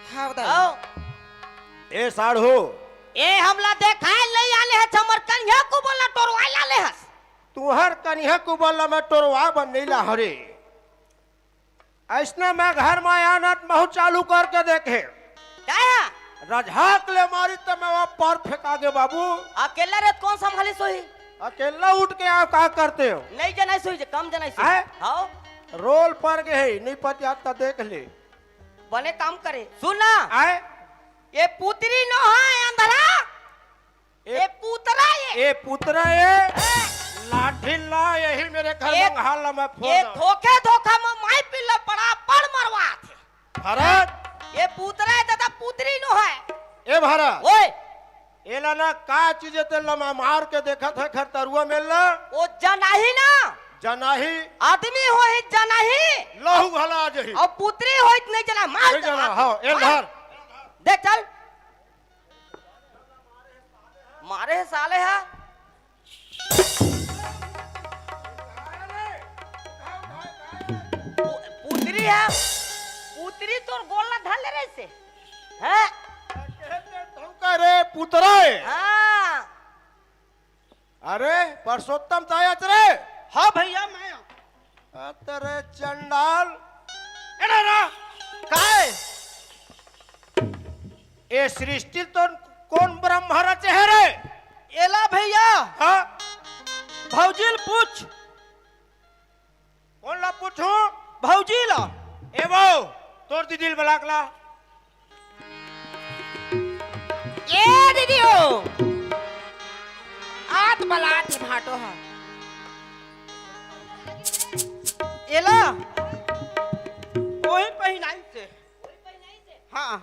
हाँ, बताओ। आओ। ए साढ़ू। ए हमला देखाय ले आले हस, हमर कनिहा कुबल ला टोरवाय लाले हस। तुहर कनिहा कुबल ला मैं टोरवा बन नहीं ला हरे। ऐसने मैं घर में आना त महू चालू करके देखे। का है? रझाक ले मारी त मैं वहाँ पर फेंका गे बाबू। अकेला रे त कोन संभाली सोही? अकेला उठ के आप का करते हो? नहीं जनाई सोही जे, कम जनाई सोही। हैं? हाओ। रोल पर गए है, नहीं पतियात त देख ले। बने काम करे। सुन ना। आए? ये पुतरी नो है अंधरा। ए, ए पुतरा ये। ए पुतरा ये। ए। लाठी ला, यही मेरे घर ए, में हाल ला मैं फोड़ ये दूं। धोखे धोखा में माई पिल्ला पड़ा पड़ मरवा थे। भरत। ये पुतरा है दादा, पुतरी नो है। ए भरत। ओए। एला ना का चीज ते लमा मार के देखत है घर तरुआ मेल ना। वो जनाही ना। जनाही। आदमी हो ही जनाही। लहू घला जही। और पुतरी हो इतने जना मार नहीं जना, हाँ, ए मार। धर। दे चल। मारे हे साले हा। पु-, पुतरी है, पुतरी तोर गोल ला धर ले रहे से। हैं? धमका रे पुतरा है। हाँ। अरे, परसोत्तम तायच रे। हाँ भैया, मैं हूँ। अतरे चंडाल। एड़ा रा। काय? ए सृष्टि तो कोन ब्रह्मा रचे हे रे? एला भैया। हाँ? भौजील पूछ। कोन ला पूछूं? भौजी ला। ए बहू, तोर दीदी ल बलाक ला। ए दीदी हो, आत बलात हे भाटो हा। एला, ओही पहिनाई से। हाँ।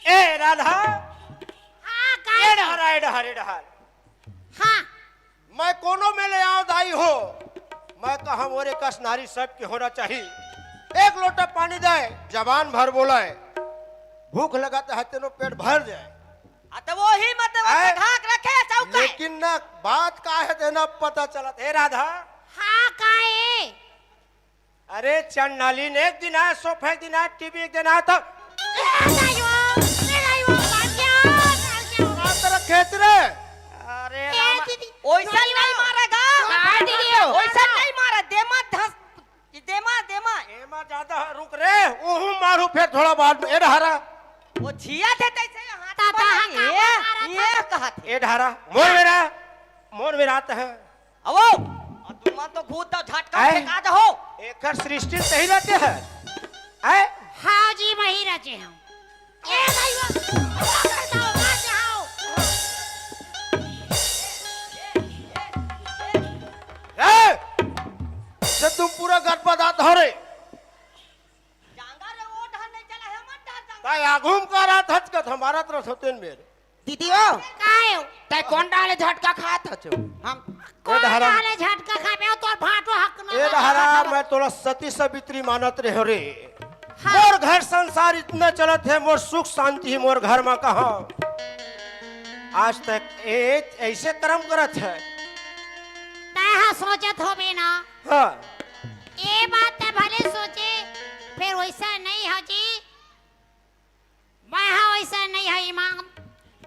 ए राधा। हाँ, का ए है? डहर, ए डहर, ए डहर। हाँ। मैं कोनो में ले आव दाई हो, मैं कहा मोरे कस नारी सबके होना चाहिए। एक लोटा पानी दे, जबान भर बोलाए, भूख लगा तो है तेनो पेट भर जाए। आ, तो वही मत, आए? ढाक रखे चौका। लेकिन ना, बात का है, तेना पता चलत। ए राधा। हाँ, का है? अरे चंडालिन, एक दिन आए, सोफा एक दिन आए, टीवी एक दिन आए, तो ए, नहीं हो, ए, नहीं हो, भाग जाओ, भाग जाओ। बात रखे रे। अरे ए, रामा, दीदी, ओइसन नहीं नहीं हो। मारेगा। हाँ, दीदी हो। ओइसन नहीं मारे, देमा धस, देमा, देमा। एमा ज्यादा रुक रे, ओहू मारू फिर थोड़ा बाद में। ए डहरा। वो छिया थे तैसे हाथ ताता पर हाँ, ये, का मारा ये था? कहा थे। ए डहरा, मोर मेरा, मोर मेरा आत है। अवो, और तुम तो घूत दो, झटका आए? फेंका दो। एकर सृष्टि सही रहते हैं। आए? हाँ जी, वही रचे हम। ए भाई, वो, वो कर दो, आ जाओ। ए! से तुम पूरा गटपदात हो रे। जांगा रे, वो ढाल नहीं चला है, मत ढाल जांगा। ताई आगूम का रात हच कत हमारा तरफ होते मेरे। दीदी हो, काय हो? तै कोन डाले झटका खात हचो? हम ए कोन डहरा। डाले झटका खाबे, तोर भाटो हक ना ए है। डहरा, मैं तोला सती सावित्री मानत रहे रे। हाँ। मोर घर संसार इतना चलत है, मोर सुख शांति ही मोर घर में कहा। आज तक ए, ऐसे कर्म करत है। तै हा सोचत होबे ना। हाँ। ए बात तै भले सोचे, फिर वैसा नहीं हो जी। मैं हा वैसा नहीं है ईमान,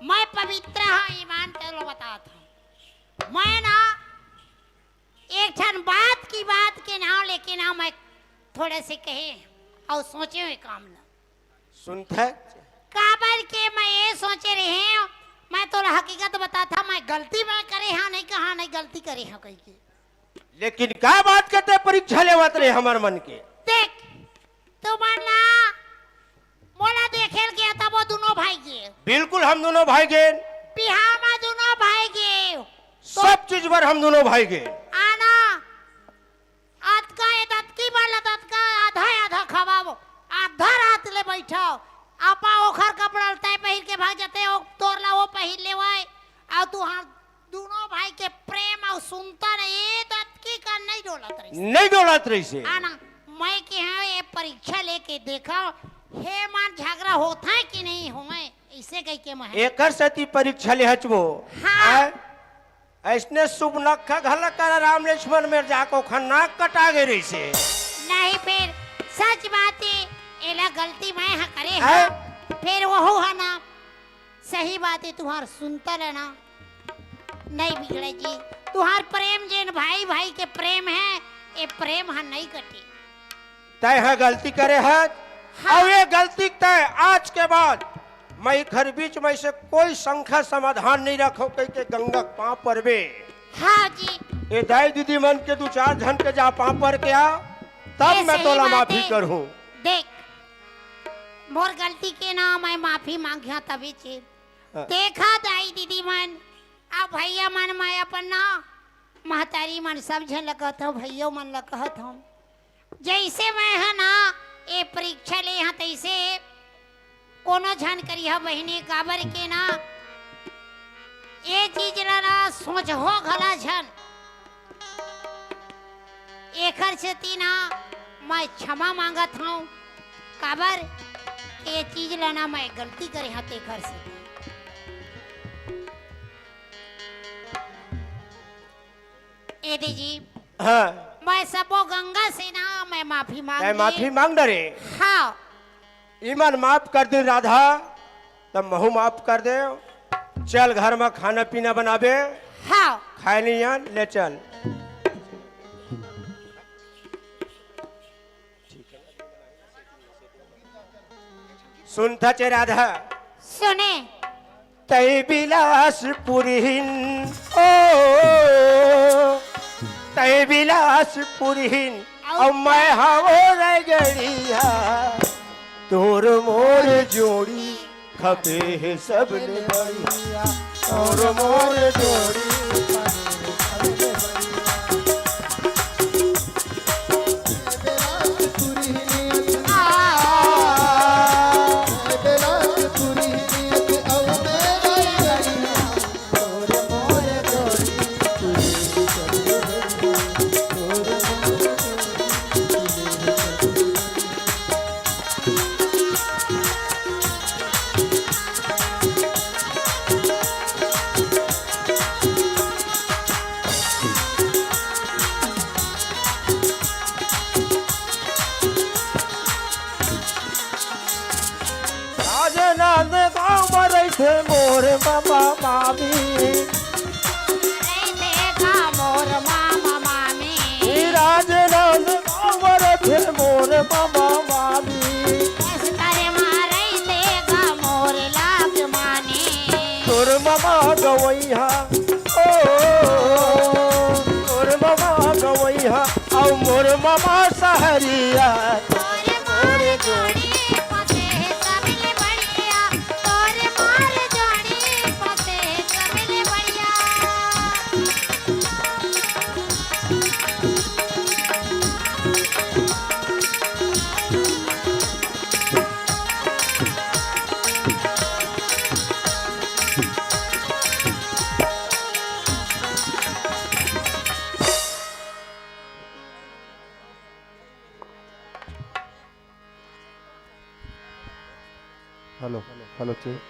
मैं पवित्र हा ईमान, चलो बतात हूँ। मैं ना एक ठन बात की बात के नाम लेके ना मैं थोड़े से कहे और सोचे हुए काम ला। सुनत है? काबर के मैं ये सोचे रहे हूँ, मैं तोला हकीकत बतात हूँ, मैं गलती मैं करे हाँ नहीं कहा नहीं गलती करे हाँ कही के। लेकिन का बात के तै परीक्षा लेवत रे हमर मन के? देख, तुमन ना मोला देखे ल गे तब वो दुनो भाई गे। बिल्कुल हम दुनो भाई गे। बिहाव में दुनो भाई गे। सब चीज बर हम दुनो भाई गे। आना, अतका ए दतकी वाला दतका आधा आधा खवाओ, आधा रात ले बैठाओ, आपा ओखर का सुनता नहीं, ये तो अतकी का नहीं डोलत रहिस। नहीं डोलत रहिस हे। आना, मैं के हाँ ये परीक्षा लेके देखा, हे मान झगड़ा होता है कि नहीं होवे, ऐसे कह के मैं। एकर सेती परीक्षा ले हचबो। हाँ। आय? ऐसने सुपनखा घला करा राम लक्ष्मण मेर जाको खन्ना कटा गे रहिस हे। नहीं फिर सच बात है, एला गलती मैं हा करे आय? हा। फिर वहू हा ना, सही बात है, तुहार सुनता ले ना, नहीं बिगड़े जी। तुहार प्रेम जेन भाई भाई के प्रेम है, ये प्रेम हा नहीं कटे। तय हा गलती करे हस, हाँ। अउ ये गलती तय आज के बाद मैं घर बीच में से कोई शंका समाधान नहीं रखो कह के गंगा के पाँव परबे। हाँ जी। ये दाई दीदी मन के दू चार झन के जा पाँव पर के आ, तब ये मैं सही तोला बात माफी है। करहूँ। देख, मोर गलती के ना मैं माफी मांगिया तभी चीज। हाँ। देखा दाई दीदी मन, अब भैया मन मैं अपन ना महतारी मन सब झन ल कहत हूँ, भैया मन ल कहत हूँ, जैसे मैं ह ना ये परीक्षा ले हा तैसे कोनो झन करिहा बहिनी, काबर के ना ये चीज ला ना सोचहो घला झन। एखर सेती ना मैं क्षमा मांगत हूँ, काबर ये चीज ला ना मैं गलती करे हा तेखर सेती। ए दीदी, हाँ। मैं सबो गंगा से ना मैं माफी मांग तै ली। माफी मांग डरे। हाँ। इमन माफ कर दिन राधा, तब महू माफ कर दे। चल घर में खाना पीना बनाबे। हाँ। खाए नहीं आन, ले चल। सुनता चे राधा। सुने। तै बिलासपुरहिन, ओ, तै बिलासपुरहिन, अउ मैं हवो रगड़िया, तोर मोर जोड़ी खपे हे सबले बढ़िया, तोर मोर जोड़ी खपे हे सबले बढ़िया। राजनांदगांव म रहिथे मोर ममा मामी। रहिथे गा मोर मामा मामी। राजनांदगांव म रहिथे मोर ममा मामी। बस्तर म रहिथे गा मोर लाग मानी। तोर ममा गवइहा, ओ, तोर ममा गवइहा, अउ मोर ममा सहरिया। तोर मोर जोड़ी पते सबले बढ़िया, तोर मोर जोड़ी पते सबले बढ़िया। Hello, hello, cheque.